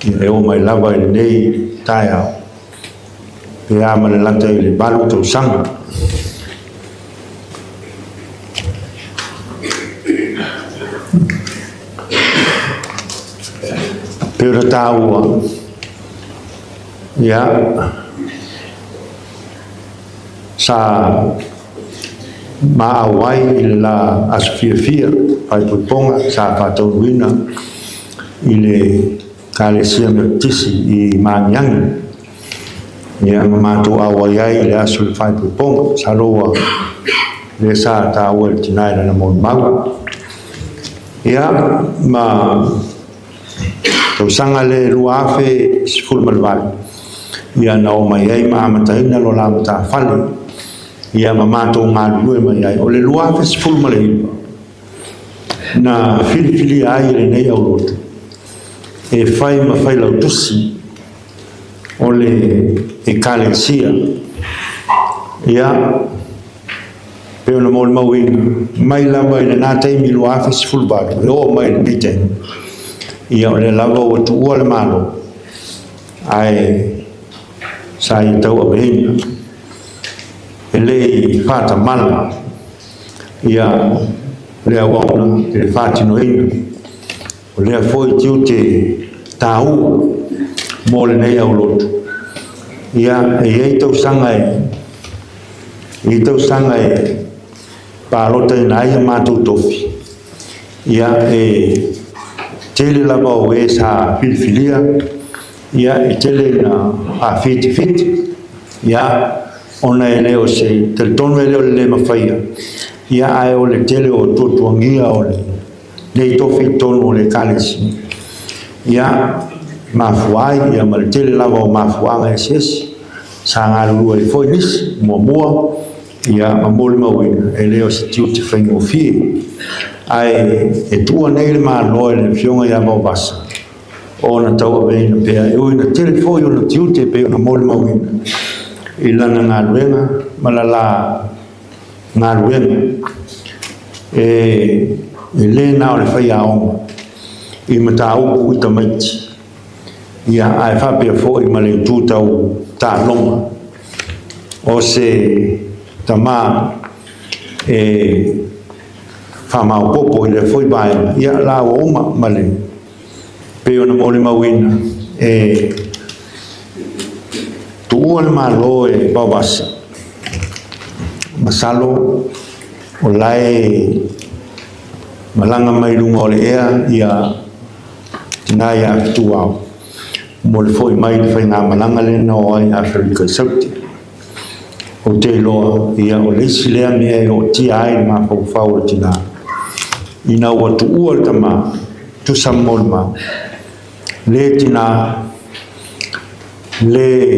ia e oo mai lava i lenei taeao pe a ma le lata i le 8 tausaga. Pei ona taua, ia, sa maau ai i le la aso fiafia, faaipoipoga sa faataunuina i le Ekalesia Metotisi i Magiagi. Ia, ma matou auai ai i le aso o le faaipoipoga, masalo ua lea sa taua e le tina i lana molimau. Ia, ma tausaga le 2018, ia na oo mai ai ma amataina lo la matafale, ia ma matou galulue mai ai. O le 2019, na filifilia ai e lenei aulotu e fai ma failautusi o le Ekalesia. Ia, pei ona molimauina, mai lava i lena taimi 2018 e oo mai i lenei taimi, ia o lea lava ua tuua le Malo, ae sa ia tauaveina e le i faatamala ia le auauna i le faatinoina o lea foi tiute taua mo lenei aulotu. Ia, e i ai tausaga e i ai tausaga e palotaina ai a matou tofi, ia e tele lava o e sa filifilia, ia e tele ina faafitifiti, ia ona e le o se talitonu e le o le le mafaia, ia ae o le tele o tuatuagia o lenei tofi i totonu o le Ekalesia, ia mafua ai, ia ma le tele lava o mafuaaga eseese sa galulue ai foi nisi, muamua, ia ma molimauina, e le o se tiute faigofie. Ae e tuua nei le Malo e le Afioga ia Vaovasa, ona tauaveina pea, e ui ina tele foi ona tiute e pei ona molimauina i lana galuega ma la la galuega e le na o le faiaoga i mataupu i tamaiti, ia ae faapea foi ma le itu tau taaloga. O se tama e faamaopoopo i lea foi vaega, ia la ua uma ma le pei ona molimauina e tuua le Malo e Vaovasa. Masalo o la e malaga mai luga o le ea ia tina ia Fetuao mo le foi mai le faigamalaga lea na o ai Aferika i Saute. Ou te iloa, ia, o le isi lea mea e ootia ai le mafaufau o le tina, ina ua tuua le tama, tusa ma molimau, le tina, le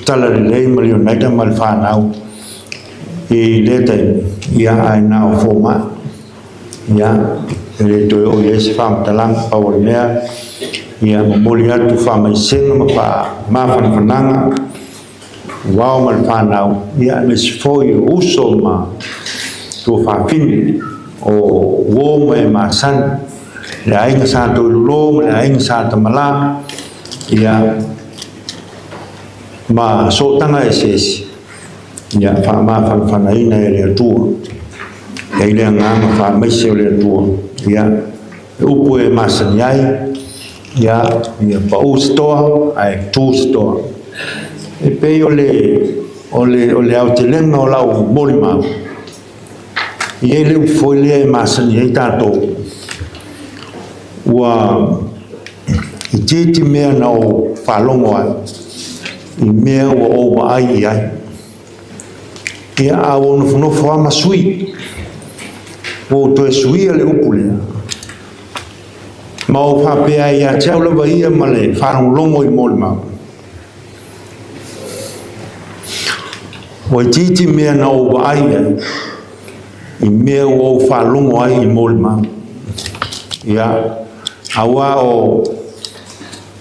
talalelei ma le Oneida ma le fanau i lea taimi, ia, ae na o fomai. Ia, e le toe oo i ai se faamatalaga, pau o le mea, ia momoli atu faamaisega ma faamafanafanaga Wao ma le fanau, ia aemaise foi o uso ma tuafafine o uo ma e masani, le aiga Sa Toilolo ma le aiga Sa Tamalā, ia ma sootaga eseese, ia faamafanafanaina e le Atua. E ai le agaga faamaise o le Atua, ia e upu e masani ai, Ia, ia pau se toa, ae tu se toa. E pei o le, o le, o le aotelega o lau molimau, e i ai le upu foi lea e masani ai tatou, ua itiiti mea na ou faalogo ai i mea ua ou vaai i ai. Ia, a ua ou nofonofo lava ma sui, ua ou toe suia le upu lea, Ma ou faapea ai ia te au lava ia ma le faalogologo i molimau. Ua itiiti mea na ou vaai ai i mea ua ou faalogo ai i molimau. Ia, auā o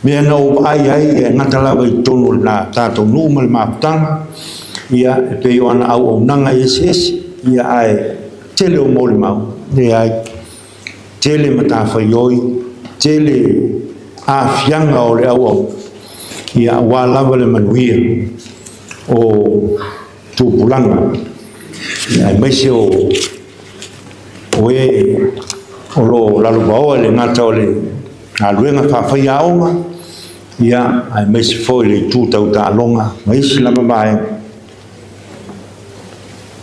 mea na ou vaai ai e gata lava i totonu o le tatou nuu ma le mafutaga, ia, e pei o ana auaunaga eseese, ia, ae tele o molimau, leai. Tele matafaioi, tele aafiaga o le auau, ia aua lava le manuia o tupulaga, ia aemaise o o e o lo o lalovaoa i le gata o le galuega faafaiaoga, ia aemaise foi le itu tau taaloga ma isi lava vaega.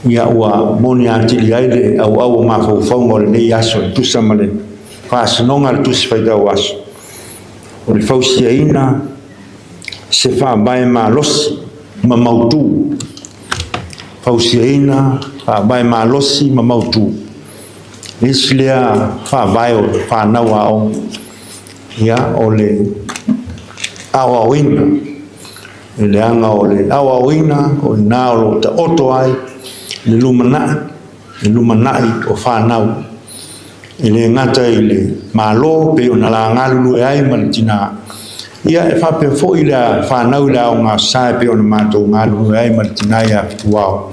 Ia ua moni atili ai le auau o mafaufauga o lenei aso e tusa ma le faasinoga a le Tusi Faitau Aso, o le fausiaina se faavae malosi ma mautu. Fausiaina faavae malosi ma mautu. Le isi lea faavae o fanau aoga, ia, o le aoaoina. I leaga o le aoaoina o i ina o lo o taoto ai le lumanai, le lumanai o fanau. E le gata i le Malo pei ona la galulue ai ma le tina, ia e faapea foi le fanau i le aoga sa e pei ona matou galulue ai ma le tina ia Fetuao,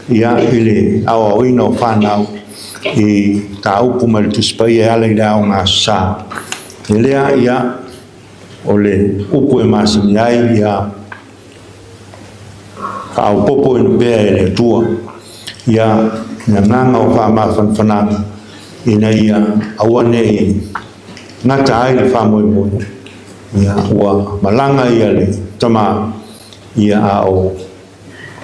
ia i le aoaoina o fanau i mataupu ma le Tusi Paia e ala i le aoga sa. E lea, ia, o le upu e masani ai, ia faaopoopoina pea e le Atua ia le agaga o faamafanafanaga ina ia aua ne i gata ai le faamoemoe, ia ua malaga ia le tama, ia a o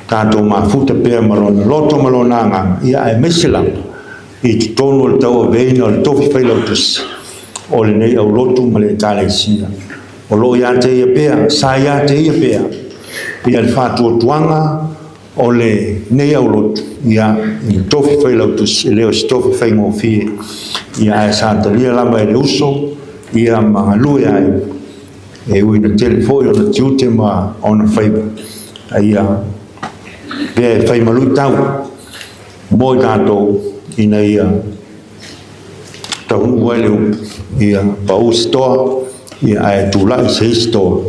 tatou mafuta pea ma lona loto ma lona agaga, ia aemaise lava i totonu o le tauaveina o le tofi failautusi o lenei aulotu ma le Ekalesia. O lo o ia te ia pea, sa ia te ia pea, ia le faatuatuaga o lenei aulotu, ia i le tofi failautusi, e le o se tofi faigofie, ia ae sa talia lava e le uso, ia ma galue ai, e ui ina tele foi ona tiute ma ona faiva, a ia pea e fai maluitau mo i tatou ina ia taunuu ai le upu, ia pau se toa, ia ae tulai se isi toa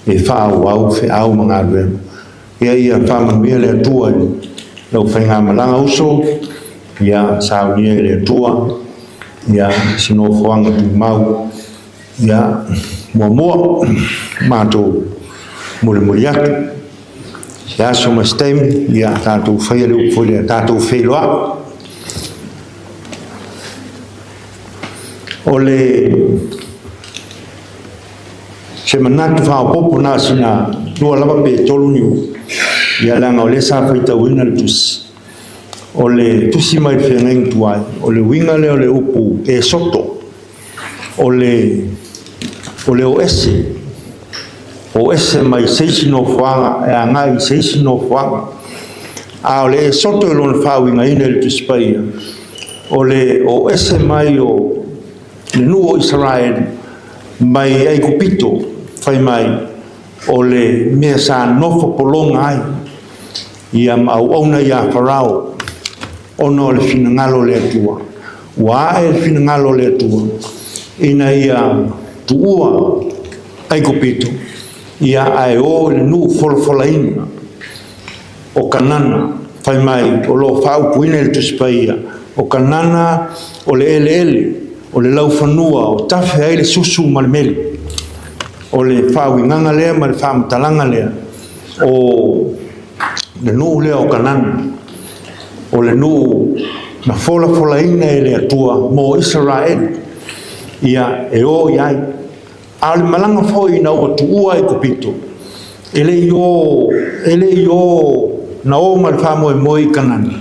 e faaauau feau ma galuega. Ia ia faamanuia le Atua i lau faigamalaga uso, ia saunia e le Atua ia se nofoaga tumau. Ia, muamua, matou mulimuli atu, se aso ma se taimi, ia, tatou faia le upu foi lea, tatou feiloai. O le se manatu faaopoopo na o sina lua lava pe tolu ni ia, leaga o lea sa faitauina le tusi. O le tusi mai le feagaiga tuai, o le uiga lea o le upu e soto, o le o le o ese, o ese mai se isi nofoaga e agai i se isi nofoaga. A o le e soto i lona faauigaina i le Tusi Paia, o le o ese mai o le nuu o Isaraelu mai Aikupito, fai mai o le mea sa nofo pologa ai ia ma auauna iā Farao, ona o le finagalo o le Atua. Ua ae le finagalo o le Atua ina ia tuua Aikupito, ia ae o i le nuu folafolaina o Kanana, fai mai o lo o faaupuina i le Tusi Paia, o Kanana o le eleele, o le laufanua o tafe ai le susu ma le meli. O le faauigaga lea ma le faamatalaga lea o le nuu lea o Kanana, o le nuu na folafolaina e le Atua mo Isaraelu, ia e o i ai. A o le malaga foi ina ua tuua Aikupito, e le i o, e le i o na o ma le faamoemoe i Kanana,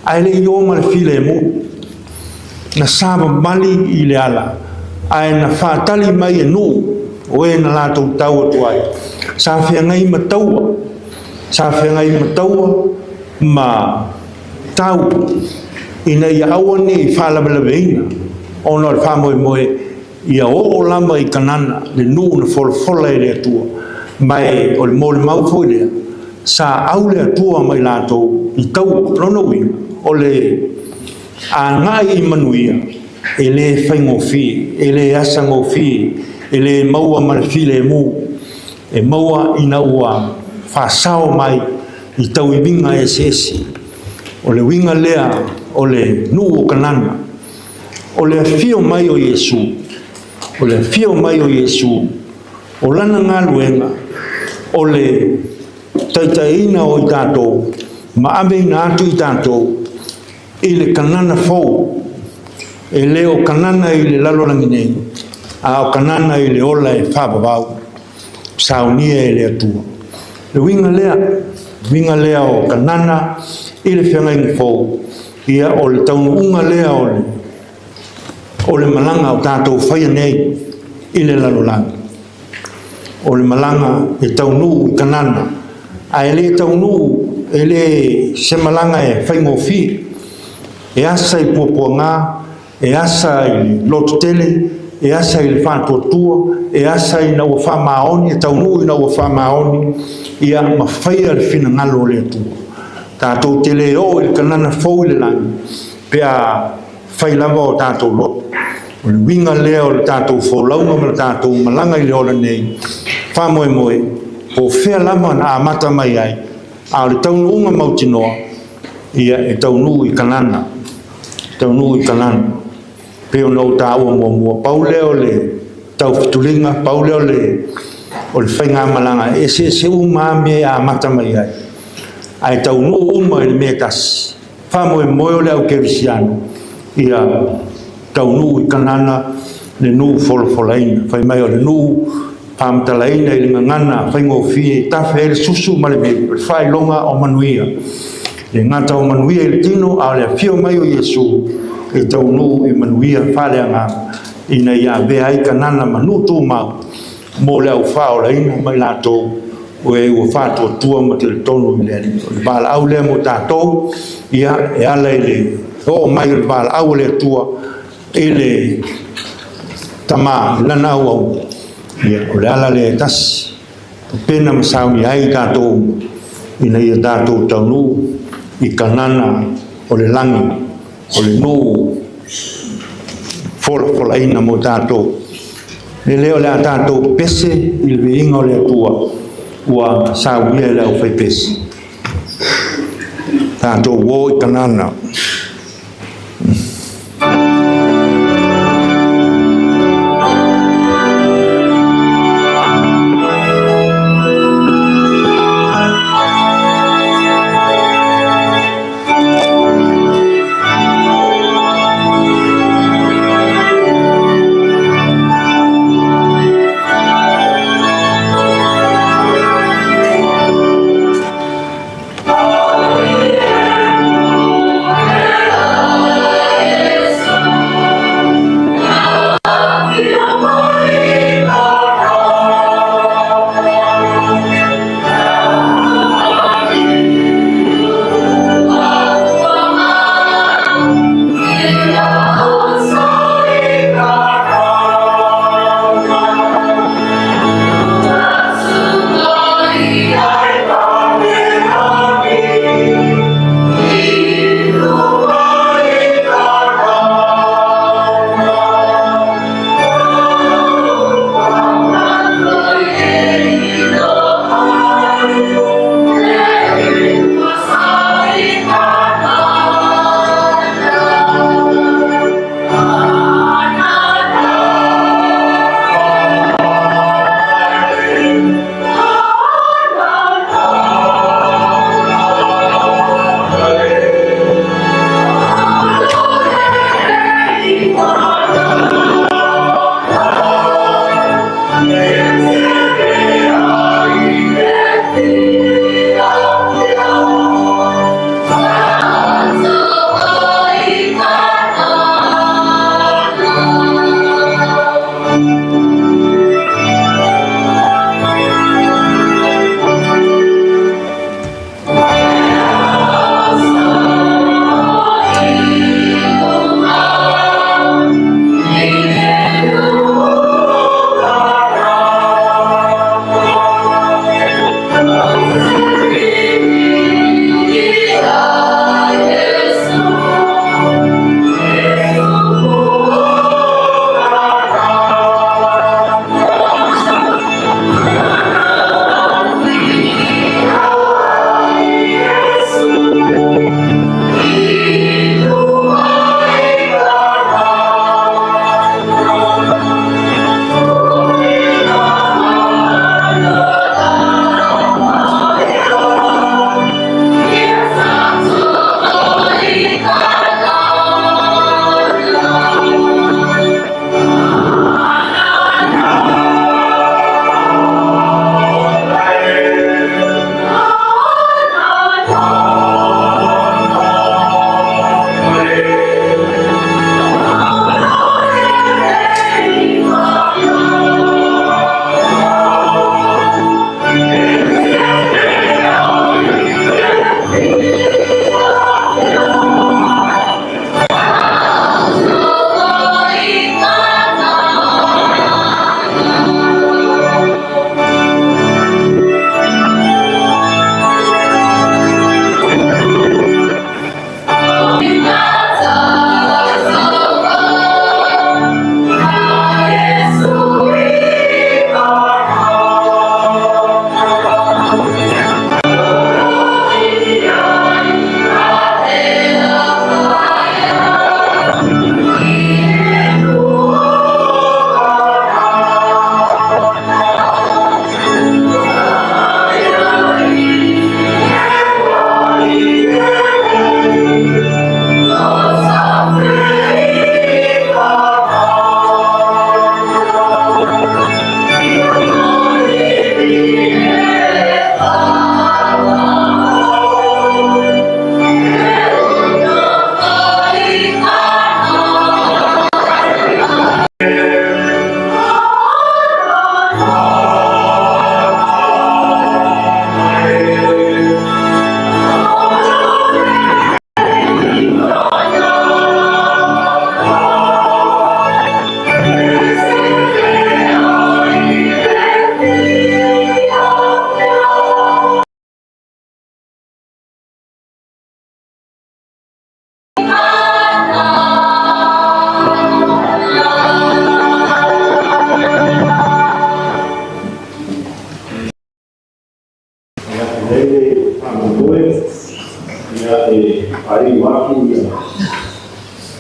a e le i o ma le filemu. Na savavali i le ala, ae na faatali mai e nuu o e na latou tau atu ai. Sa feagai ma taua, sa feagai ma taua ma tau ina ia aua ne i faalavelaveina ona o le faamoemoe ia oo lava i Kanana le nuu na folafola e le Atua. Ma e o le molimau foi lea, sa au le Atua ma i latou i taua. Lona uiga, o le agai i manuia e le faigofie, e le asagofie, e le maua ma le filemu, e maua ina ua faasao mai i tauiviga eseese. O le uiga lea o le nuu o Kanana, o le afio mai o Iesu, o le afio mai o Iesu, o lana galuega o le taitaiina o i tatou ma aveina atu i tatou i le Kanana fou, e le o Kanana i le lalolagi nei, a o Kanana i le ola e faavavau, saunia e le Atua. Le uiga lea, uiga lea o Kanana i le feagaiga fou, ia o le taunuuga lea o le o le malaga o tatou faia nei i le lalolagi. O le malaga e taunuu i Kanana, a e le taunuu, e le se malaga e faigofie. E asa i puapuaga, e asa i le lototele, e asa i le faatuatua, e asa ina ua faamaoni, e taunuu ina ua faamaoni, ia ma faia le finagalo o le Atua. Tatou te le oo i le Kanana fou i le lagi, pe a fai lava o tatou loto. O le uiga lea o le tatou folauga ma le tatou malaga i le ola nei, faamoemoe, po o fea lava na amata mai ai, a o le taunuuga mautinoa, ia e taunuu i Kanana, taunuu i Kanana. Pei ona ou taua muamua, pau lea o le taufetuliga, pau lea o le o le faigamalaga e eseese uma lava mea e amata mai ai, ae taunuu uma i le mea e tasi. Faamoemoe o le au kerisiano ia taunuu i Kanana le nuu folafolaina. Fai mai o le nuu faamatalaina i le gagana faigofie e tafe ai le susu ma le meli, o le faailoga o manuia. Le gata o manuia i le tino, a o le afio mai o Iesu e taunuu i manuia faaleagaga ina ia avea ai Kanana ma nuu tumau mo le au faaolaina ma i latou o e ua faatuatua ma talitonu i le Alii. O le valaau lea mo tatou, ia, e ala i le oo mai o le valaau a le Atua i le Tama i lana auauna, ia, o le ala lea e tasi, pena ma saunia ai tatou ina ia tatou taunuu i Kanana o le lagi, o le nuu folafolaina mo tatou. E le o le a tatou pese i le viiga o le Atua ua saunia e le aufaipese. Tatou o i Kanana.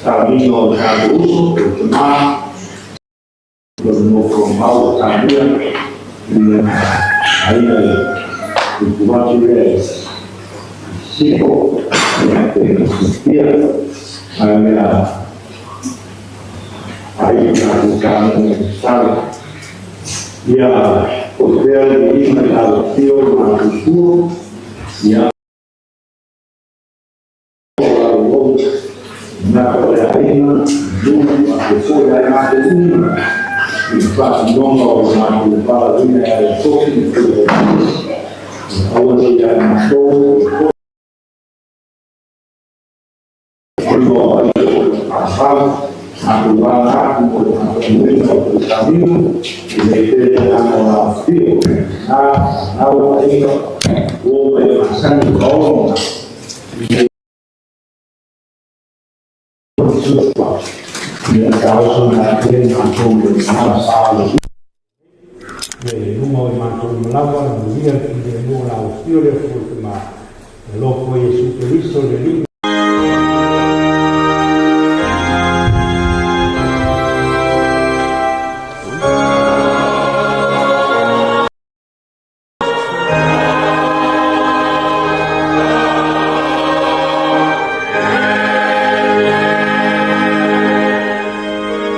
tauniga o le tatou uso, o le tamā, o le nofo mau o Talia, i aiga i tupu atu lea i Siko, ia pe ia, ae mea ai i tatou tatou sale. Ia, o pea le viiga i le alofio ma matou ia, na o le aiga, nuu, a te foi ai matou uma, i le faatinoga o le matou valaauina e ala tofi i le aua nei ia matou o ai o le afau, matou ala atu mo le faatinoina o le tauniga, i le pele ana o la fio, na, au aiga, ua mai masani o kaoga, ia taoso na te matou le mana sa le ia i luga o matou malava le mulia le fili o la o fio le fo te ma e lofo Iesu Keriso le Alii.